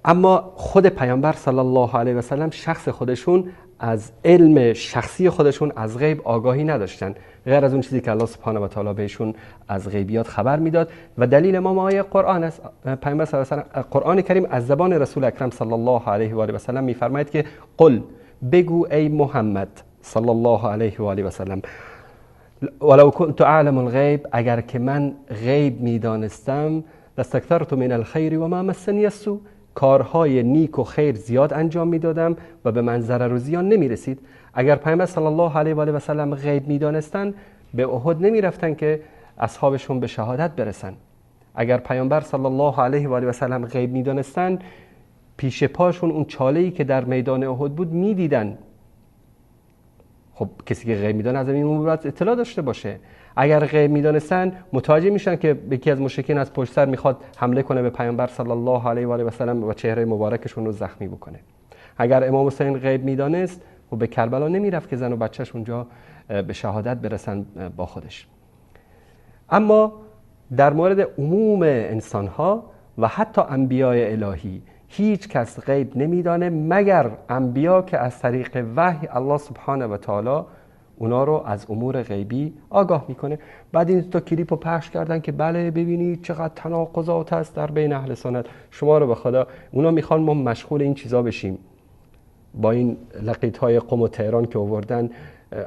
اما خود پیامبر صلی الله علیه و سلم شخص خودشون از علم شخصی خودشون از غیب آگاهی نداشتن، غیر از اون چیزی که الله سبحانه و تعالی بهشون از غیبیات خبر میداد. و دلیل ما آیه قرآن است. پیامبر صلی الله علیه و سلم، قرآن کریم از زبان رسول اکرم صلی الله علیه و آله و سلم میفرماید که قل، بگو ای محمد صلی الله علیه و آله و سلم، ولو كنت اعلم الغیب، اگر که من غیب میدانستم، لاستکثرت من الخیر و ما مسنی السوء، کارهای نیک و خیر زیاد انجام میدادم و به من ضرر و زیان نمیرسید. اگر پیامبر صلی الله علیه و آله و سلم غیب میدانستن، به احد نمیرفتن که اصحابشون به شهادت برسن. اگر پیامبر صلی الله علیه و آله و سلم غیب میدانستن، پیش پاشون اون چاله‌ای که در میدان احد بود میدیدن. خب کسی که غیب میدانه از این امور باید اطلاع داشته باشه. اگر غیب میدانستن، متوجه میشن که یکی از مشرکین از پشت سر میخواد حمله کنه به پیامبر صلی الله علیه و آله و سلم و چهره مبارکشون رو زخمی بکنه. اگر امام حسین غیب میدانست، خب به کربلا نمیرفت که زن و بچهش اونجا به شهادت برسن با خودش. اما در مورد عموم انسانها و حتی انبیای الهی هیچ کس غیب نمیدانه مگر انبیا که از طریق وحی الله سبحانه و تعالی اونا رو از امور غیبی آگاه میکنه. بعد این تا کلیپ رو پخش کردن که بله ببینید چقدر تناقضات هست در بین اهل سنت. شما رو به خدا اونا میخوان ما مشغول این چیزا بشیم، با این لقیط های قم و تهران که آوردن،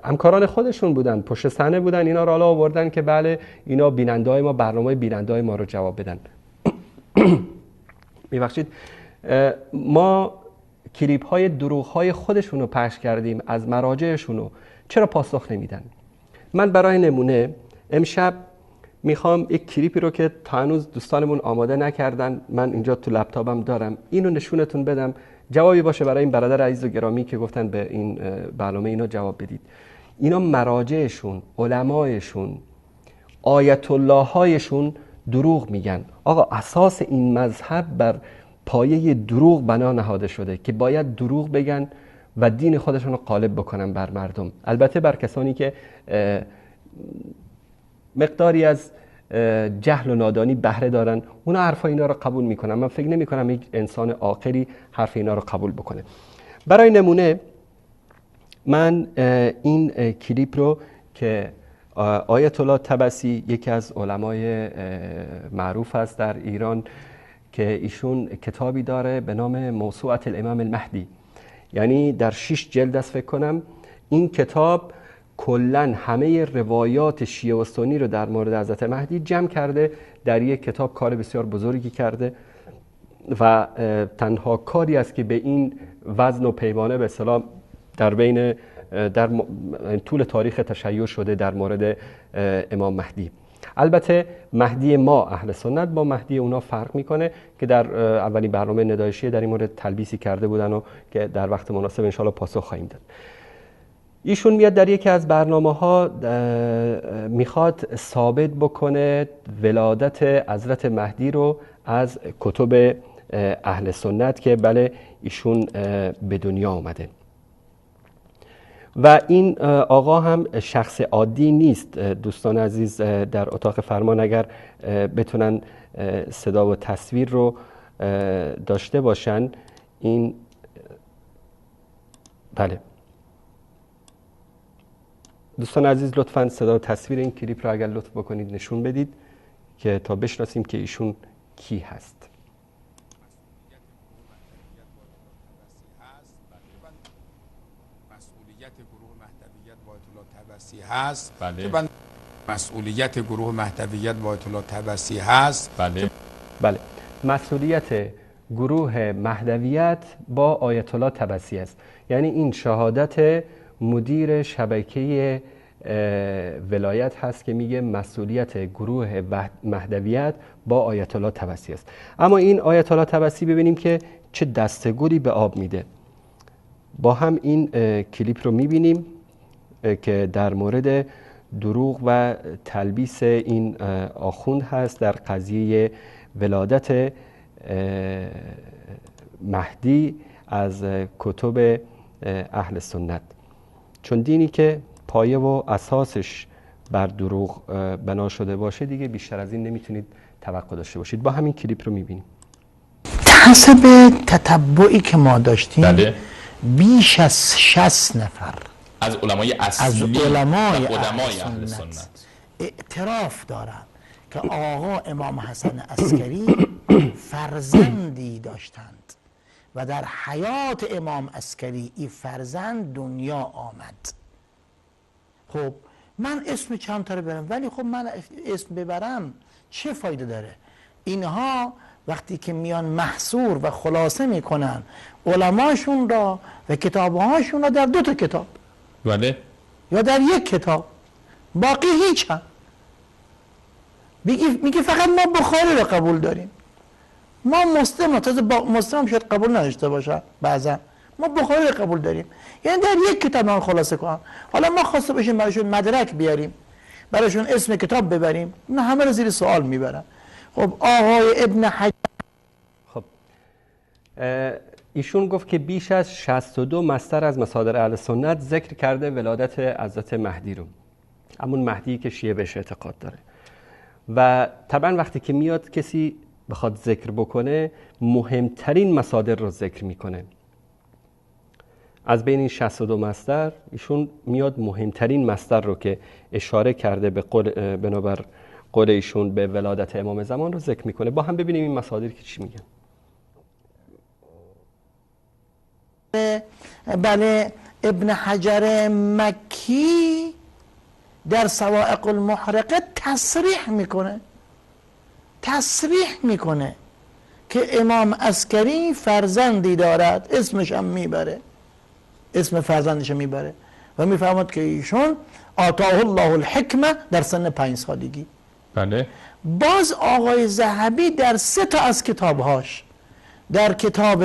همکاران خودشون بودن، پشت صحنه بودن، اینا رو حالا آوردن که بله اینا بیننده‌های ما، برنامه بیننده‌های ما رو جواب بدن. میبخشید، ما کلیپ های دروغ های خودشون رو پخش کردیم از مراجعشون رو، چرا پاسخ نمیدن؟ من برای نمونه امشب میخوام یک کلیپی رو که تا هنوز دوستانمون آماده نکردن، من اینجا تو لپتاپم دارم، اینو نشونتون بدم، جوابی باشه برای این برادر عزیز و گرامی که گفتن به این برنامه اینا جواب بدید. اینا مراجعشون، علمایشون، آیت الله هایشون دروغ میگن. آقا اساس این مذهب بر پایه دروغ بنا نهاده شده که باید دروغ بگن و دین خودشون رو غالب بکنن بر مردم، البته بر کسانی که مقداری از جهل و نادانی بهره دارن، اونا حرفای اینا رو قبول میکنن. من فکر نمی کنم یک انسان عاقلی حرف اینا رو قبول بکنه. برای نمونه من این کلیپ رو که آیت الله طبسی یکی از علمای معروف است در ایران که ایشون کتابی داره به نام موسوعة الامام المهدی، یعنی در 6 جلد است فکر کنم. این کتاب کلاً همه روایات شیعه و سنی رو در مورد حضرت مهدی جمع کرده در یک کتاب، کار بسیار بزرگی کرده و تنها کاری است که به این وزن و پیمانه به اصطلاح در بین در طول تاریخ تشیع شده در مورد امام مهدی. البته مهدی ما اهل سنت با مهدی اونا فرق میکنه که در اولین برنامه ندای شیعه در این مورد تلبیسی کرده بودن و که در وقت مناسب انشاءالله پاسخ خواهیم داد. ایشون میاد در یکی از برنامه ها میخواد ثابت بکنه ولادت حضرت مهدی رو از کتب اهل سنت که بله ایشون به دنیا آمده. و این آقا هم شخص عادی نیست. دوستان عزیز در اتاق فرمان اگر بتونن صدا و تصویر رو داشته باشن، این بله دوستان عزیز لطفاً صدا و تصویر این کلیپ رو اگر لطف بکنید نشون بدید که تا بشناسیم که ایشون کی هست. هست بله. که مسئولیت گروه مهدویت با آیت الله طبسی هست. بله. بله، مسئولیت گروه مهدویت با آیت الله طبسی است. یعنی این شهادت مدیر شبکه ولایت هست که میگه مسئولیت گروه مهدویت با آیت الله طبسی است. اما این آیت الله طبسی ببینیم که چه دستگلی به آب میده. با هم این کلیپ رو میبینیم که در مورد دروغ و تلبیس این آخوند هست در قضیه ولادت مهدی از کتب اهل سنت. چون دینی که پایه و اساسش بر دروغ بنا شده باشه دیگه بیشتر از این نمیتونید توقع داشته باشید. با همین کلیپ رو میبینیم. حسب تتبعی که ما داشتیم، بله، بیش از 60 نفر از علمای اصلی، از علمای اهل سنت اعتراف دارند که آقا امام حسن عسکری فرزندی داشتند و در حیات امام عسکری این فرزند دنیا آمد. خب من اسم چند تا رو برم، ولی خب من اسم ببرم چه فایده داره؟ اینها وقتی که میان محصور و خلاصه میکنن علماشون را و کتابهاشون را در 2 تا کتاب، بله، یا در یک کتاب، باقی هیچ هم. میگه فقط ما بخاری رو قبول داریم، ما مسلم، تازه مسلم شاید قبول نداشته باشه بعضا، ما بخاری رو قبول داریم. یعنی در یک کتاب من خلاصه کنم. حالا ما خواسته باشیم براشون مدرک بیاریم، براشون اسم کتاب ببریم، نه، همه رو زیر سوال میبرن. خب آقای ابن حجر، خب ایشون گفت که بیش از 62 مصدر از مصادر اهل سنت ذکر کرده ولادت حضرت مهدی رو، همون مهدی که شیعه بهش اعتقاد داره. و طبعا وقتی که میاد کسی بخواد ذکر بکنه مهمترین مصادر رو ذکر میکنه. از بین این 62 مصدر ایشون میاد مهمترین مصدر رو که اشاره کرده به قول، بنابر قول ایشون به ولادت امام زمان رو ذکر میکنه. با هم ببینیم این مصادر که چی میگن. بله، ابن حجر مکی در سوائق المحرقه تصریح میکنه، که امام عسکری فرزندی دارد، اسمش هم میبره، اسم فرزندش میبره و میفهمد که ایشون آتاه الله الحکمه در سن 5 سالگی. بله. باز آقای ذهبی در 3 تا از کتابهاش، در کتاب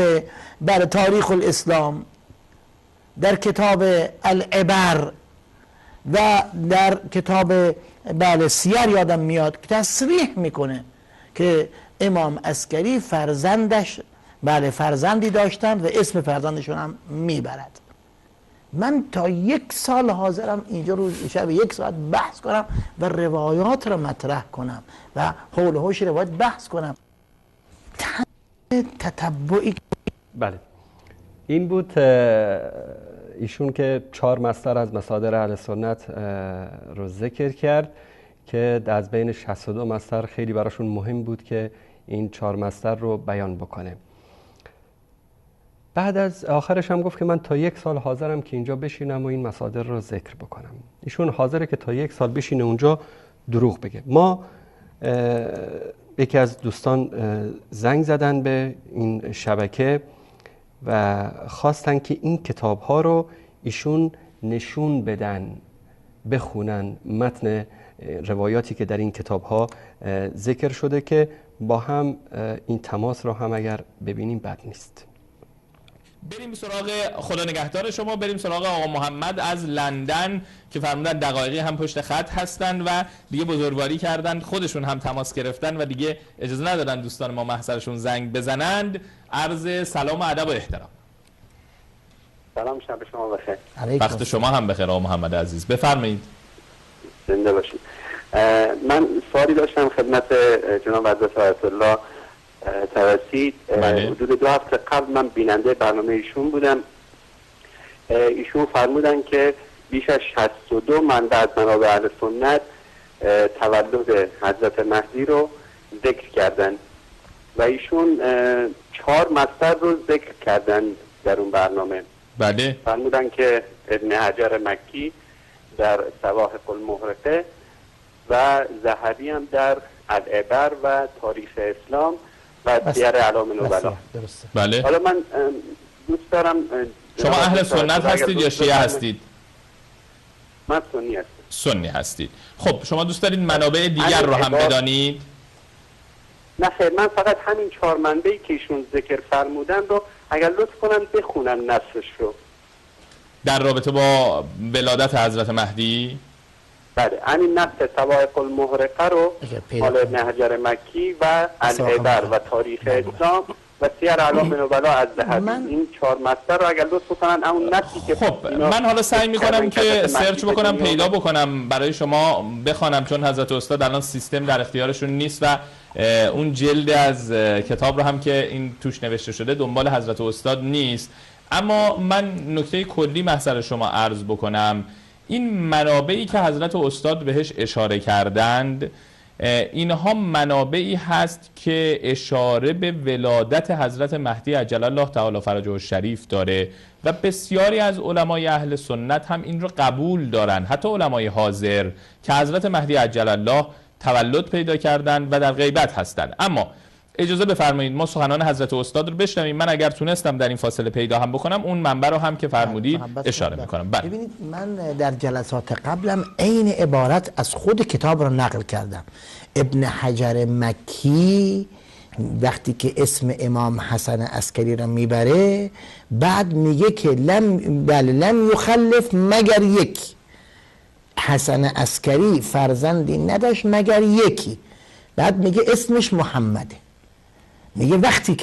بر تاریخ الاسلام، در کتاب العبر و در کتاب بله سیر یادم میاد، تصریح میکنه که امام عسکری فرزندش، بله فرزندی داشتند و اسم فرزندشون هم میبرد. من تا 1 سال حاضرم اینجا روز شب 1 ساعت بحث کنم و روایات رو مطرح کنم و حول و حوش روایت بحث کنم. تتبعی. بله، این بود ایشون که 4 مصدر از مصادر اهل سنت رو ذکر کرد که از بین 62 مصدر خیلی براشون مهم بود که این 4 مصدر رو بیان بکنه. بعد از آخرش هم گفت که من تا 1 سال حاضرم که اینجا بشینم و این مصادر رو ذکر بکنم. ایشون حاضره که تا 1 سال بشینه اونجا دروغ بگه. ما یکی از دوستان زنگ زدن به این شبکه و خواستن که این کتاب ها رو ایشون نشون بدن، بخونن متن روایاتی که در این کتاب ها ذکر شده که با هم این تماس رو هم اگر ببینیم بد نیست. بریم سراغ خدا نگهدار شما، بریم سراغ آقا محمد از لندن که فرمودن دقایقی هم پشت خط هستن و دیگه بزرگواری کردن، خودشون هم تماس گرفتن و دیگه اجازه ندادن دوستان ما محضرشون زنگ بزنند. عرض سلام و ادب و احترام. سلام، شب شما بخیر. وقت شما هم بخیر آقا محمد عزیز، بفرمایید. زنده باشید. من سوالی داشتم خدمت جناب حضرت آیت الله توسی. حدود 2 هفته قبل من بیننده برنامه ایشون بودم. ایشون فرمودن که بیش از 62 منبع از منابع اهل سنت تولد حضرت مهدی رو ذکر کردن و ایشون 4 مصدر رو ذکر کردن در اون برنامه. بله. فرمودن که ابن حجر مکی در سواحق المحرقه و ذهبی هم در العبر و تاریخ اسلام و سیر اعلام نبلا. بله. حالا من دوست دارم. شما اهل سنت هستید یا شیعه هستید؟ من سنی هستم. سنی هستید. خب شما دوست دارید منابع دیگر رو هم بدانید؟ نه خیر، من فقط همین 4 منبعی که ایشون ذکر فرمودن رو اگر لطف کنن بخونن نصش رو. در رابطه با ولادت حضرت مهدی؟ بله، همین نص سوائق المحرقه رو مال ابن حجر مکی و العبر و تاریخ اسلام و سیر اعلام نبلا از ذهبی، این 4 مصدر رو اگر لطف بکنن همون نصی که خب من حالا سعی میکنم که search بکنم پیدا بکنم برای شما بخوانم، چون حضرت استاد الان سیستم در اختیارشون نیست و اون جلد از کتاب رو هم که این توش نوشته شده دنبال حضرت استاد نیست. اما من نکته کلی محضر شما عرض بکنم، این منابعی که حضرت استاد بهش اشاره کردند اینها منابعی هست که اشاره به ولادت حضرت مهدی عجل الله تعالی فرجه الشریف داره و بسیاری از علمای اهل سنت هم این رو قبول دارن، حتی علمای حاضر، که حضرت مهدی عجل الله تولد پیدا کردند و در غیبت هستند. اما اجازه بفرمایید ما سخنان حضرت استاد رو بشنویم. من اگر تونستم در این فاصله پیدا هم بکنم اون منبع رو هم که فرمودید اشاره میکنم. بله. ببینید من در جلسات قبلم عین عبارت از خود کتاب رو نقل کردم. ابن حجر مکی وقتی که اسم امام حسن عسکری رو میبره بعد میگه که لم یخلف مگر یک، حسن عسکری فرزندی نداشت مگر یکی، بعد میگه اسمش محمده. میگه وقتی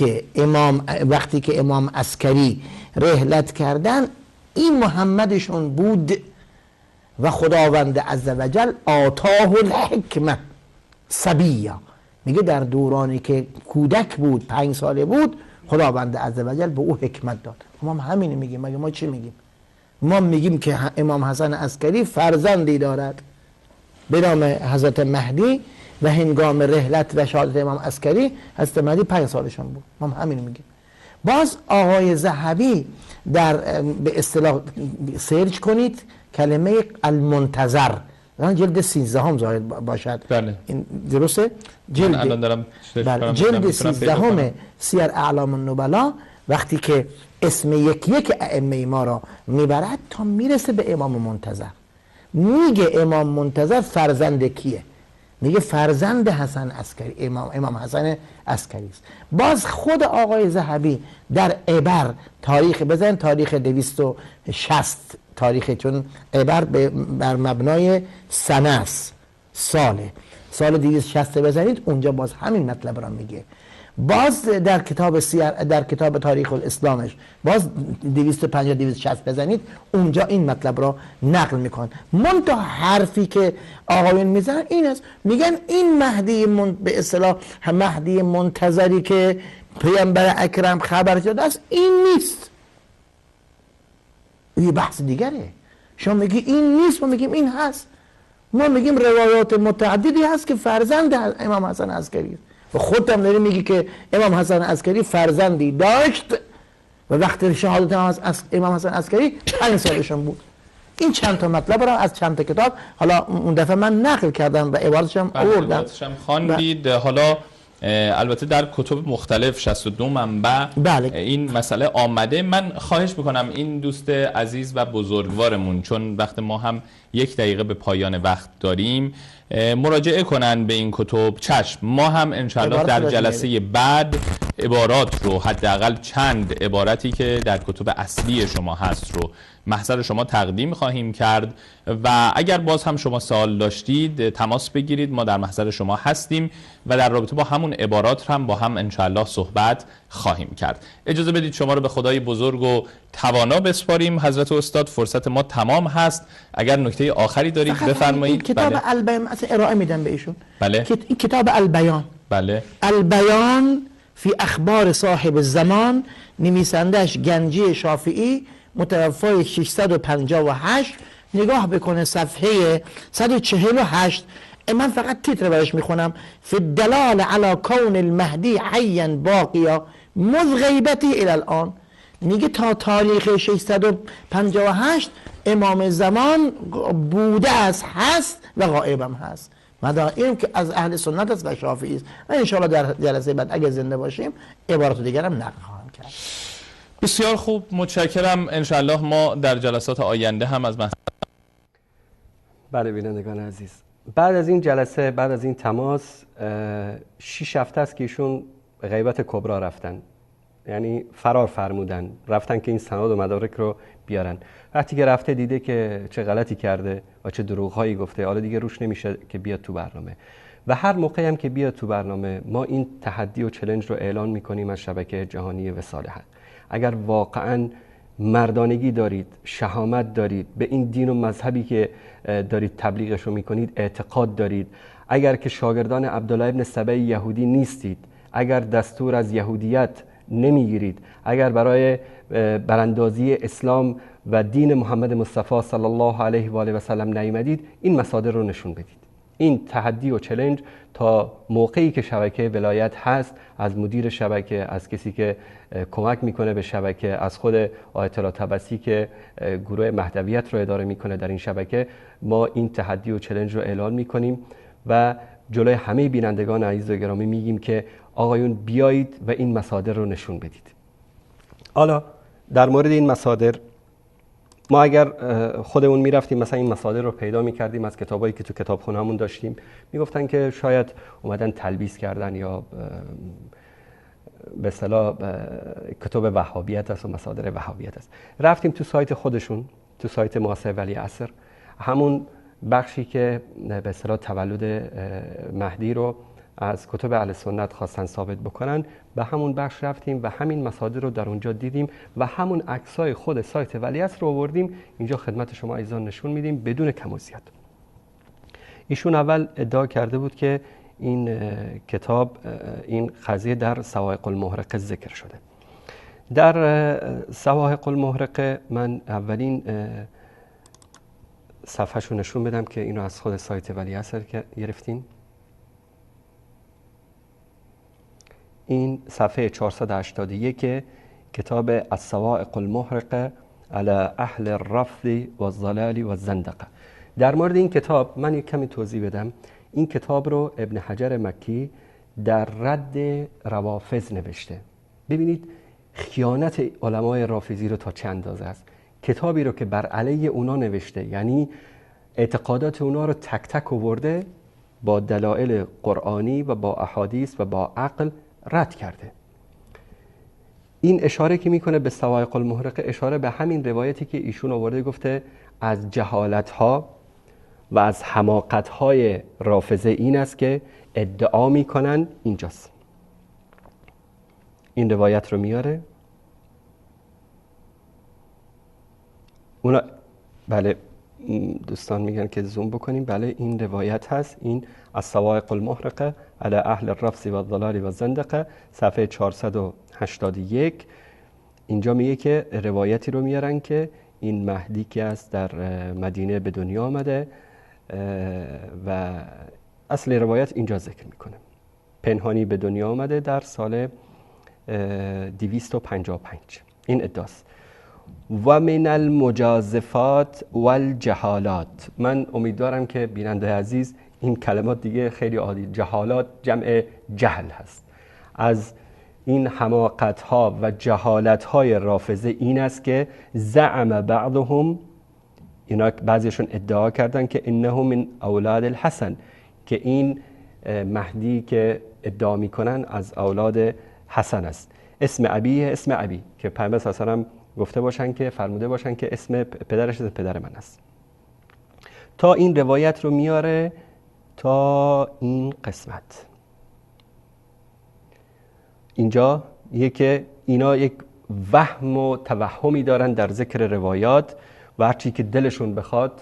که امام عسکری رحلت کردن این محمدشون بود و خداوند عزوجل آتاه الحکمه صبیا. میگه در دورانی که کودک بود، 5 ساله بود، خداوند عزوجل به او حکمت داد. ما هم همینو میگیم. مگه ما چی میگیم؟ ما میگیم که امام حسن عسکری فرزندی دارد به نام حضرت مهدی و هنگام رحلت و شهادت امام عسکری حضرت مهدی 5 سالشون بود. ما هم همینو میگیم. باز آقای ذهبی در به اصطلاح سرچ کنید کلمه المنتظر، جلد 13 هم ظاهر باشد. بله. این درسته؟ جلد دارم بله. جلد 13 سیر اعلام النبلا وقتی که اسم یک یک ائمه ما را میبرد تا میرسه به امام منتظر، میگه امام منتظر فرزند کیه؟ میگه فرزند حسن عسکری، امام حسن عسکری است. باز خود آقای ذهبی در عبر تاریخ بزن، تاریخ 260 تاریخ، چون عبر بر مبنای سنه است، ساله، سال 260 بزنید اونجا باز همین مطلب را میگه. باز در کتاب سیر، در کتاب تاریخ الاسلامش باز 250 260 بزنید اونجا این مطلب را نقل میکن. منتها حرفی که آقایون میزنن این است، میگن این مهدی به اصطلاح مهدی منتظری که پیامبر اکرم خبر داده است این نیست. یه بحث دیگره. شما میگی این نیست، ما میگیم این هست. ما میگیم روایات متعددی هست که فرزند امام حسن عسکری است. و خودم داری میگی که امام حسن عسکری فرزندی داشت و وقت شهادت امام حسن عسکری 5 سالشون بود. این چند تا مطلب را از چند تا کتاب حالا اون دفعه من نقل کردم و عبارتش هم آوردم، عبارتش هم خواندید. حالا البته در کتب مختلف 62 منبع بله. این مسئله آمده. من خواهش میکنم این دوست عزیز و بزرگوارمون، چون وقت ما هم 1 دقیقه به پایان وقت داریم، مراجعه کنن به این کتب. چشم، ما هم انشاءالله در جلسه بعد عبارات رو، حداقل چند عبارتی که در کتب اصلی شما هست رو محضر شما تقدیم خواهیم کرد و اگر باز هم شما سوال داشتید تماس بگیرید، ما در محضر شما هستیم و در رابطه با همون عبارات هم با هم انشاءالله صحبت خواهیم کرد. اجازه بدید شما رو به خدای بزرگ و توانا بسپاریم. حضرت استاد فرصت ما تمام هست، اگر نکته آخری دارید بفرمایید. کتاب بله. البیان اصلا ارائه میدم به ایشون. بله. این کتاب البیان، بله، البیان فی اخبار صاحب الزمان، نویسندش گنجی شافعی، متوفای 658. نگاه بکنه صفحه 148. من فقط تیتر براش میخونم: فی الدلال علی کون المهدی حیا باقیا مذ غیبتی الی الان. میگه تا تاریخ 658 امام زمان بوده است، هست و غائبم هست. مدائن که از اهل سنت است و شافعی است. و انشاءالله در جلسه بعد اگه زنده باشیم عبارت دیگرم نقل خواهم کرد. بسیار خوب، متشکرم. انشاءالله ما در جلسات آینده هم از بله بینندگان عزیز، بعد از این جلسه، بعد از این تماس، 6 هفته است که ایشون غیبت کبرا رفتن. یعنی فرار فرمودن، رفتن که این سند و مدارک رو بیارن. وقتی که رفته دیده که چه غلطی کرده و چه دروغ‌هایی گفته، حالا دیگه روش نمیشه که بیاد تو برنامه. و هر موقعی هم که بیاد تو برنامه، ما این تحدی و چالش رو اعلان میکنیم از شبکه جهانی وصال حق. اگر واقعاً مردانگی دارید، شهامت دارید، به این دین و مذهبی که دارید تبلیغش رو میکنید اعتقاد دارید، اگر که شاگردان عبدالله ابن سبع یهودی نیستید، اگر دستور از یهودیت نمیگیرید، اگر برای براندازی اسلام و دین محمد مصطفی صلی الله علیه و آله و سلم نیامدید، این مصادر رو نشون بدید. این تحدی و چالش تا موقعی که شبکه ولایت هست، از مدیر شبکه، از کسی که کمک میکنه به شبکه، از خود آیت الله طبسی که گروه مهدویت رو اداره میکنه در این شبکه، ما این تحدی و چالش رو اعلان میکنیم و جلوی همه بینندگان عزیز و گرامی میگیم که آقایون بیایید و این مصادر رو نشون بدید. حالا در مورد این مصادر، ما اگر خودمون میرفتیم مثلا این مصادر رو پیدا میکردیم از کتابایی که تو کتابخونه‌مون داشتیم، میگفتن که شاید اومدن تلبیس کردن یا به اصطلاح کتب وهابیت است و مصادر وهابیت است. رفتیم تو سایت خودشون، تو سایت مؤسسه ولی عصر، همون بخشی که به اصطلاح تولد مهدی رو از کتب اهل سنت خواستن ثابت بکنن، به همون بخش رفتیم و همین مصادر رو در اونجا دیدیم و همون عکسای خود سایت ولیعصر رو آوردیم اینجا خدمت شما عزیزان نشون میدیم بدون کم و زیاد. ایشون اول ادعا کرده بود که این کتاب، این قضیه در سوائق المحرقه ذکر شده. در سوائق المحرقه من اولین صفحه‌شو نشون بدم که اینو از خود سایت ولیعصر گرفتیم. این صفحه 481 کتاب الصواعق المحرقه علی اهل الرفض والضلال والزندقه. در مورد این کتاب من یک کمی توضیح بدم. این کتاب رو ابن حجر مکی در رد روافض نوشته. ببینید خیانت علمای رافضی رو تا چه اندازه است. کتابی رو که بر علیه اونا نوشته، یعنی اعتقادات اونا رو تک تک آورده، با دلایل قرآنی و با احادیث و با عقل رد کرده. این اشاره که میکنه به سوائق المحرقه، اشاره به همین روایتی که ایشون آورده، گفته از جهالت‌ها و از حماقت‌های رافضه این است که ادعا میکنن. اینجاست، این روایت رو میاره. اونا بله، دوستان میگن که زوم بکنیم. بله این روایت هست، این از سوائق المحرقه علی اهل الرفض و الضلال و الزندقه، صفحه 481. اینجا میگه که روایتی رو میارن که این مهدی که است در مدینه به دنیا آمده و اصل روایت اینجا ذکر میکنه. پنهانی به دنیا آمده در سال 255. این ادعاست. و من المجازفات والجهالات. من امیدوارم که بیننده عزیز این کلمات دیگه خیلی عادی، جهالات جمع جهل هست. از این حماقت ها و جهالت های رافضه این است که زعم بعضهم، اینا بعضیشون ادعا کردن که انه من اولاد الحسن، که این مهدی که ادعا میکنن از اولاد حسن است. اسم ابیه، اسم ابی که پیامبر صلی الله علیه و سلم گفته باشن که فرموده باشن که اسم پدرش اسم پدر من است. تا این روایت رو میاره تا این قسمت. اینجا یکی اینا یک وهم و توهمی دارن در ذکر روایات و هرچی که دلشون بخواد،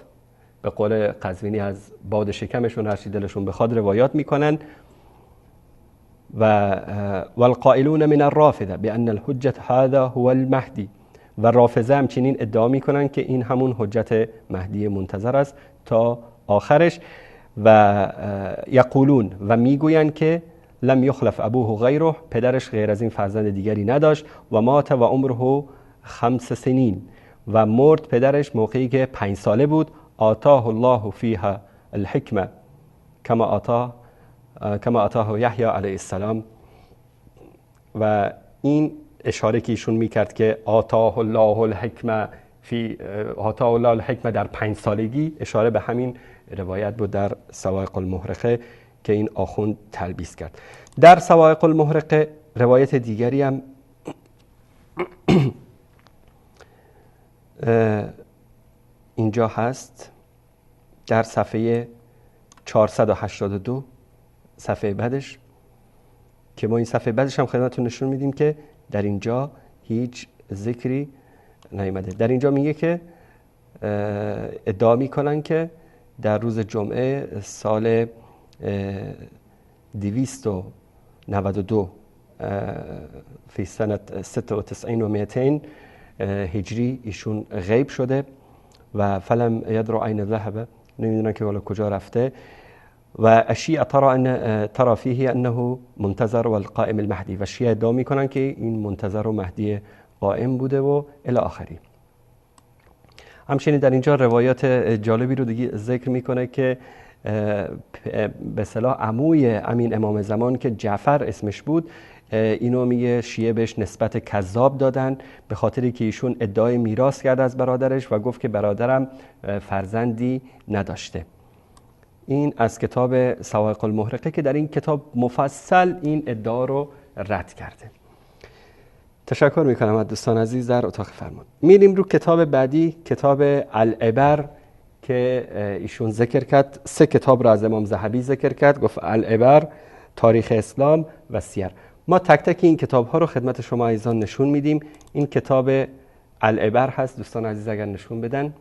به قول قزوینی از باد شکمشون هرچی دلشون بخواد روایات میکنن. و والقائلون من الرافضه بان الحجة هذا هو المهدی، و رافضه همچنین ادعا میکنن که این همون حجت مهدی منتظر است تا آخرش. و یقولون، و میگویند که لم یخلف ابوه غیره، پدرش غیر از این فرزند دیگری نداشت. و مات و عمره 5 سنین، و مرد پدرش موقعی که 5 ساله بود. آتاه الله فیها الحکمه کما آتاه یحیی علیه السلام. و این اشاره که ایشون میکرد که آتاه الله الحکمه فی آتاه الله الحکمه در 5 سالگی، اشاره به همین روایت بود در سوائق المحرقه که این آخوند تلبیس کرد. در سوائق المحرقه روایت دیگری هم اینجا هست در صفحه 482، صفحه بعدش، که ما این صفحه بعدش هم خدمتتون نشون میدیم که در اینجا هیچ ذکری نیامده. در اینجا میگه که ادعا میکنن که در روز جمعه سال 292 فی سنة 96 و 200 هجری ایشون غیب شده و فلم یدروا این ذهب، نمیدونن که حالا کجا رفته. و الشیعه ترى فیه انه منتظر والقائم المهدی، و شیعه ادعا میکنن که این منتظر و مهدی قائم بوده و الی آخری. همچنین در اینجا روایات جالبی رو دیگه ذکر میکنه که به اصطلاح عموی امین امام زمان که جعفر اسمش بود، اینو میگه شیعه بهش نسبت کذاب دادن به خاطری که ایشون ادعای میراث کرد از برادرش و گفت که برادرم فرزندی نداشته. این از کتاب سوائق المحرقه که در این کتاب مفصل این ادعا رو رد کرده. تشکر میکنم از دوستان عزیز در اتاق فرمان. میریم رو کتاب بعدی، کتاب العبر که ایشون ذکر کرد. 3 کتاب رو از امام ذهبی ذکر کرد، گفت العبر، تاریخ اسلام و سیر. ما تک تک این کتاب ها رو خدمت شما عزیزان نشون میدیم. این کتاب العبر هست، دوستان عزیز اگر نشون بدن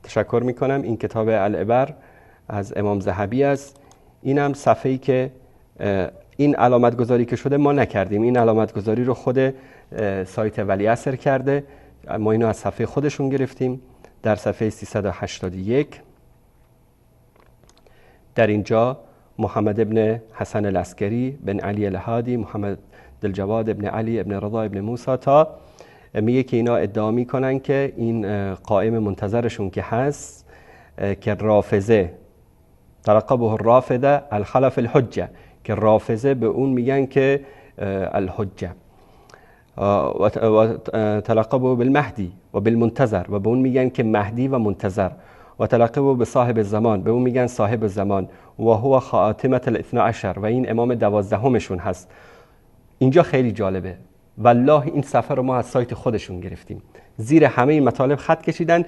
تشکر میکنم. این کتاب العبر از امام ذهبی است. اینم صفحه‌ای که این علامت گذاری که شده ما نکردیم، این علامت گذاری رو خود سایت ولیعصر کرده، ما اینو از صفحه خودشون گرفتیم. در صفحه 381 در اینجا محمد ابن حسن العسکری بن علی الهادی، محمد الجواد ابن علی ابن رضا ابن موسی، تا میگه که اینا ادعا میکنن که این قائم منتظرشون که هست که رافضه، تلقبه الرافضه الخلف الحجه، که رافضه به اون میگن که الحجه، و تلقبه بالمهدی و بالمنتظر، و به اون میگن که مهدی و منتظر، و تلقبه به صاحب الزمان، به اون میگن صاحب الزمان، و هو خاتمه الاثنى عشر، و این امام 12مشون هست. اینجا خیلی جالبه، والله این صفحه رو ما از سایت خودشون گرفتیم، زیر همه این مطالب خط کشیدن.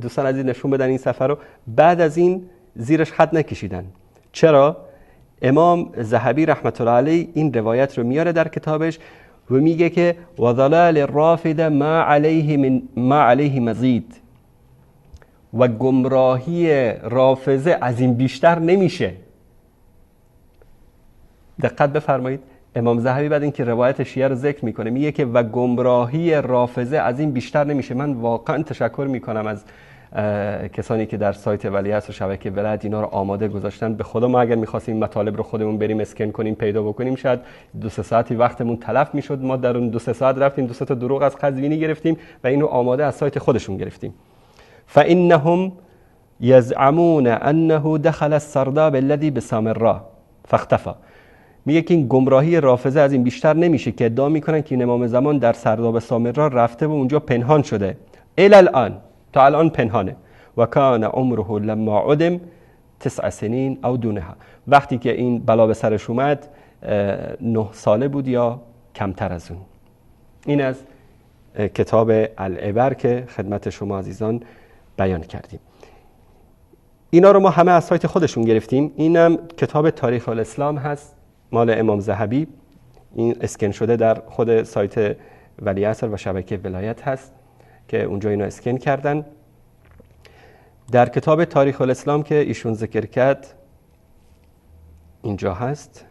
دوستان عزیز نشون بدن این صفحه رو، بعد از این زیرش خط نکشیدن. چرا؟ امام ذهبی رحمت الله علیه این روایت رو میاره در کتابش و میگه که و ضلال الرافضه ما علیه مزید، و گمراهی رافضه از این بیشتر نمیشه. دقت بفرمایید، امام ذهبی بعد اینکه روایت شیعه رو ذکر میکنه میگه که و گمراهی رافضه از این بیشتر نمیشه. من واقعا تشکر میکنم از کسانی که در سایت ولیعصر و شبکه ولایت اینا رو آماده گذاشتن. به خدا ما اگر میخواستیم مطالب رو خودمون بریم اسکن کنیم پیدا بکنیم شاید 2-3 ساعتی وقتمون تلف میشد. ما در اون 2-3 ساعت رفتیم 2-3 تا دروغ از قزوینی گرفتیم و اینو آماده از سایت خودشون گرفتیم. فانهم یزعمون انه دخل السرداب الذي بسامراء فاختفى. میگه که این گمراهی رافضه از این بیشتر نمیشه که ادعا میکنن که این امام زمان در سرداب سامرا رفته و اونجا پنهان شده. الی الان، تا الان پنهانه. و کان عمره لما عدم 9 سنین او دونها. وقتی که این بلا به سرش اومد 9 ساله بود یا کمتر از اون. این از کتاب العبر که خدمت شما عزیزان بیان کردیم. اینا رو ما همه از سایت خودشون گرفتیم. اینم کتاب تاریخ الاسلام هست، مال امام ذهبی، این اسکن شده در خود سایت ولیعصر و شبکه ولایت هست که اونجا اینا اسکن کردن. در کتاب تاریخ الاسلام که ایشون ذکر کرد اینجا هست.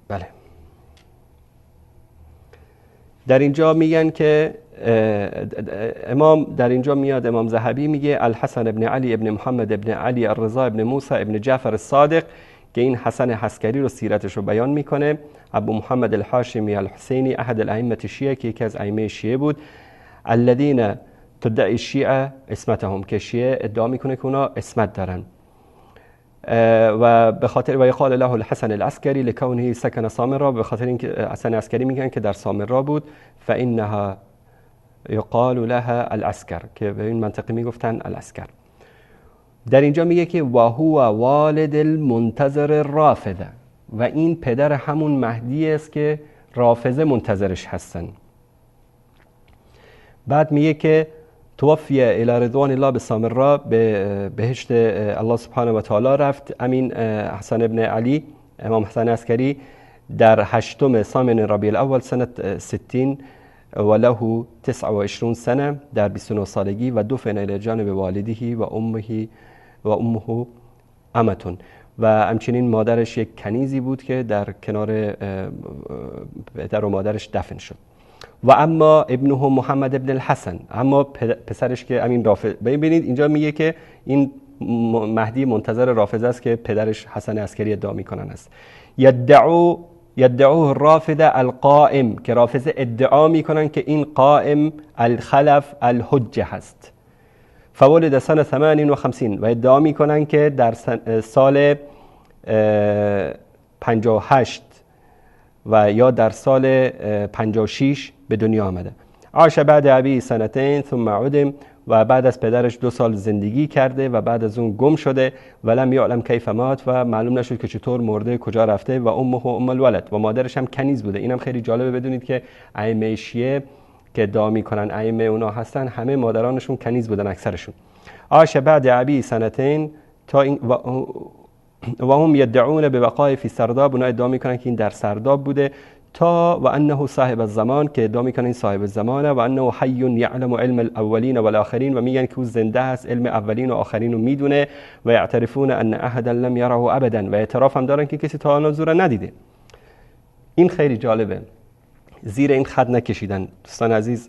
بله، در اینجا میگن که امام در اینجا میاد، امام ذهبی میگه الحسن ابن علی ابن محمد ابن علی الرضا ابن موسی ابن جعفر الصادق، که این حسن عسکری رو سیرتش رو بیان میکنه، ابو محمد الحاشمی الحسینی احد الائمه الشیعه، که یکی از ائمه شیعه بود، الذین تدعی الشیعه عصمتهم، که شیعه ادعا میکنه که اونا عصمت دارن، و به خاطر و یقال له الحسن العسکری لکونه سکن سامرا، به خاطر اینکه حسن عسکری میگن که در سامرا بود، فانها یقال لها العسکر، که به این منطقه میگفتن العسکر. در اینجا میگه که و هو والد المنتظر الرافضه، و این پدر همون مهدی است که رافضه منتظرش هستن. بعد میگه که توفی الی رضوان الله به سامرا، به بهشت الله سبحانه و تعالی رفت. امین حسن ابن علی، امام حسن عسکری، در 8 ثامن ربیع الاول سنه 60 و له 29 سنه، در 29 سالگی، و دفن الی جانب والده و امه و امه امتون، و همچنین مادرش یک کنیزی بود که در کنار پدر و مادرش دفن شد. و اما ابنه محمد ابن الحسن، اما پسرش که امین رافضه، ببینید اینجا میگه که این مهدی منتظر رافضه است که پدرش حسن عسکری ادعا میکنن است. یدعوه الرافضه القائم، که رافضه ادعا میکنن که این قائم الخلف الحجه هست. فولد سنه 58، و ادعا میکنن که در سال 58 و یا در سال 56 به دنیا آمده. عاش بعد ابی سنتین ثم عدم، و بعد از پدرش 2 سال زندگی کرده و بعد از اون گم شده. ولم یعلم کیف مات، و معلوم نشد که چطور مرده، کجا رفته. و امه ام الولد، و مادرش هم کنیز بوده. اینم خیلی جالبه بدونید که ائمه شیعه که ادعا میکنن ائمه اونا هستن، همه مادرانشون کنیز بودن اکثرشون. عاش بعد ابی سنتین تا این و هم یدعون به بقای فی سرداب، اونا ادعا میکنن که این در سرداب بوده تا و انه صاحب الزمان، که ادعا میکنن این صاحب الزمانه، و انه حی یعلم علم الاولین والآخرین، و میگن که او زنده است، علم اولین و آخرین رو میدونه. و یعترفون ان احدا لم یره ابدا، و اعتراف هم دارن که کسی تا الان زورا ندیده. این خیلی جالبه، زیر این خط نکشیدن دوستان عزیز.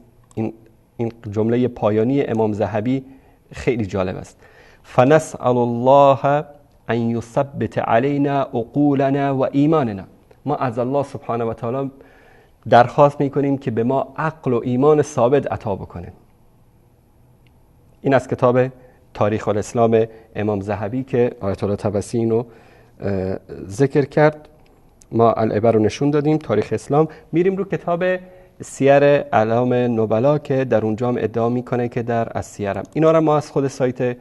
این جمله پایانی امام ذهبی خیلی جالب است. فنسأل الله ان یثبت علینا عقولنا و ایماننا، ما از الله سبحانه و تعالی درخواست میکنیم که به ما عقل و ایمان ثابت عطا بکنه. این از کتاب تاریخ الاسلام امام ذهبی که آیت الله طبسی اینو ذکر کرد. ما العبر رو نشون دادیم، تاریخ اسلام. میریم رو کتاب سیر اعلام نبلا که در اونجا هم ادعا میکنه که در از سیرم. اینا رو ما از خود سایت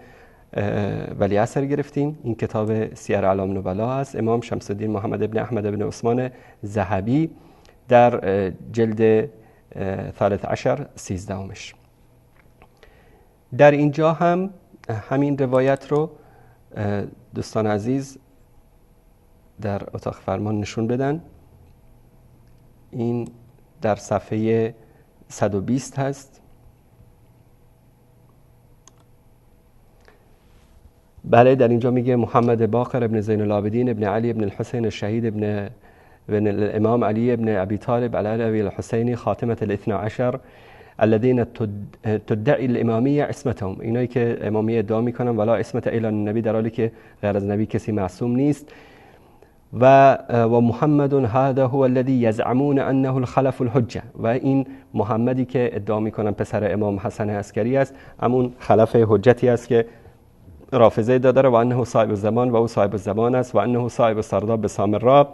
ولی عصر گرفتیم. این کتاب سیر اعلام نبلا هست، امام شمس الدین محمد ابن احمد ابن عثمان ذهبی در جلد 13 13. در اینجا هم همین روایت رو دوستان عزیز در اتاق فرمان نشون بدن. این در صفحه 120 هست. بله، در اینجا میگه محمد باقر ابن زین العابدین ابن علی ابن الحسین الشهید ابن الامام علی ابن ابی طالب علی الحسینی خاتمه الاثنى عشر الذين تدعي الامامیه عصمتهم، اینایی که امامیه ادعا میکنن ولا عصمت الا النبی، در حالی که غیر از نبی کسی معصوم نیست. و محمد هذا هو الذي يزعمون انه الخلف الحجه، و این محمدی که ادعا میکنن پسر امام حسن عسکری است، همون خلف حجتی است که رافضه داره. و انه صاحب الزمان، و او صاحب الزمان است. و انه صاحب سرداب سامرا،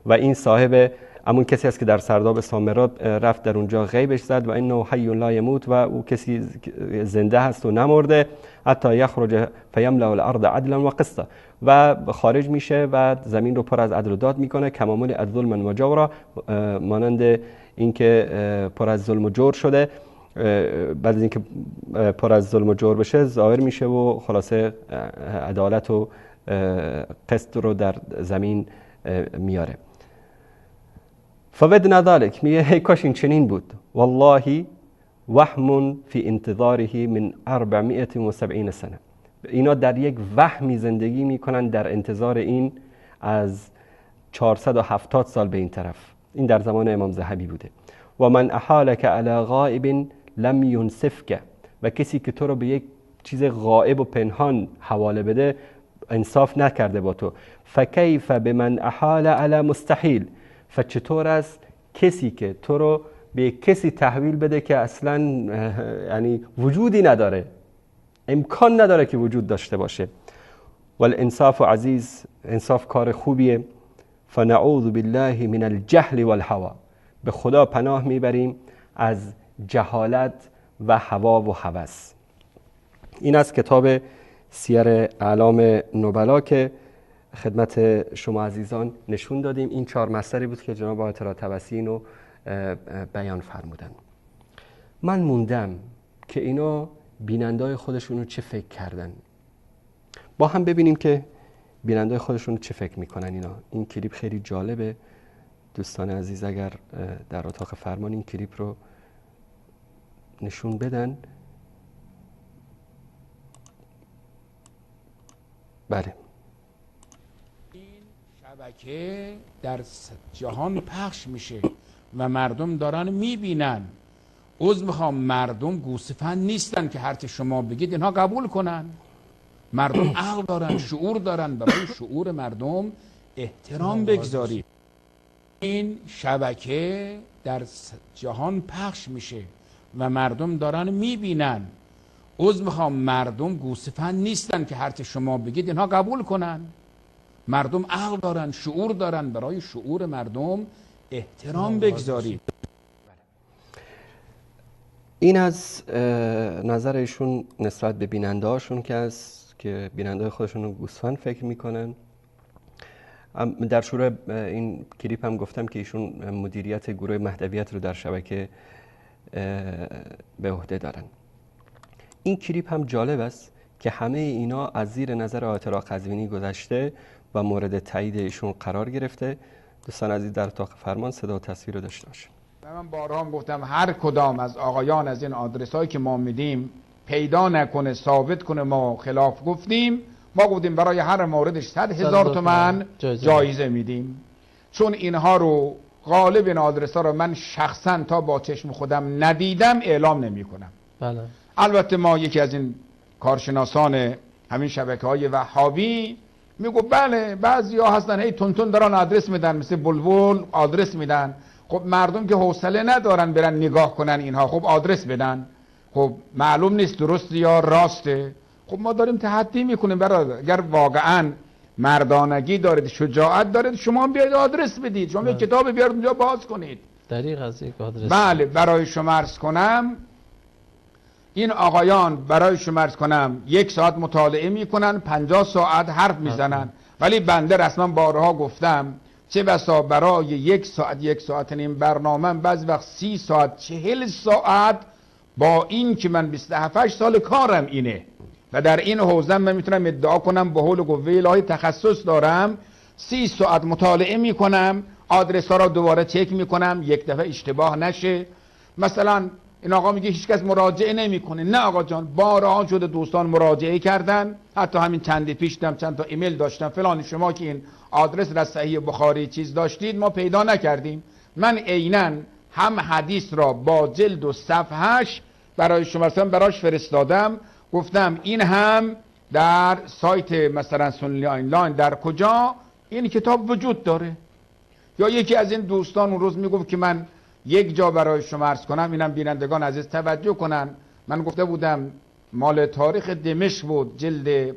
و این صاحب همون کسی است که در سرداب سامرا رفت، در اونجا غیبش زد. و انه حی لا یموت، و او کسی زنده هست و نمرده. حتی یخرج فیملأ الارض عدلا و قسطا، و خارج میشه و زمین رو پر از عدل و داد میکنه. کما ملئت ظلما و جورا، مانند اینکه پر از ظلم و جور شده. بعد از اینکه پر از ظلم و جور بشه ظاهر میشه و خلاصه عدالت و قسط رو در زمین میاره. فودنا ذلك، میگه ای کاش این چنین بود. والله وهم فی انتظاره من 470 سنه، اینا در یک وهمی زندگی میکنن در انتظار این از 470 سال به این طرف. این در زمان امام ذهبی بوده. و من احالک علی غائب لم ینصفک، و کسی که تو رو به یک چیز غائب و پنهان حواله بده انصاف نکرده با تو. فکیف بمن احال علی مستحیل، فچطور است کسی که تو رو به کسی تحویل بده که اصلا یعنی وجودی نداره، امکان نداره که وجود داشته باشه. والانصاف عزیز، انصاف کار خوبیه. فنعوذ بالله من الجهل والهوى، به خدا پناه میبریم از جهالت و هوا و هوس. این از کتاب سیر اعلام نبلا که خدمت شما عزیزان نشون دادیم. این 4 مصدری بود که جناب آیت الله طبسی اینو بیان فرمودن. من موندم که اینا بینندای خودشون رو چه فکر کردن. با هم ببینیم که بینندای خودشون رو چه فکر میکنن اینا. این کلیپ خیلی جالبه دوستان عزیز، اگر در اتاق فرمان این کلیپ رو نشون بدن. بله، این شبکه در جهان پخش میشه و مردم دارن میبینن. عذر میخوام، مردم گوسفند نیستن که هرچه شما بگید اینها قبول کنن. مردم عقل دارن، شعور دارن، برای شعور مردم احترام بگذارید. این شبکه در جهان پخش میشه و مردم دارن میبینن. عذر میخوام، مردم گوسفند نیستن که هرچه شما بگید اینها قبول کنن. مردم عقل دارن، شعور دارن، برای شعور مردم احترام بگذارید. این از نظر ایشون نسبت به بیننده هاشون که بیننده های خودشون رو گوسفند فکر میکنن. در شروع این کلیپ هم گفتم که ایشون مدیریت گروه مهدویت رو در شبکه به عهده دارن. این کلیپ هم جالب است که همه اینا از زیر نظر آیت الله قزوینی گذشته و مورد تایید ایشون قرار گرفته. دوستان عزیز در اتاق فرمان صدا و تصویر رو داشته باشین. من بارها هم گفتم هر کدام از آقایان از این آدرس هایی که ما میدیم پیدا نکنه، ثابت کنه ما خلاف گفتیم، ما گفتیم برای هر موردش 100,000 تومان جایزه میدیم. چون اینها رو غالب این آدرس ها رو من شخصا تا با چشم خودم ندیدم اعلام نمی کنم. بله. البته ما یکی از این کارشناسان همین شبکه های وهابی میگو بله بعضی ها هستن هی تون دارن آدرس میدن، مثل بلبل آدرس میدن. خب مردم که حوصله ندارن برن نگاه کنن اینها، خب آدرس بدن، خب معلوم نیست درست یا راسته. خب ما داریم تحدی میکنیم برادر، اگر واقعا مردانگی دارید، شجاعت دارید، شما بیاید آدرس بدید، شما یک کتاب بیارید اونجا باز کنید. دریغ از یک آدرس. بله، برای شما عرض کنم این آقایان، برای شما عرض کنم 1 ساعت مطالعه میکنن، 50 ساعت حرف میزنن. ولی بنده رسما بارها گفتم چه بسا برای 1 ساعت، 1 ساعت نیم برنامه، بعضی وقت 30 ساعت، 40 ساعت، با این که من 27 سال کارم اینه و در این حوزه من میتونم ادعا کنم به حول و قوه الهی تخصص دارم، 30 ساعت مطالعه میکنم، آدرس ها را دوباره چک میکنم، یک دفعه اشتباه نشه. مثلا این آقا میگه هیچکس مراجعه نمیکنه. نه آقا جان، بارها شده دوستان مراجعه کردن. حتی همین چند پیش دم چند تا ایمیل داشتم، فلان شما که این آدرس را صحیح بخاری چیز داشتید ما پیدا نکردیم. من عیناً هم حدیث را با جلد و صفحه‌اش برای شما مثلا براش فرستادم، گفتم این هم در سایت مثلا سنی آنلاین در کجا این کتاب وجود داره. یا یکی از این دوستان اون روز میگفت که من یک جا برای شما عرض کنم، اینم بینندگان عزیز توجه کنن، من گفته بودم مال تاریخ دمشق بود، جلد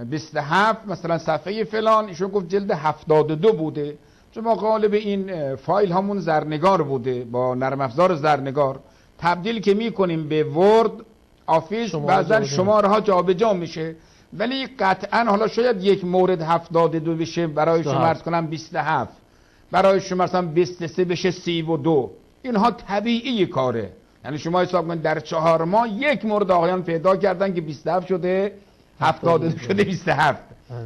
27 مثلا صفحه فلان، ایشون گفت جلد 72 بوده. چون ما غالب این فایل همون زرنگار بوده، با نرم افزار زرنگار تبدیل که میکنیم به Word Office، بعضا شماره ها جابجا میشه، ولی قطعا حالا شاید یک مورد 72 بشه برای شما عرض کنم 27، برای شما مثلا 23 بشه 32. اینها طبیعی کاره. یعنی شما حساب کنید در 4 ماه یک مورد آقایان پیدا کردن که 27 شده 72 شده 27.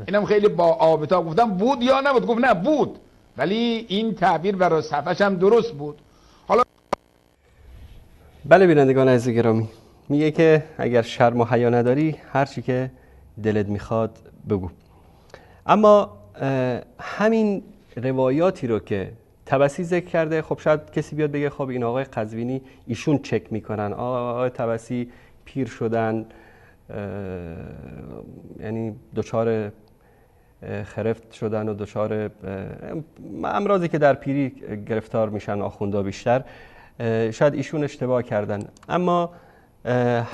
اینم خیلی با آبتا گفتم بود یا نبود، گفت نه بود، ولی این تعبیر برای صفحه‌ش هم درست بود. حالا بله بینندگان عزیز گرامی، میگه که اگر شرم و حیا نداری هر چی که دلت میخواد بگو. اما همین روایاتی رو که طبسی ذکر کرده، خب شاید کسی بیاد بگه خب این آقای قزوینی ایشون چک میکنن، آقای طبسی پیر شدن، یعنی دچار خرفت شدن و دچار امراضی که در پیری گرفتار میشن آخوندا بیشتر، شاید ایشون اشتباه کردن. اما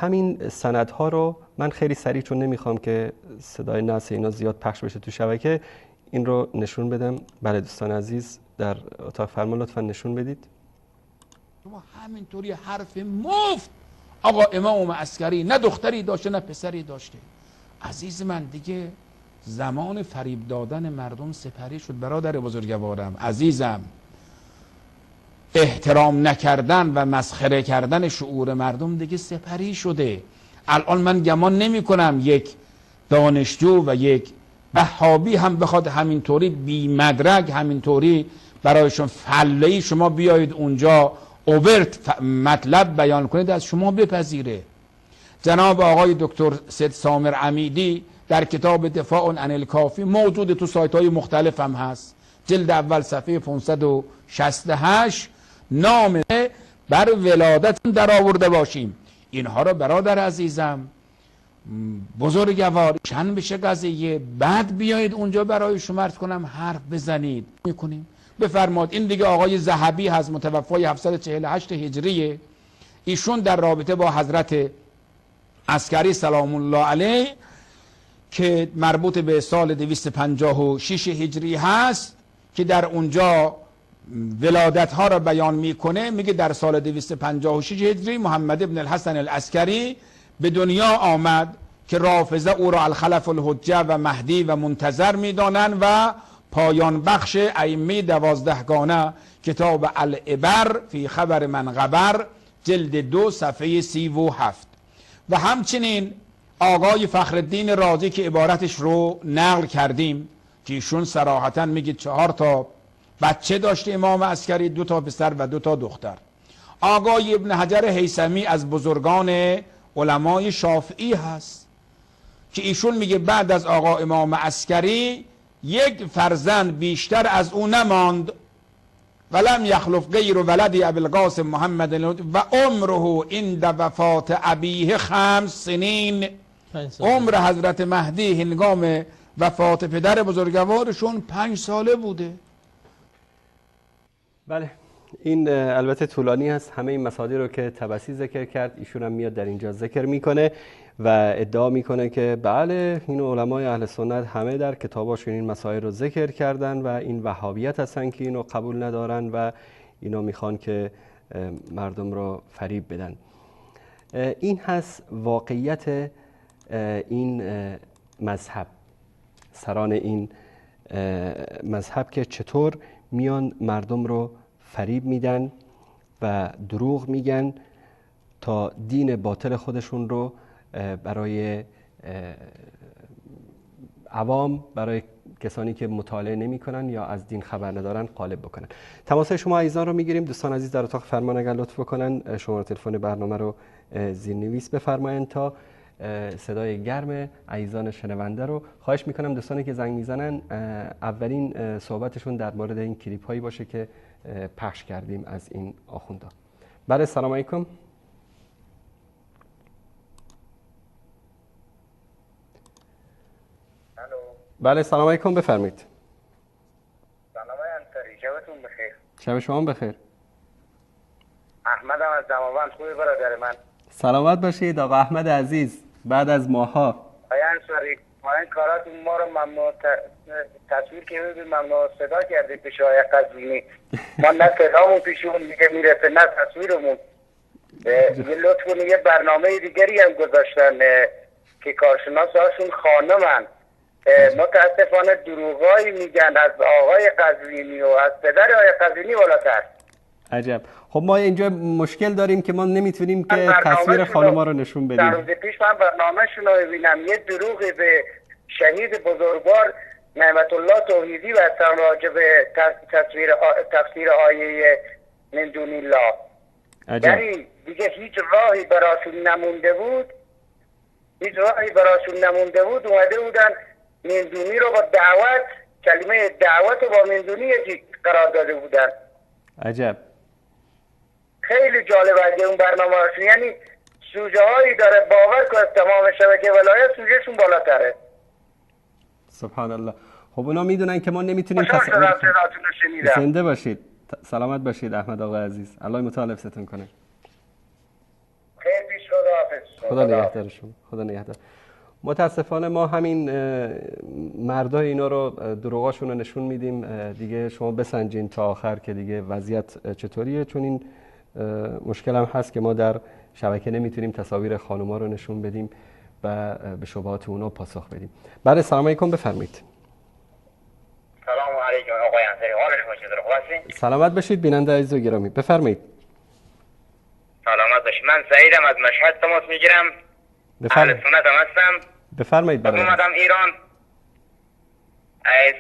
همین سندها رو من خیلی سریع، چون نمیخوام که صدای ناس اینا زیاد پخش بشه تو شبکه، این رو نشون بدم. بله دوستان عزیز در اتاق فرمان لطفا نشون بدید. شما همینطوری حرف مفت، آقا امام عسکری نه دختری داشته نه پسری داشته. عزیز من دیگه زمان فریب دادن مردم سپری شد. برادر بزرگوارم، عزیزم، احترام نکردن و مسخره کردن شعور مردم دیگه سپری شده. الان من گمان نمی کنم یک دانشجو و یک وهابی هم بخواد همینطوری بی مدرک، همینطوری برایشون فله‌ای شما بیایید اونجا اوورت مطلب بیان کنید از شما بپذیره. جناب آقای دکتر سید سامر عمیدی در کتاب دفاع عن الکافی موجود تو سایت های مختلف هم هست، جلد اول صفحه 568، نام بر ولادت در آورده باشیم. اینها را برادر عزیزم بزرگوار چند بشه قضیه، بعد بیایید اونجا برای شما عرض کنم حرف بزنید میکنیم. بفرماد این دیگه آقای ذهبی هست، متوفای 748 هجریه. ایشون در رابطه با حضرت عسکری سلام الله علیه که مربوط به سال 256 هجری هست که در اونجا ولادت ها را بیان میکنه، میگه در سال 256 هجری محمد ابن الحسن العسکری به دنیا آمد که رافضه او را الخلف الحجه و مهدی و منتظر میدانند و پایان بخش ائمه 12 گانه، کتاب العبر فی خبر من غبر جلد 2 صفحه 37. و همچنین آقای فخرالدین رازی که عبارتش رو نقل کردیم که ایشون صراحتا میگه 4 تا بچه داشته امام عسکری، 2 تا پسر و 2 تا دختر. آقای ابن حجر هیثمی از بزرگان علمای شافعی هست که ایشون میگه بعد از آقا امام عسکری یک فرزند بیشتر از او نماند، ولم یخلف غیر ولدی ابی القاسم محمد و عمره عند وفات ابیه 5 سنین. عمر حضرت مهدی هنگام وفات پدر بزرگوارشون 5 ساله بوده. بله این البته طولانی هست، همه این مصادیق رو که طبسی ذکر کرد ایشون هم میاد در اینجا ذکر میکنه و ادعا میکنه که بله این علمای اهل سنت همه در کتاباشون این مسائل رو ذکر کردن و این وهابیت هستن که اینو قبول ندارن و اینا میخوان که مردم رو فریب بدن. این هست واقعیت این مذهب، سران این مذهب که چطور میان مردم رو فریب میدن و دروغ میگن تا دین باطل خودشون رو برای عوام، برای کسانی که مطالعه نمی کنن یا از دین خبر ندارن قالب بکنن. تماس شما عزیزان رو میگیریم. دوستان عزیز در اتاق فرمان اگر لطف بکنن شماره تلفن برنامه رو زیرنویس بفرمایند تا صدای گرم عزیزان شنونده رو. خواهش میکنم دوستانی که زنگ میزنن اولین صحبتشون در مورد این کلیپ هایی باشه که پخش کردیم از این آخوندا. بله سلام علیکم. بله سلام علیکم، بفرمایید. سلام انصاری، شبتون بخیر. شب شما بخیر. احمدم از دماوند. خوبی برادر من؟ سلامت باشید آقا احمد عزیز، بعد از ماها. آقای انصاری با این کاراتون ما رو ممنوع تصویر که می‌بینیم ممنوع صدا کردید پیش آقای قزوینی. ما نه صدامون پیش اون دیگه میرسه نه تصویرمون. یه لطف کنید یه برنامه دیگری هم گذاشتن که کارشناساشون خانمن، متاسفانه دروغایی میگن از آقای قزوینی و از پدر آقای قزوینی بالاتر. عجب. خب ما اینجا مشکل داریم که ما نمیتونیم که تصویر خانم‌ها رو نشون بدیم. در روز پیش من برنامه‌شون رو ببینم یه دروغی به شهید بزرگوار نعمت الله توحیدی و راجع به تفسیر آیه من دون الله. یعنی دیگه هیچ راهی براشون نمونده بود، هیچ راهی براشون نمونده بود، اومده بودن مندونی رو با دعوت، کلمه دعوت رو با مندونی یکی قرار داده بودن. عجب. خیلی جالب اگه اون برنامه هاشون، یعنی سوژه هایی داره باور که از تمام شبکه ولایت سوژه شون بالاتره. سبحان الله. خب اونا میدونن که ما نمیتونیم زنده باشید، سلامت باشید احمد آقا عزیز، الله متعال حفظتون کنه. خیلی پیش خدا حافظ. خدا نگهدار شما. خدا نگهدار. متاسفانه ما همین مردای اینا رو دروغاشون رو نشون میدیم دیگه، شما بسنجین تا آخر که دیگه وضعیت چطوریه، چون این مشکل هم هست که ما در شبکه نمیتونیم تصاویر خانوما رو نشون بدیم. و به شبهات اونا پاسخ بدیم. بله سلام علیکم، بفرمایید. سلام علیکم آقای انصاری، حال شما چطوره؟ خوب هستین؟ سلامت باشید بیننده عزیز و گرامی، بفرمایید. سلامت باشید. من سعیدم از مشهد تماس میگیرم. بفرمایید. اهل سنت هم هستم. بفرمایید برادر. اومدم ایران.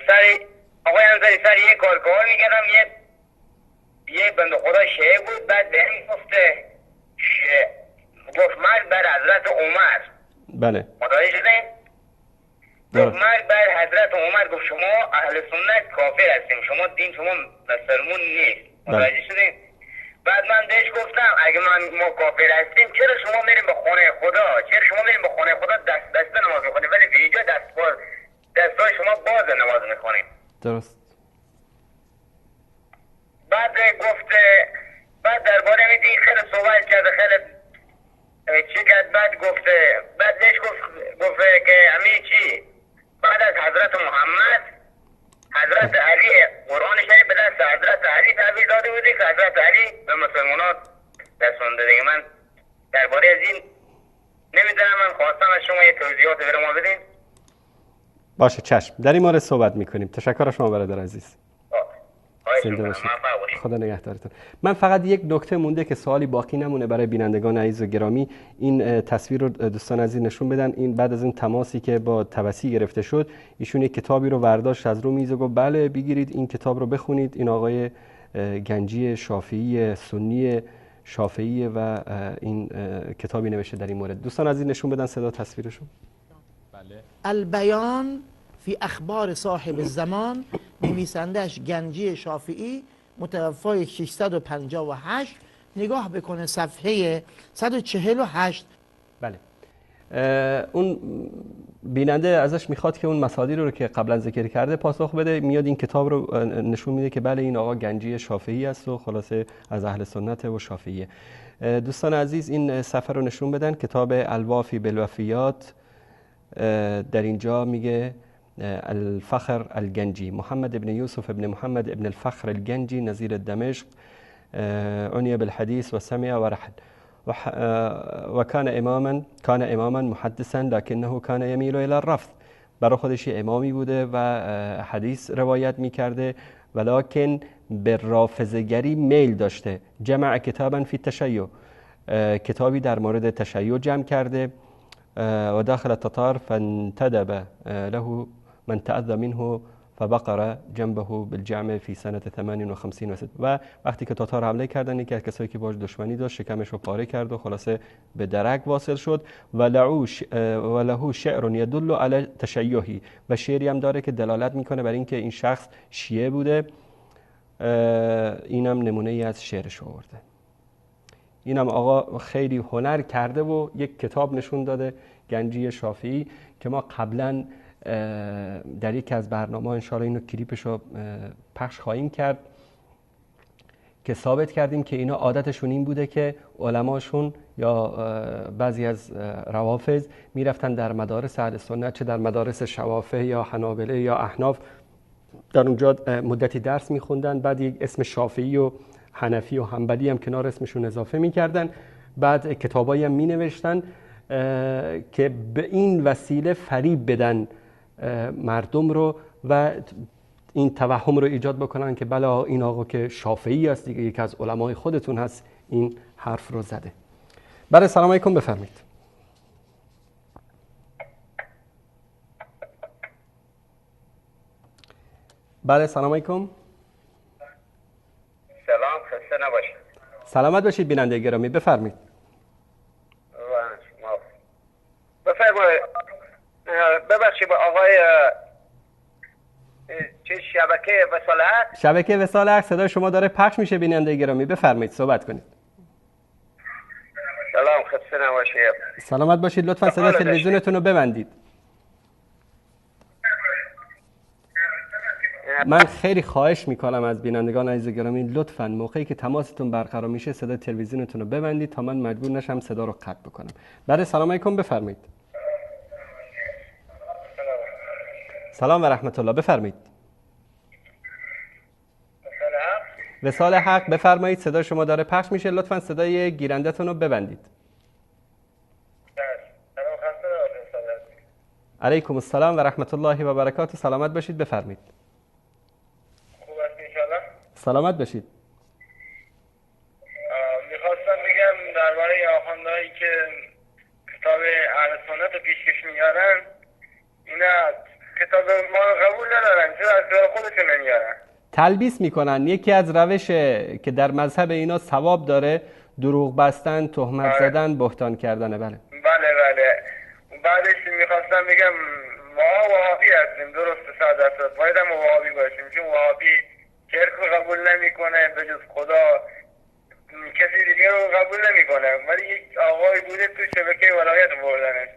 سر آقای انصاری سر یه کار میکردم، یه بنده خدا شیعه بود، بعد بهم گفته گفت مرگ بر حضرت عمر. بله. متوجه شدین؟ گفت مرگ بر حضرت عمر، گفت شما اهل سنت کافر هستیم، شما دین شما مسلمون نیست. متوجه شدین؟ بعد من بهش گفتم اگه ما کافر هستیم چرا شما میریم به خونه خدا؟ چرا شما میریم به خونه خدا دست بسته نماز میخونیم ولی اینجا دستای شما باز نماز میخونیم؟ درست. بعد گفته بعد درباره این خیلی صحبت کرد، خیلی چی کرد، بعد گفته بعد بهش گفته که همین چی بعد از حضرت محمد حضرت علی قرآن شریف به دست حضرت علی تحویل داده بودی که حضرت علی به مسلمانات رسونده دیگه. من درباره از این نمیدونم، من خواستم از شما یه توضیحات برای ما بدین. باشه چشم، در این مورد صحبت میکنیم. تشکر از شما برادر عزیز. خدا نگهدارتون. من فقط یک نکته مونده که سوالی باقی نمونه برای بینندگان عزیز و گرامی. این تصویر رو دوستان عزیز نشون بدن. این بعد از این تماسی که با توسی گرفته شد، ایشون یک کتابی رو برداشت از رو میز و گفت بله بگیرید این کتاب رو بخونید. این آقای گنجی شافعی سنی شافعی و این کتابی نوشته در این مورد. دوستان عزیز نشون بدن صدا تصویرشون. بله. البیان فی اخبار صاحب الزمان، نویسندش گنجی شافعی، متوفای 658. نگاه بکنه صفحه 148. بله. اون بیننده ازش میخواد که اون مصادیر رو که قبلا ذکر کرده پاسخ بده. میاد این کتاب رو نشون میده که بله این آقا گنجی شافعی است و خلاصه از اهل سنت و شافعیه. دوستان عزیز این صفحه رو نشون بدن، کتاب الوافی بالوفیات. در اینجا میگه الفخر الگنجی، محمد بن یوسف بن محمد بن الفخر الگنجی نظیر دمشق، عني بالحديث وسمع ورحل، وكان اماما محدثا لكنه كان يميل الى الرفض. برای خودش امامی بوده و حدیث روایت میکرده ولکن به رافضه‌گری میل داشته. جمع کتابا فی التشیع، کتابی در مورد تشیع جمع کرده. و داخل التتار فانتدب له من تأذى منه فبقر جنبه بالجامع في سنة 58 و و وقتی که تاتار حمله کردن یکی از کسایی که باش دشمنی داشت شکمش رو پاره کرد و خلاصه به درک واصل شد. و له شعر يدل على تشیعی، و شعری هم داره که دلالت میکنه بر اینکه این شخص شیعه بوده. اینم نمونه ای از شعرش آورده. اینم آقا خیلی هنر کرده و یک کتاب نشون داده، گنجی شافعی، که ما قبلا در یکی از برنامه‌ها انشاءالله اینو کلیپش رو پخش خواهیم کرد که ثابت کردیم که اینا عادتشون این بوده که علماشون یا بعضی از روافض میرفتن در مدارس اهل سنت، چه در مدارس شوافع یا حنابله یا احناف، در اونجا مدتی درس میخوندن، بعد یک اسم شافعی و حنفی و حنبلی هم کنار اسمشون اضافه میکردن، بعد کتابایی هم مینوشتن که به این وسیله فریب بدن مردم رو و این توهم رو ایجاد بکنن که بله این آقا که شافعی است دیگه، یکی از علمای خودتون هست، این حرف رو زده. بله سلام علیکم، بفرمایید. بله سلام علیکم. سلام، خسته نباشید. سلامت باشید بیننده گرامی، بفرمایید. بفرمایید. ببخشید آقای چه شبکه وصال حق؟ شبکه وصال حق، صدای شما داره پخش میشه بیننده گرامی، بفرمایید صحبت کنید. سلام، خسته نباشید. سلامت باشید. لطفا صدای تلویزیونتون رو ببندید. من خیلی خواهش میکنم از بینندگان عزیز گرامی، لطفاً موقعی که تماستون برقرار میشه صدای تلویزیونتون رو ببندید تا من مجبور نشم صدا رو قطع بکنم. بله سلام علیکم، بفرمایید. سلام و رحمت الله، بفرمایید. وصال حق، بفرمایید. صدای شما داره پخش میشه، لطفاً صدای گیرنده‌تون رو ببندید. علیکم السلام و رحمت الله و برکاته. سلامت باشید، بفرمایید. خوب هستین انشالله؟ سلامت باشید. میخواستم بگم درباره آخوندهایی که کتاب اهل سنت رو پیشکش میارن، اینا کتاب ما قبول ندارن، چرا از خودشون نمیارن؟ تلبیس میکنن. یکی از روش که در مذهب اینا ثواب داره دروغ بستن، تهمت زدن، بهتان کردنه. بله بله بله. بعدش میخواستم بگم ما وهابی هستیم، درست 100% باید هم وهابی باشیم، چون وهابی شرک رو قبول نمیکنه، به جز خدا کسی دیگه رو قبول نمیکنه. ولی یک آقای بوده تو شبکه ولایت بردنش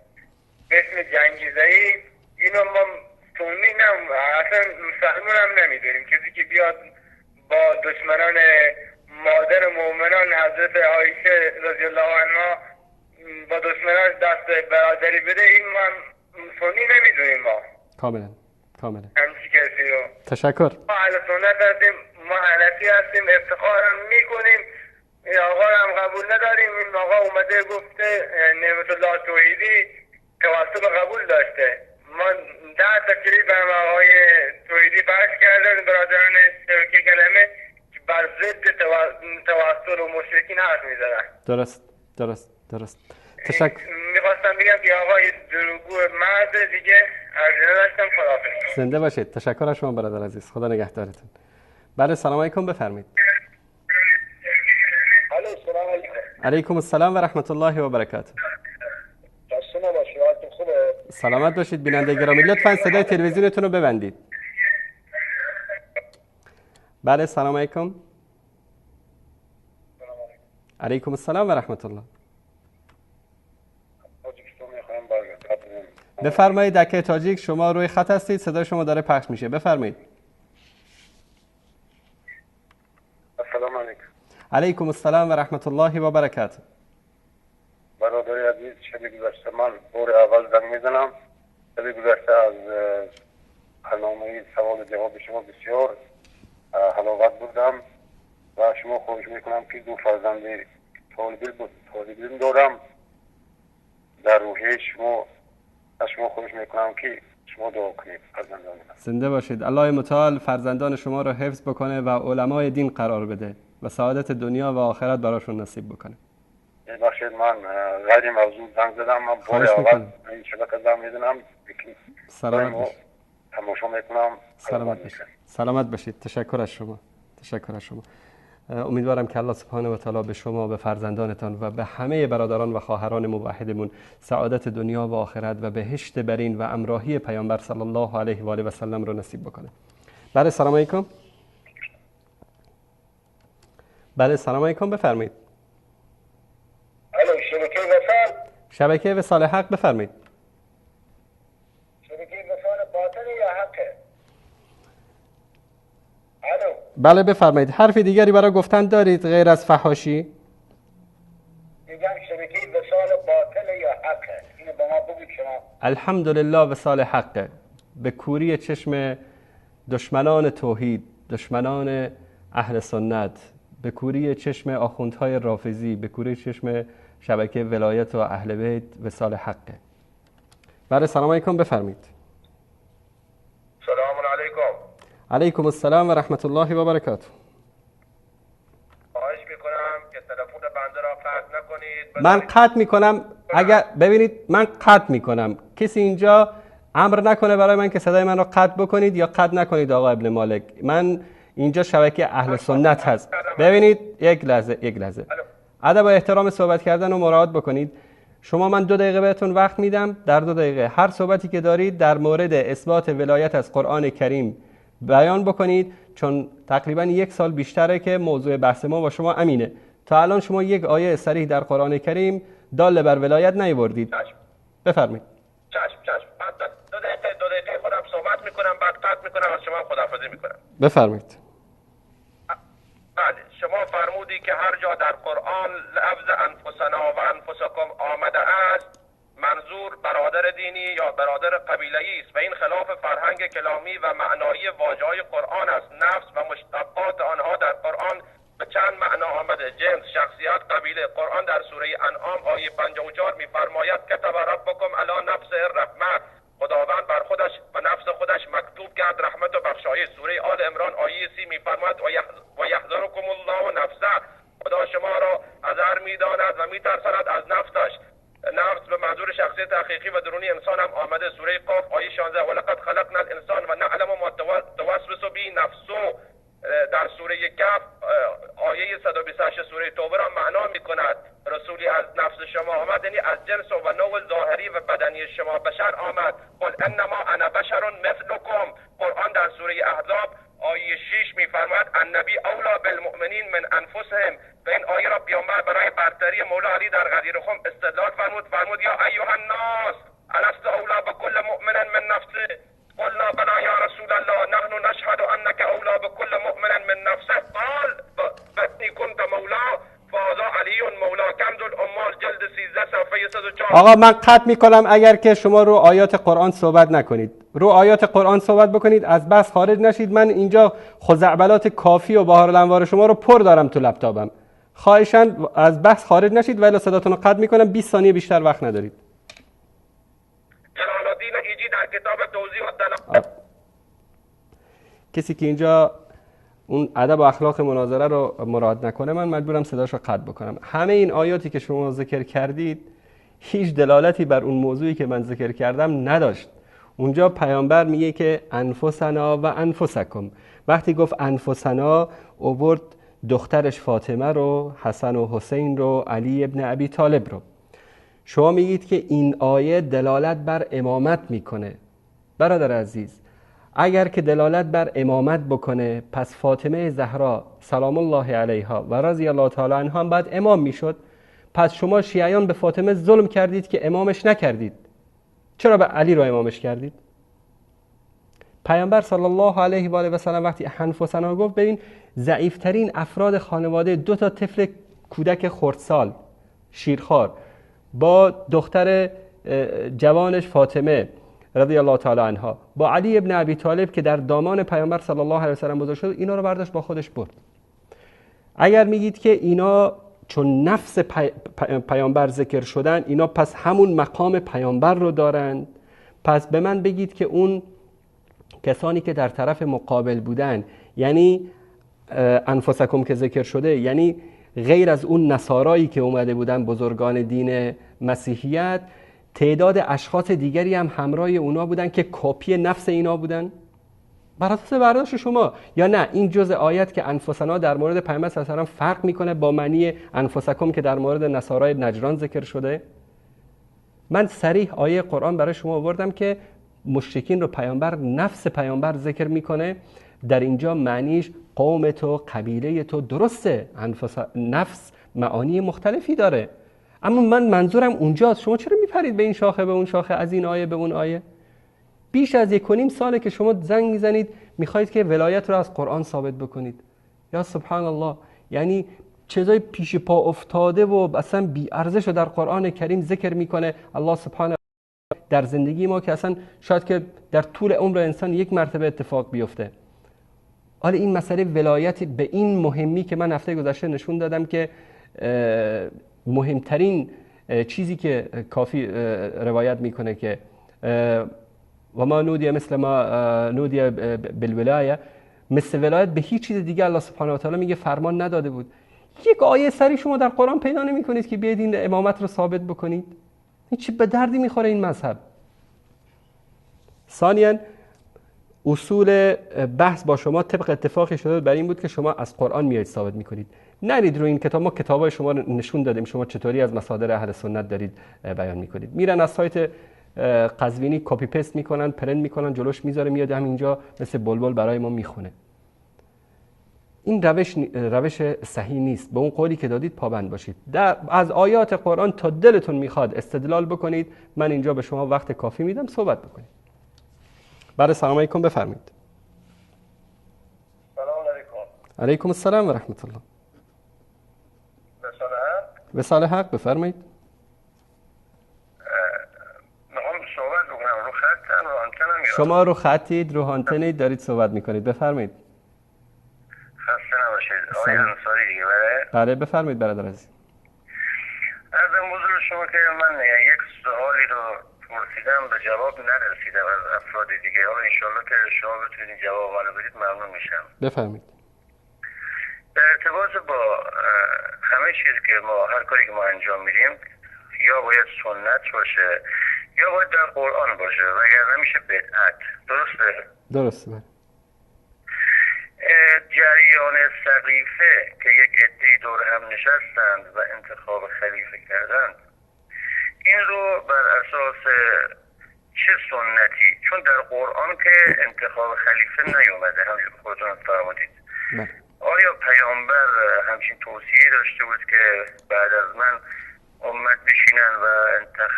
به اسم جنگیزایی، اینو ما سنی نه اصلا مسلمون هم نمیدونیم. کسی که بیاد با دشمنان مادر مؤمنان حضرت عایشه رضی الله عنها با دشمنان دست برادری بده، این ما سنی نمیدونیم ما. کاملا کاملا همچی کسی رو. تشکر. ما اهل سنت هستیم، ما حنفی هستیم، افتخارم میکنیم. این آقا رو هم قبول نداریم. این آقا اومده گفته نعمت الله توحیدی توسل قبول داشته. ما 10 تا کلیپ هم آقای توحیدی پخش کردن، برادران شبکه کلمه بر ضد توسل و مشرکین حرف میزدن. درست درست درست. تشکر. میخواستم بگم که آقای دروغگو مرد دیگه ارزینه داشتم. خداحافظ. زنده باشید. تشکر از شما برادر عزیز، خدا نگهدارتون. بله سلام علیکم، بفرمایید. الو سلام علیکم. علیکم السلام و رحمت الله و برکاته. خوبه؟ سلامت باشید بیننده گرامی. لطفاً صدای تلویزیونتون رو ببندید. بله سلام علیکم. علیکم السلام و رحمت الله. بفرمایید دکه تاجیک، شما روی خط هستید، صدای شما داره پخش میشه، بفرمایید. السلام علیکم. علیکم السلام و رحمت الله و برکاته. برادر عزیز، شب گذشته من بار اول زنگ میزنم. شب گذشته از برنامه سوال و جواب شما بسیار حلاوت بردم و شما خواهش میکنم که دو فرزند طالب علم دارم. در روحیه شما از شما خواهش میکنم که شما دعا کنید فرزندان من. زنده باشید. الله متعال فرزندان شما رو حفظ بکنه و علمای دین قرار بده و سعادت دنیا و آخرت براشون نصیب بکنه. ببخشید من غیر موضوع زنگ زدم. من بار اول این شبکه زنگ میزنم. سلامت باشید. تماشا میکنم. سلامت باشید. سلامت باشید. تشکر از شما. تشکر از شما. امیدوارم که الله سبحانه و تعالی به شما، به فرزندانتان و به همه برادران و خواهران موحدمون سعادت دنیا و آخرت و بهشت برین و امراهی پیامبر صلی الله علیه و آله و سلم رو نصیب بکنه. بله سلام علیکم. بله سلام علیکم، بفرمایید. الو شبکه وصال. شبکه وصال حق، بفرمایید. شبکه وصال باطل یا حقه؟ الو. بله بفرمایید. حرف دیگری برای گفتن دارید غیر از فحاشی؟ میگم شبکه وصال باطل یا حقه؟ اینو به ما بگید شما. الحمدلله وصال حقه. به کوری چشم دشمنان توحید، دشمنان اهل سنت، به کوری چشم آخوندهای رافضی، به کوری چشم شبکه ولایت و اهل بیت، وصال حقه. بله سلام علیکم، بفرمایید. سلام علیکم. علیکم السلام و رحمت الله و برکاته. خواهش میکنم که تلفن بنده را قطع نکنید. من قطع میکنم. اگر ببینید من قطع میکنم، کسی اینجا امر نکنه برای من که صدای من را قطع بکنید یا قطع نکنید. آقا ابن مالک، من اینجا شبکه اهل سنت هست. ببینید یک لحظه، یک لحظه. ادب و احترام صحبت کردن رو مراعات بکنید. شما من 2 دقیقه بهتون وقت میدم. در 2 دقیقه هر صحبتی که دارید در مورد اثبات ولایت از قرآن کریم بیان بکنید، چون تقریبا 1 سال بیشتره که موضوع بحث ما با شما امینه. تا الان شما یک آیه صریح در قرآن کریم دال بر ولایت نیاوردید. بفرمایید. چشم چشم. بعد 2 دقیقه خودم صحبت میکنم، بعد قطع میکنم، از شما خداحافظی میکنم. بفرمایید. بله شما فرمودی که هر جا در قرآن لفظ انفسنا و انفسکم آمده است منظور برادر دینی یا برادر قبیله‌ای است و این خلاف فرهنگ کلامی و معنایی واژه‌های قرآن است. نفس و مشتقات آنها در قرآن به چند معنا آمده: جنس، شخصیت، قبیله. قرآن در سوره انعام آیه 54 می‌فرماید کتب ربکم علی نفسه الرحمه، خداوند آیه سوره آل عمران آیه 30 میفرماید و یحذرکم الله نفسه، خدا شما را حذر میداند و میترساند از نفسش. نفس به منظور شخصیت حقیقی و درونی انسان هم آمده. سوره قاف آیه 16 ولقد خلقنا الانسان و نعلم ما توسوس به نفسه. در سوره کهف آیه 128 سوره توبه را معنا میکند رسولی از نفس شما آمد، یعنی از جنس و نوع ظاهری و بدنی شما بشر آمد. قل انما انا بشر مثلکم. قرآن در سوره احزاب آیه 6 میفرماید النبی اولا بالمؤمنین من انفسهم. و این آیه را پیامبر برای برتری مولا علی در غدیر خم استدلال فرمود، فرمود یا ایها الناس الست اولا بكل مؤمن من نفسه قلنا بلا یا رسول الله نحن نشهد انك اولا بكل مؤمن من نفسه قال بني كنت مولا فهذا علی مولا. کنز العمال جلد 13 صفحه 104. آقا من قطع میکنم اگر که شما رو آیات قرآن صحبت نکنید. رو آیات قرآن صحبت بکنید، از بحث خارج نشید. من اینجا خزعبلات کافی و بهار الانوار شما رو پر دارم تو لپتاپم. خواهشاً از بحث خارج نشید ولی صداتون رو قطع میکنم. 20 ثانیه بیشتر وقت ندارید. جلال الدین ایجی در کتاب توضیح و دلالت. کسی که اینجا اون ادب و اخلاق مناظره رو مراعات نکنه من مجبورم صداش رو قطع بکنم. همه این آیاتی که شما ذکر کردید هیچ دلالتی بر اون موضوعی که من ذکر کردم نداشت. اونجا پیامبر میگه که انفسنا و انفسکم. وقتی گفت انفسنا اوورد دخترش فاطمه رو، حسن و حسین رو، علی ابن ابی طالب رو. شما میگید که این آیه دلالت بر امامت میکنه. برادر عزیز، اگر که دلالت بر امامت بکنه پس فاطمه زهرا سلام الله علیها و رضی الله تعالی عنها هم باید امام میشد. پس شما شیعیان به فاطمه ظلم کردید که امامش نکردید. چرا به علی رو امامش کردید؟ پیامبر صلی الله علیه و آله و سلم وقتی انفسنا گفت، ببین ضعیفترین افراد خانواده، دو تا طفل کودک خردسال شیرخوار با دختر جوانش فاطمه رضی الله تعالی عنها، با علی ابن ابی طالب که در دامان پیامبر صلی الله علیه و سلم بزرگ شد، اینا رو برداشت با خودش برد. اگر میگید که اینا چون نفس پیامبر ذکر شدن، اینا پس همون مقام پیامبر رو دارند، پس به من بگید که اون کسانی که در طرف مقابل بودن، یعنی انفسکم که ذکر شده، یعنی غیر از اون نصارایی که اومده بودن بزرگان دین مسیحیت، تعداد اشخاص دیگری هم همراه اونا بودن که کپی نفس اینا بودن بر اساس برداشت شما؟ یا نه این جزء آیت که انفسنا در مورد پیامبر صلی الله علیه و سلم فرق میکنه با معنی انفسکم که در مورد نصارای نجران ذکر شده؟ من صریح آیه قرآن برای شما آوردم که مشرکین رو پیامبر نفس پیامبر ذکر میکنه. در اینجا معنیش قوم تو، قبیله تو، درسته نفس معانی مختلفی داره، اما من منظورم اونجاست. شما چرا میپرید به این شاخه به اون شاخه، از این آیه به اون آیه؟ بیش از 1.5 ساله که شما زنگ میزنید میخواید که ولایت رو از قرآن ثابت بکنید. یا سبحان الله، یعنی چیزای پیش پا افتاده و اصلا بی ارزش رو در قرآن کریم ذکر میکنه الله سبحانه. در زندگی ما که اصلا شاید که در طول عمر انسان یک مرتبه اتفاق بیفته. حالا این مسئله ولایت به این مهمی که من هفته گذشته نشون دادم که مهمترین چیزی که کافی روایت میکنه که و ما نودی مثل ما نودی بالولایه، مثل ولایت به هیچ چیز دیگه الله سبحانه و تعالی میگه فرمان نداده بود. یک آیه سری شما در قرآن پیدا نمیکنید که بیاید این امامت رو ثابت بکنید. هیچ به دردی میخوره این مذهب؟ ثانیاً اصول بحث با شما طبق اتفاقی شده بر این بود که شما از قرآن میایید ثابت میکنید. نرید روی این کتاب، ما کتابای شما رو نشون دادیم شما چطوری از مصادر اهل سنت دارید بیان میکنید. میرن از سایت قزوینی copy paste میکنن، پرنت میکنن، جلوش میذاره، میاد همینجا مثل بلبل برای ما میخونه. این روش صحیح نیست. به اون قولی که دادید پابند باشید. از آیات قرآن تا دلتون میخواد استدلال بکنید. من اینجا به شما وقت کافی میدم صحبت بکنید. برای سلام علیکم، بفرمایید. سلام علیکم. علیکم السلام و رحمت الله. به صالح حق، بفرمایید. میخوام صحبت بکنم. رو خطم، رو آنتنم. شما رو خطید، رو آنتنید، دارید صحبت میکنید، بفرمایید. خسته نباشید آقای انصاری دیگه. بله بله، بفرمایید برادر عزیز. عرضم حضور شما که من یک سوالی رو پرسیدم به جواب نرسیدم از افراد دیگه. حالا انشالله که شما بتونید جواب منو بدید ممنون میشم. بفرمایید. در ارتباط با همه چیز که ما هر کاری که ما انجام میدیم یا باید سنت باشه یا باید در قرآن باشه، وگرنه میشه بدعت. درسته؟ درسته. بله. جریان سقیفه که یک عده‌ای دور هم نشستند و انتخاب خلیفه کردند، این رو بر اساس چه سنتی؟ چون در قرآن که انتخاب خلیفه نیومده، همونجور که خودتون فرمودید. آیا پیامبر همچین توصیه داشته بود که بعد از من امت بشینن و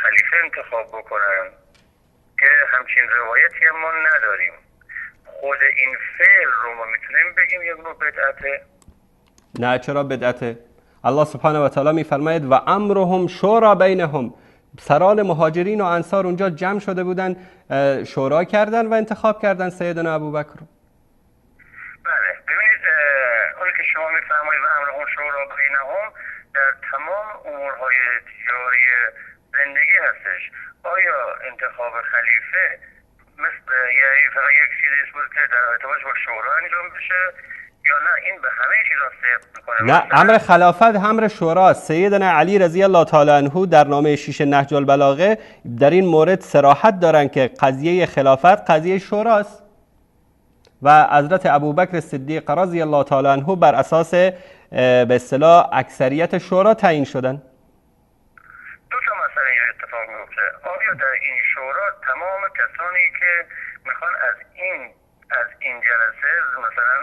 خلیفه انتخاب بکنن؟ که همچین روایتی هم ما نداریم. خود این فعل رو ما میتونیم بگیم یک نوع بدعته؟ نه، چرا بدعته؟ الله سبحانه و تعالی میفرماید و امرهم شورا بینهم. سران مهاجرین و انصار اونجا جمع شده بودن، شورا کردن و انتخاب کردن سیدنا ابوبکر رو. بله، ببینید اون که شما میفرمایید و امرهم شورا بینهم در تمام امورهای تجاری زندگی هستش. آیا انتخاب خلیفه مثل یعنی فقط یک چیزی بود که در ارتباط با شورا انجام بشه یا نه این به همه چیزا صدق میکنه؟ نه، امر خلافت امر شورا. سیدنا علی رضی الله تعالی عنه در نامه 6 نهج البلاغه در این مورد صراحت دارن که قضیه خلافت قضیه شوراست و حضرت ابوبکر صدیق رضی الله تعالی عنه بر اساس به اصطلاح اکثریت شورا تعیین شدن. دو تا مسئله اینجا اتفاق میفته. آیا در این شورا تمام کسانی که میخوان از این جلسه مثلا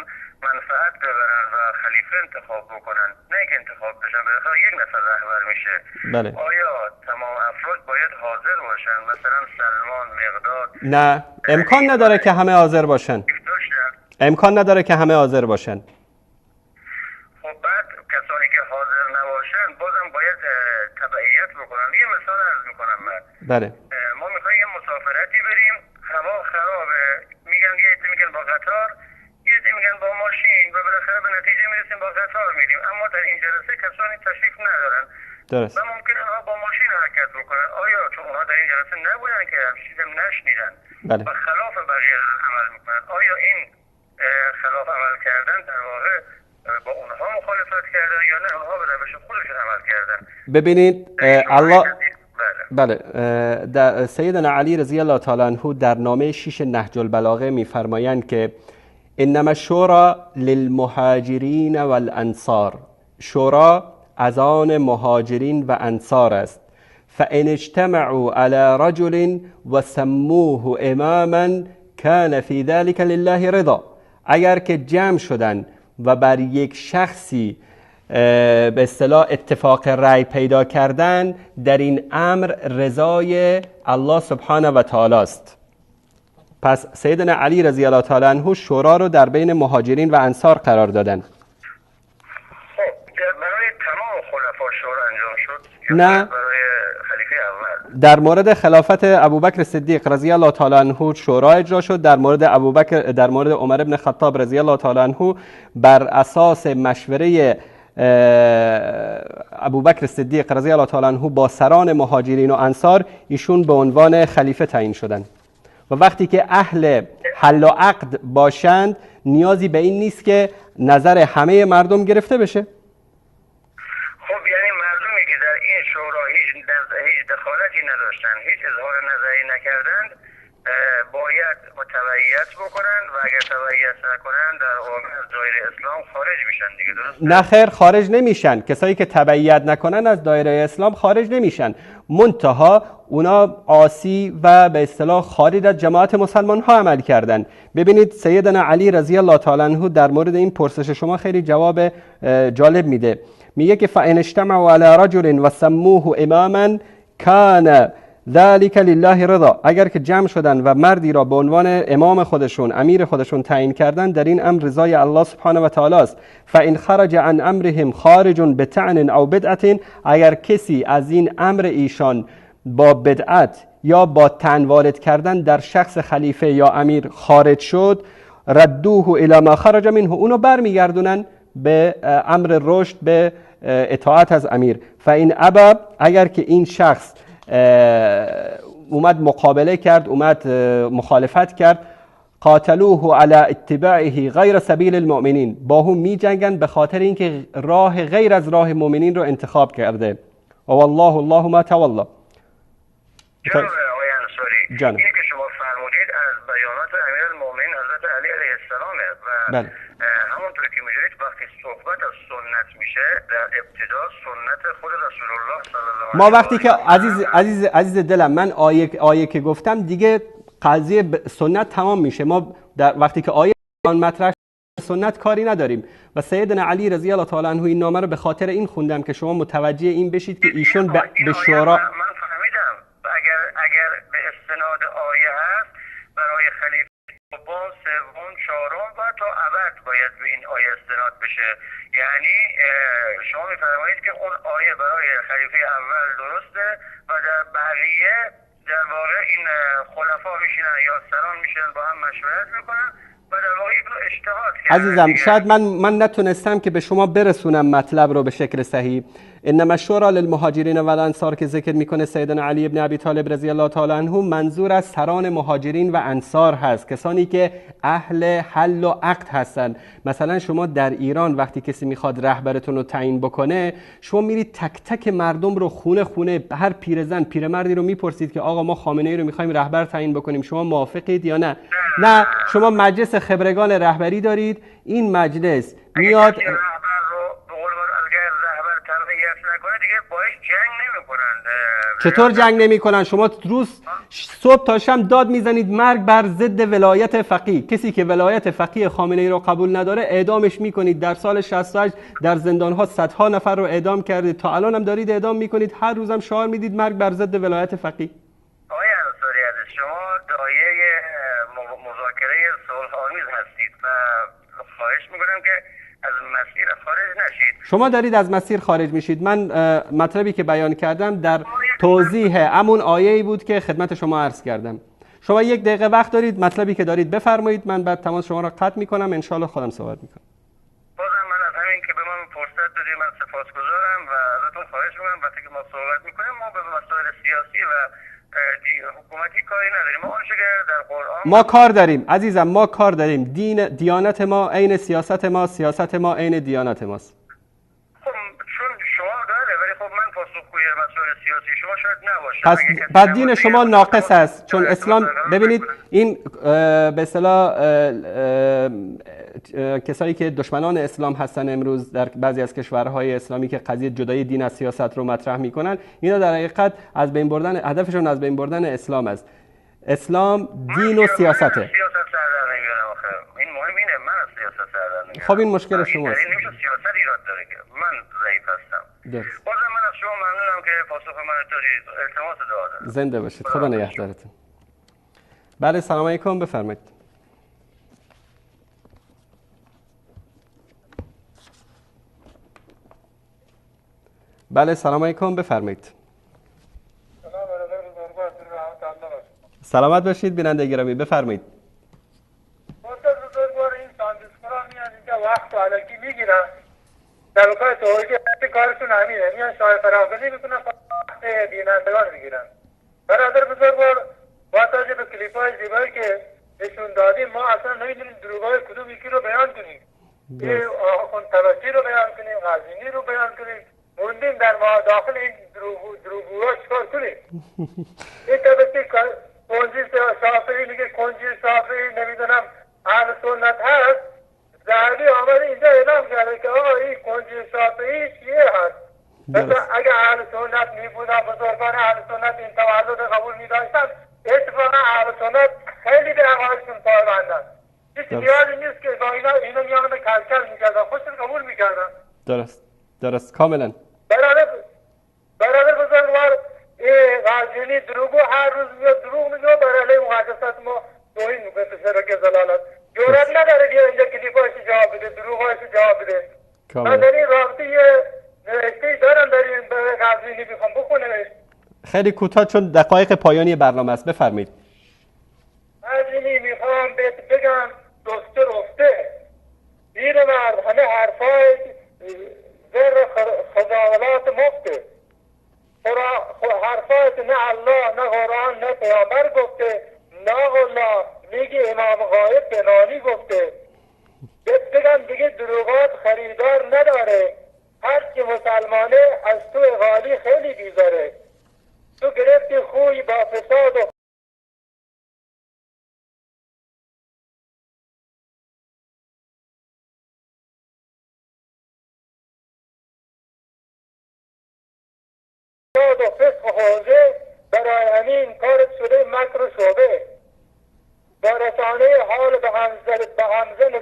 منفعت ببرن و خلیفه انتخاب بکنن، نه اینکه انتخاب بشن، بالاخره یک نفر رهبر میشه. بله. آیا تمام افراد باید حاضر باشن؟ مثلا سلمان، مقداد؟ نه، امکان نداره که همه حاضر باشن. امکان نداره که همه حاضر باشن. خب بعد کسانی که حاضر نباشن بازم باید تبعیت بکنن. یه مثال عرض میکنم من. بله. ما میخوایم یه مسافرتی بریم، هوا خرابه، میگن یه عده میگن با قطار، یه عده میگن با ماشین و بالاخره به نتیجه میرسیم با قطار میریم. اما در این جلسه کسانی تشریف ندارن. درست. و ممکن اونها با ماشین حرکت بکنن. آیا چون اونها در این جلسه نبودن که همچین چیزی نشنیدن. بله. و خلاف بقیه عمل میکنن، آیا این خلاف عمل کردن در واقع با اونها مخالفت کردن یا نه اونها به روش خودشون عمل کردن؟ ببینید الله بله، در سیدنا علی رضی الله تعالی عنه در نامه 6 نهج البلاغه میفرمایند که انما الشورى للمهاجرین والانصار، شورا از آن مهاجرین و انصار است. فان اجتمعوا على رجل وسموه اماما كان في ذلك لله رضا. اگر که جمع شدن و بر یک شخصی به اصطلاح اتفاق رأی پیدا کردن، در این امر رضای الله سبحانه و تعالی است. پس سیدنا علی رضی الله تعالی عنه شورا رو در بین مهاجرین و انصار قرار دادن. خب برای تمام خلفا شورا انجام شد؟ نه، برای خلیفه اول. در مورد خلافت ابوبکر صدیق رضی الله تعالی عنه شورا اجرا شد. در مورد ابوبکر، در مورد عمر بن خطاب رضی الله تعالی عنه بر اساس مشوره ابوبکر صدیق رضی الله تعالی عنه با سران مهاجرین و انصار ایشون به عنوان خلیفه تعیین شدند. و وقتی که اهل حل و عقد باشند نیازی به این نیست که نظر همه مردم گرفته بشه. خب یعنی مردمی که در این شورا هیچ دخالتی نداشتن، هیچ اظهار نظری نکردند، باید تبعیت بکنن و اگر تبعیت نکنن در واقع از دایره اسلام خارج میشن دیگه، درست؟ نه خیر، خارج نمیشن. کسایی که تبعیت نکنن از دایره اسلام خارج نمیشن، منتها اونا عاصی و به اصطلاح خارج از جماعت مسلمان ها عمل کردن. ببینید سیدنا علی رضی الله تعالی عنه در مورد این پرسش شما خیلی جواب جالب میده. میگه که فان اجتمعوا علی رجل وسموه اماما کان ذلك لله رضا. اگر که جمع شدن و مردی را به عنوان امام خودشون، امیر خودشون تعیین کردن، در این امر رضای الله سبحانه و تعالی است. فان خرج عن امرهم خارج بطعن او بدعة، اگر کسی از این امر ایشان با بدعت یا با طعن وارد کردن در شخص خلیفه یا امیر خارج شد، ردوه الی ما خرج منه، اونو برمیگردونن به امر رشد، به اطاعت از امیر. فان ابا، اگر که این شخص اومد مقابله کرد، اومد مخالفت کرد. قاتلوه علی اتباعه غیر سبیل المؤمنین، با هم می جنگن به خاطر اینکه راه غیر از راه مؤمنین رو انتخاب کرده. و والله الله ما تولا. جناب آقای انصاری، اینی که شما فرمودید از بیانات امیرالمؤمنین حضرت علی علیه السلام و بله. همونطور که می‌دونید وقتی صحبت از سنت میشه در ابتدا سنت خود رسول الله صلی الله علیه و ما وقتی که عزیز عزیز عزیز دلم، من آیه که گفتم دیگه قضیه سنت تمام میشه. ما در وقتی که آیه مطرح سنت کاری نداریم و سیدنا علی رضی الله تعالی عنه این نامه رو به خاطر این خوندم که شما متوجه این بشید که ایشون به شورا. من فهمیدم اگر به استناد آیه هست برای خلیفه دوم، سوم، چهارم و تا ابد باید به این آیه استناد بشه. یعنی شما میفرمایید که اون آیه برای خلیفه اول درسته و در بقیه در واقع این خلفا میشینن یا سران میشینن با هم مشورت میکنن و در واقع اینو اجتهاد کردن. عزیزم شاید من نتونستم که به شما برسونم مطلب رو به شکل صحیح. انما الشورى للمهاجرین و الانصار که ذکر میکنه سیدنا علی ابن ابی طالب رضی الله تعالی عنه، منظور از سران مهاجرین و انصار هست، کسانی که اهل حل و عقد هستند. مثلا شما در ایران وقتی کسی میخواد رهبرتون رو تعیین بکنه، شما میرید تک تک مردم رو خونه خونه، هر پیرزن پیرمردی رو میپرسید که آقا ما خامنه ای رو میخوایم رهبر تعیین بکنیم، شما موافقید یا نه؟ نه، شما مجلس خبرگان رهبری دارید. این مجلس میاد چطور جنگ نمی‌کنن؟ شما روز صبح تا شب داد میزنید مرگ بر ضد ولایت فقیه. کسی که ولایت فقیه خامنه ای رو قبول نداره اعدامش میکنید. در سال 68 در زندان‌ها صدها نفر رو اعدام کردید، تا الان هم دارید اعدام میکنید، هر روزم شعار میدید مرگ بر ضد ولایت فقیه. آقای انصاری عزیز، شما دایه مذاکره صلح‌آمیز هستید و خواهش میکنم که از مسیر خارج نشید. شما دارید از مسیر خارج میشید. من مطلبی که بیان کردم در توضیح همون آیه‌ای بود که خدمت شما عرض کردم. شما یک دقیقه وقت دارید، مطلبی که دارید بفرمایید، من بعد تماس شما را قطع میکنم، انشالله خودم صحبت میکنم. بازم من از همین که به من فرصت دادید من سپاسگزارم و ازتون خواهش میکنم وقتی که ما صحبت میکنیم ما به مسائل سیاسی و حکومتی کاری نداریم. ما آنچه که در قرآن ما کار داریم عزیزم، ما کار داریم. دین دیانت ما عین سیاست ما، سیاست ما عین دیانت ماست. خب چون شما داره، ولی خب من پاسخگوی مسائل سیاسی شما شاید نباشم. پس دین شما ناقص است، چون اسلام ببینید این به اصطلاح کسایی که دشمنان اسلام هستن امروز در بعضی از کشورهای اسلامی که قضیه جدایی دین از سیاست رو مطرح میکنن، اینا در حقیقت از بین بردن هدفشون از بین بردن اسلام است. اسلام دین و سیاسته. سیاست سر در نمیارم آخه. این مهم اینه من از سیاست سر در نمیارم. خب این مشکل شماست. این نمیشه سیاست ایراد داره که من ضعیف هستم. بازم من از شما ممنونم که پاسخ من دادید. التماس دعا دارم. زنده باشید. خدا نگهدارتون. بله سلام علیکم، بفرمایید. بله سلام علیکم، بفرمایید. سلامت باشید بیننده گرامی، بفرمایید. بزرگوار این ساندیسکرا میان اینجا وقت علکی میگیرن، شبکه‌های توحیدی کارشون همینه، میان شایعه پراکنی میکنن، وقت بینندگان میگیرن. برادر بزرگوار با توجه به کلیپ‌های زیبایی که نشون دادیم ما اصلا نمیدونیم دروغ‌های کدوم یکی رو بیان کنیم، آخوند توسی رو بیان کنیم، غزینی رو بیان کنیم، موندیم در ما داخل این دروغ‌ها چیکار کنیم؟ این توسی کنجی شافعی میگه کنجی شافعی نمیدونم اهل سنت هست، ذهبی آمده اینجا اعلام کرده که آقا این کنجی شافعی شیعه هست. مثلا اگه اهل سنت میبودن، بزرگان اهل سنت این تولد قبول میداشتن، اتفاقا اهل سنت خیلی به عقایدشون پایبندن، هیچ نیازی نیست که با اینا میامدن کلکل میکردن، خودشون قبول میکردن. درست کاملا. برادر بزرگوار غزینی دروغو هر روز میاد دروغ میگه بر علیه مقدسات ما توهین میکنه تو شبکه ضلالت. جرأت نداره بیا اینجا کلیپاش جواب بده، دروغاش جواب بده. من در این رابطه یه نوشته‌ای دارم در این غزینی میخوام بخونمش. خیلی کوتاه چون دقایق پایانی برنامه است، بفرمایید. غزینی میخوام بهت بگم دکتر افته پیرمرد همه حرفای زر خزاولات مفته، حرفات نه الله نه قرآن نه پیامبر گفته، نه والله میگه امام غایب به نانی گفته. بگم دیگه دروغات خریدار نداره، هر کی مسلمانه از تو غالی خیلی بیزاره. تو گرفتی خوی با فساد و فسق و حوزه، برای همین کارت شده مکر و شعبه. با رسانه حال به همزن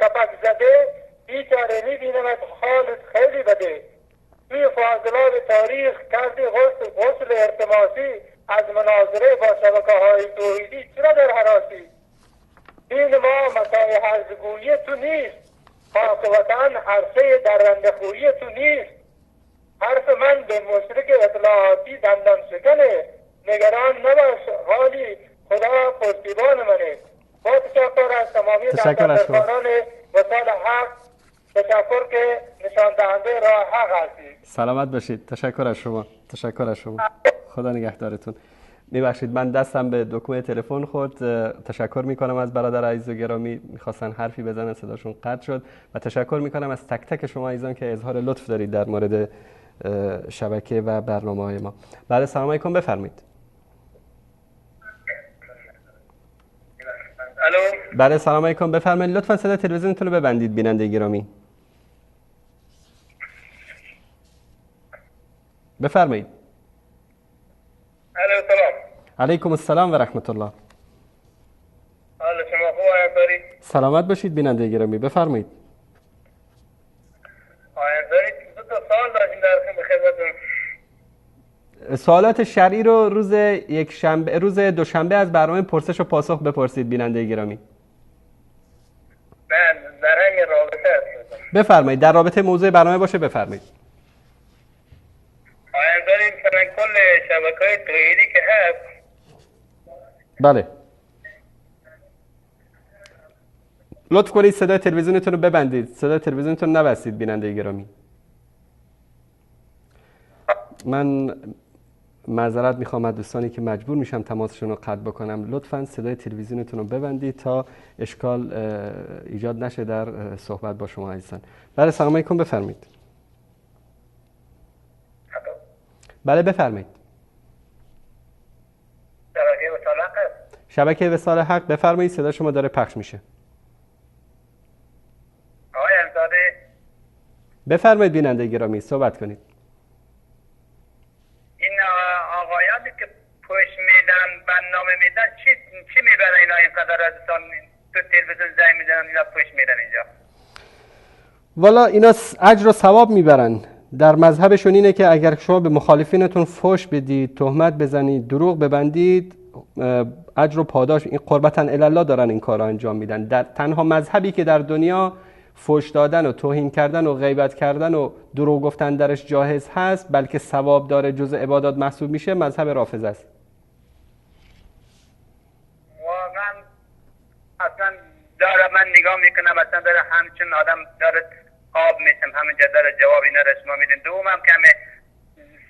کپک زده، بیچاره میبینمت حالت خیلی بده. توی فاضلاب تاریخ کردی غسل ارتماسی، از مناظره با شبکه های توحیدی چرا در هراسی؟ دین ما متاع هرزگویی تو نیست، خاک وطن عرصه درنده‌خویی تو نیست. حرف من به مشرک اطلاعاتی دندان شکنه، نگران نباش غالی خدا پشتیبان منه. با تشکر از تمامی دستاندرکاران وصال حق، تشکر که نشان دهنده راه حق هستید. سلامت باشید. تشکر از شما. تشکر از شما. خدا نگهدارتون. میبخشید من دستم به دکمه تلفن خورد. تشکر میکنم از برادر عزیز و گرامی، میخواستن حرفی بزنن صداشون قطع شد. و تشکر میکنم از تک تک شما عزیزان که اظهار لطف دارید در مورد شبکه و برنامه‌های ما. بله سلام علیکم، بفرمایید. الو. بله سلام علیکم، بفرمایید. لطفا صدای تلویزیونتون رو ببندید بیننده گرامی. بفرمایید. الو سلام. علیکم السلام و رحمت الله. حال شما خوب انصاری؟ سلامت باشید بیننده گرامی، بفرمایید. انصاری دو تا سوال داشتیم در خدمتتون. سوالات شرعی رو روز یک شنبه، روز دوشنبه از برنامه پرسش و پاسخ بپرسید بیننده گرامی. نه در همین رابطه هست. بفرمایید، در رابطه موضوع برنامه باشه بفرمایید. انصاری مثلا کل شبکه‌های توحیدی که هست، بله لطف کنید صدای تلویزیونتون رو ببندید، صدای تلویزیونتون رو نبستید بیننده گرامی. من معذرت میخوام از دوستانی که مجبور میشم تماسشون رو قطع بکنم. لطفاً صدای تلویزیونتون رو ببندید تا اشکال ایجاد نشه در صحبت با شما عزیزان. بله سلام علیکم، بفرمایید. بله بفرمایید. شبکه وصال حق. شبکه وصال حق، بفرمایید، صدا شما داره پخش میشه. آقای انصاری بفرمایید بیننده گرامی، صحبت کنید. این آقایانی که پشت میدن برنامه میدن چی میبرن اینا اینقدر ازتان تو تلویزیون زنگ میزنن اینا پشت میدن اینجا؟ والا اینا اجر و ثواب میبرن. در مذهبشون اینه که اگر شما به مخالفینتون فحش بدید، تهمت بزنید، دروغ ببندید، اجر و پاداش، این قربتا الی الله دارن این کارا انجام میدن. در تنها مذهبی که در دنیا فحش دادن و توهین کردن و غیبت کردن و دروغ گفتن درش جایز هست، بلکه ثواب داره، جزء عبادات محسوب میشه، مذهب رافضه است. واقعا اصلا داره من نگاه میکنم، اصلا داره همچون آدم داره آب میشم، همینجا داره جواب اینا رو شما میدین. دومم کمی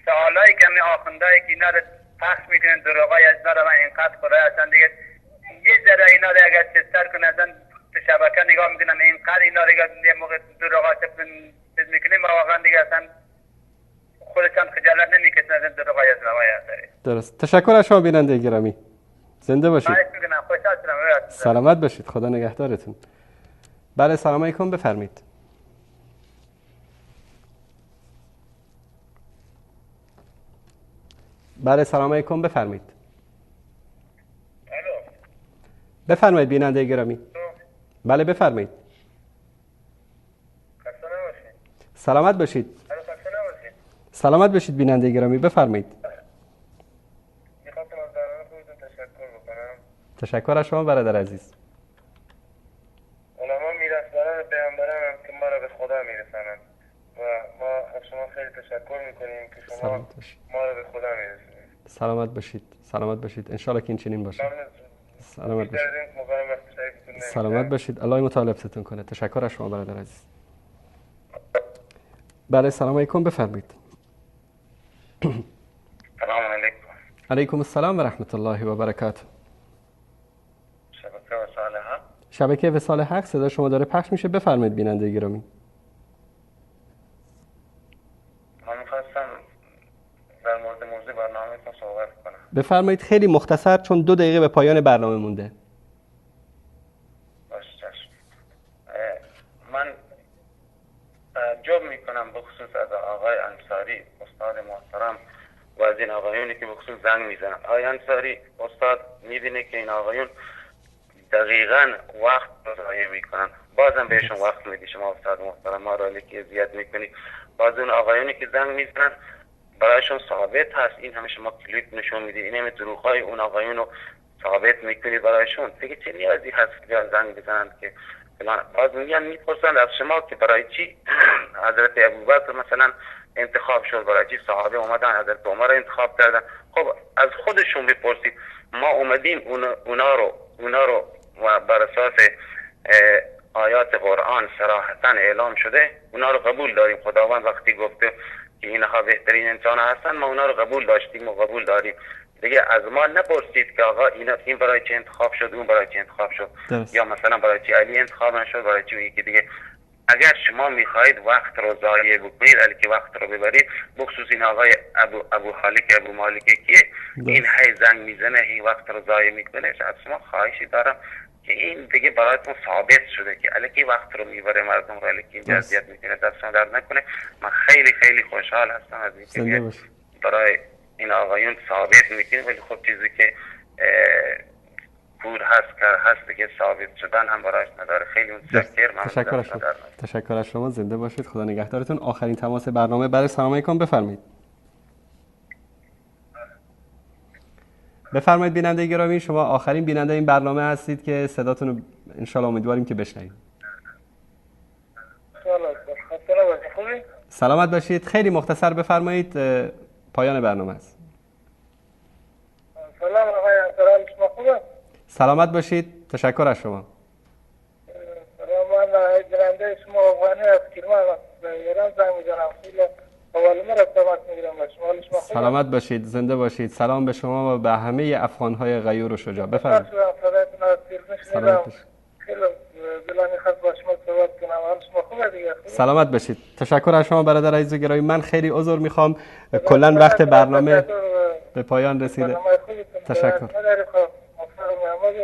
سوالایی کمی آخوندایی که اینا رو پخش میکنن، دروغای از اینا رو من اینقدر خدای اصلا دیگه یه ذره اینا رو اگر چستر کنه اصلا تو شبکه نگاه میکنم اینقدر اینا رو یه موقع دروغا چیز میکنیم واقعا دیگه اصلا خودش هم خجالت نمیکشن از این دروغای از اینا. درست. تشکر از شما بیننده گرامی. زنده باشید. سلامت باشید. خدا نگهدارتون. بله سلام علیکم، بفرمایید. بله سلام علیکم، بفرمایید. بفرمایید بیننده گرامی. بله بفرمایید. سلامت باشید. سلامت باشید بیننده گرامی، بفرمایید. تشکر از شما برادر عزیز. علما میرسانن پیامبران که ما را به خدا میرسانند و ما از شما خیلی تشکر میکنیم که شما ما را به خدا میرسونید. سلامت باشید. سلامت باشید. انشالله که این چنین باشه. سلامت باشید. سلامت باشید. الله متعال حفظتون کنه. تشکر از شما برادر عزیز. بله سلام علیکم، بفرمایید. سلام علیکم. علیکم السلام و رحمت الله و برکاته. شبکه وصال حق. شبکه وصال حق، صدا شما داره پخش میشه، بفرمایید بیننده گرامی. من می‌خواستم در مورد موضوع برنامه‌تون صحبت کنم. بفرمایید، خیلی مختصر چون 2 دقیقه به پایان برنامه مونده. باشه چشم. من تعجب میکنم بخصوص از آقای انصاری استاد محترم و از این آقایونی که بخصوص زنگ میزنن. آقای انصاری استاد میبینه که این آقایون دقیقاً وقت رو ضایع میکنن، بازم بهشون وقت میدی شما استاد محترم، ما رو که اذیت میکنی. باز اون آقایونی که زنگ میزنن برایشون ثابت هست، این همه شما کلیپ نشون میدی، این همه دروغ‌های اون آقایون رو ثابت میکنی برایشون، دیگه چه نیازی هست که زنگ بزنن که فلان؟ باز میگن میپرسن از شما که برای چی حضرت ابوبکر مثلا انتخاب شد، برای چی صحابه اومدن حضرت عمر انتخاب کردن. خب از خودشون بپرسید. ما اومدیم اونا رو و بر اساس آیات قرآن صراحتا اعلام شده اونا رو قبول داریم. خداوند وقتی گفته که اینها بهترین انسان هستن، ما اونا رو قبول داشتیم و قبول داریم. دیگه از ما نپرسید که آقا این برای چه انتخاب شد، اون برای چه انتخاب شد، درست. یا مثلا برای چی علی انتخاب نشد، برای چی یکی دیگه. اگر شما میخواهید وقت رو ضایع بکنید، علی وقت رو ببرید، بخصوص این آقای ابو خالق ابو مالک که این هی زنگ میزنه، هی وقت رو ضایع میکنه، از شما خواهشی دارم که این دیگه برایتون ثابت شده که الکی وقت رو میبره مردم رو، الکی اینجا اذیت میکنه، دستشون درد نکنه. من خیلی خیلی خوشحال هستم از اینکه برای این آقایون ثابت میکنه، ولی خب چیزی که کور هست کر هست دیگه ثابت شدن هم برایش نداره. خیلی متشکرم. تشکر از شما، زنده باشید، خدا نگهدارتون. آخرین تماس برنامه برای سلام علیکم، بفرمایید. بفرمایید بیننده گرامی، شما آخرین بیننده این برنامه هستید که صداتون رو انشالله امیدواریم که بشنویم. سلامت باشید، خیلی مختصر بفرمایید، پایان برنامه است. سلام آقای انصاری، شما خوبه؟ سلامت باشید، تشکر از شما. سلام، من بیننده شما افغانی از کرمان ایران زنگ میزنم. خیلی اول مرا تماس میگیرم با شما. شما خوبه؟ سلامت باشید، زنده باشید. سلام به شما و به همه افغان‌های غیور و شجاع. بفرمایید. سلامت باشید. خیلی دلم می‌خواد با شما صحبت کنم. حال شما خوبه دیگه؟ سلامت باشید. تشکر از شما برادر عزیز و گرامی. من خیلی عذر میخوام، کلا وقت برنامه به پایان رسیده. تشکر.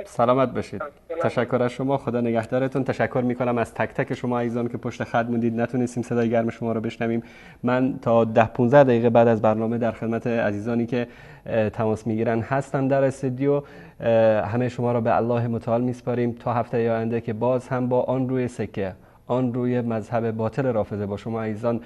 سلامت باشید. تشکر از شما، خدا نگهدارتون. تشکر میکنم از تک تک شما عزیزان که پشت خط موندید، نتونستیم صدای گرم شما رو بشنویم. من تا 10-15 دقیقه بعد از برنامه در خدمت عزیزانی که تماس میگیرن هستم در استودیو. همه شما رو به الله متعال میسپاریم تا هفته آینده که باز هم با آن روی سکه، آن روی مذهب باطل رافضه با شما عزیزان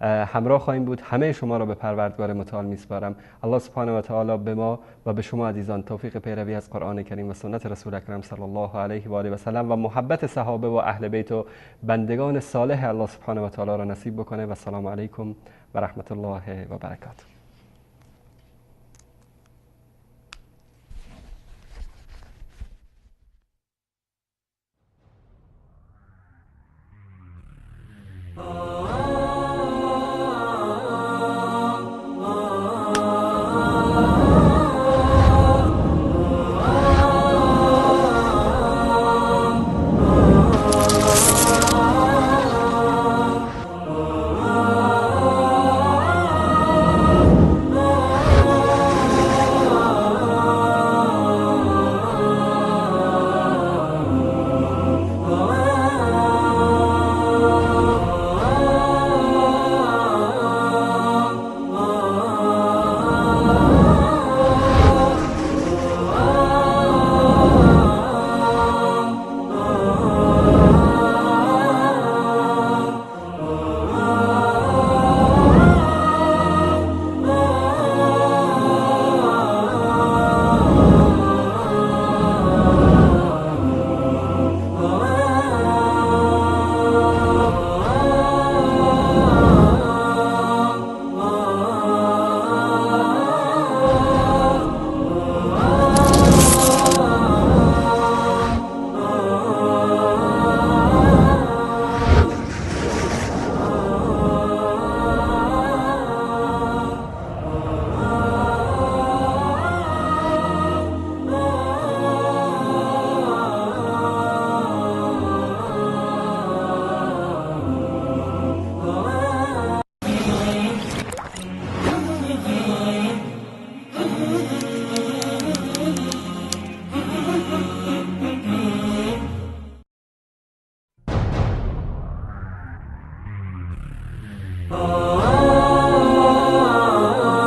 همراه خواهیم بود. همه شما را به پروردگار متعال میسپارم. الله سبحانه و تعالی به ما و به شما عزیزان توفیق پیروی از قرآن کریم و سنت رسول اکرم صلی الله علیه و آله و سلم و محبت صحابه و اهل بیت و بندگان صالح الله سبحانه و تعالی را نصیب بکنه. و السلام علیکم و رحمت الله و برکاته.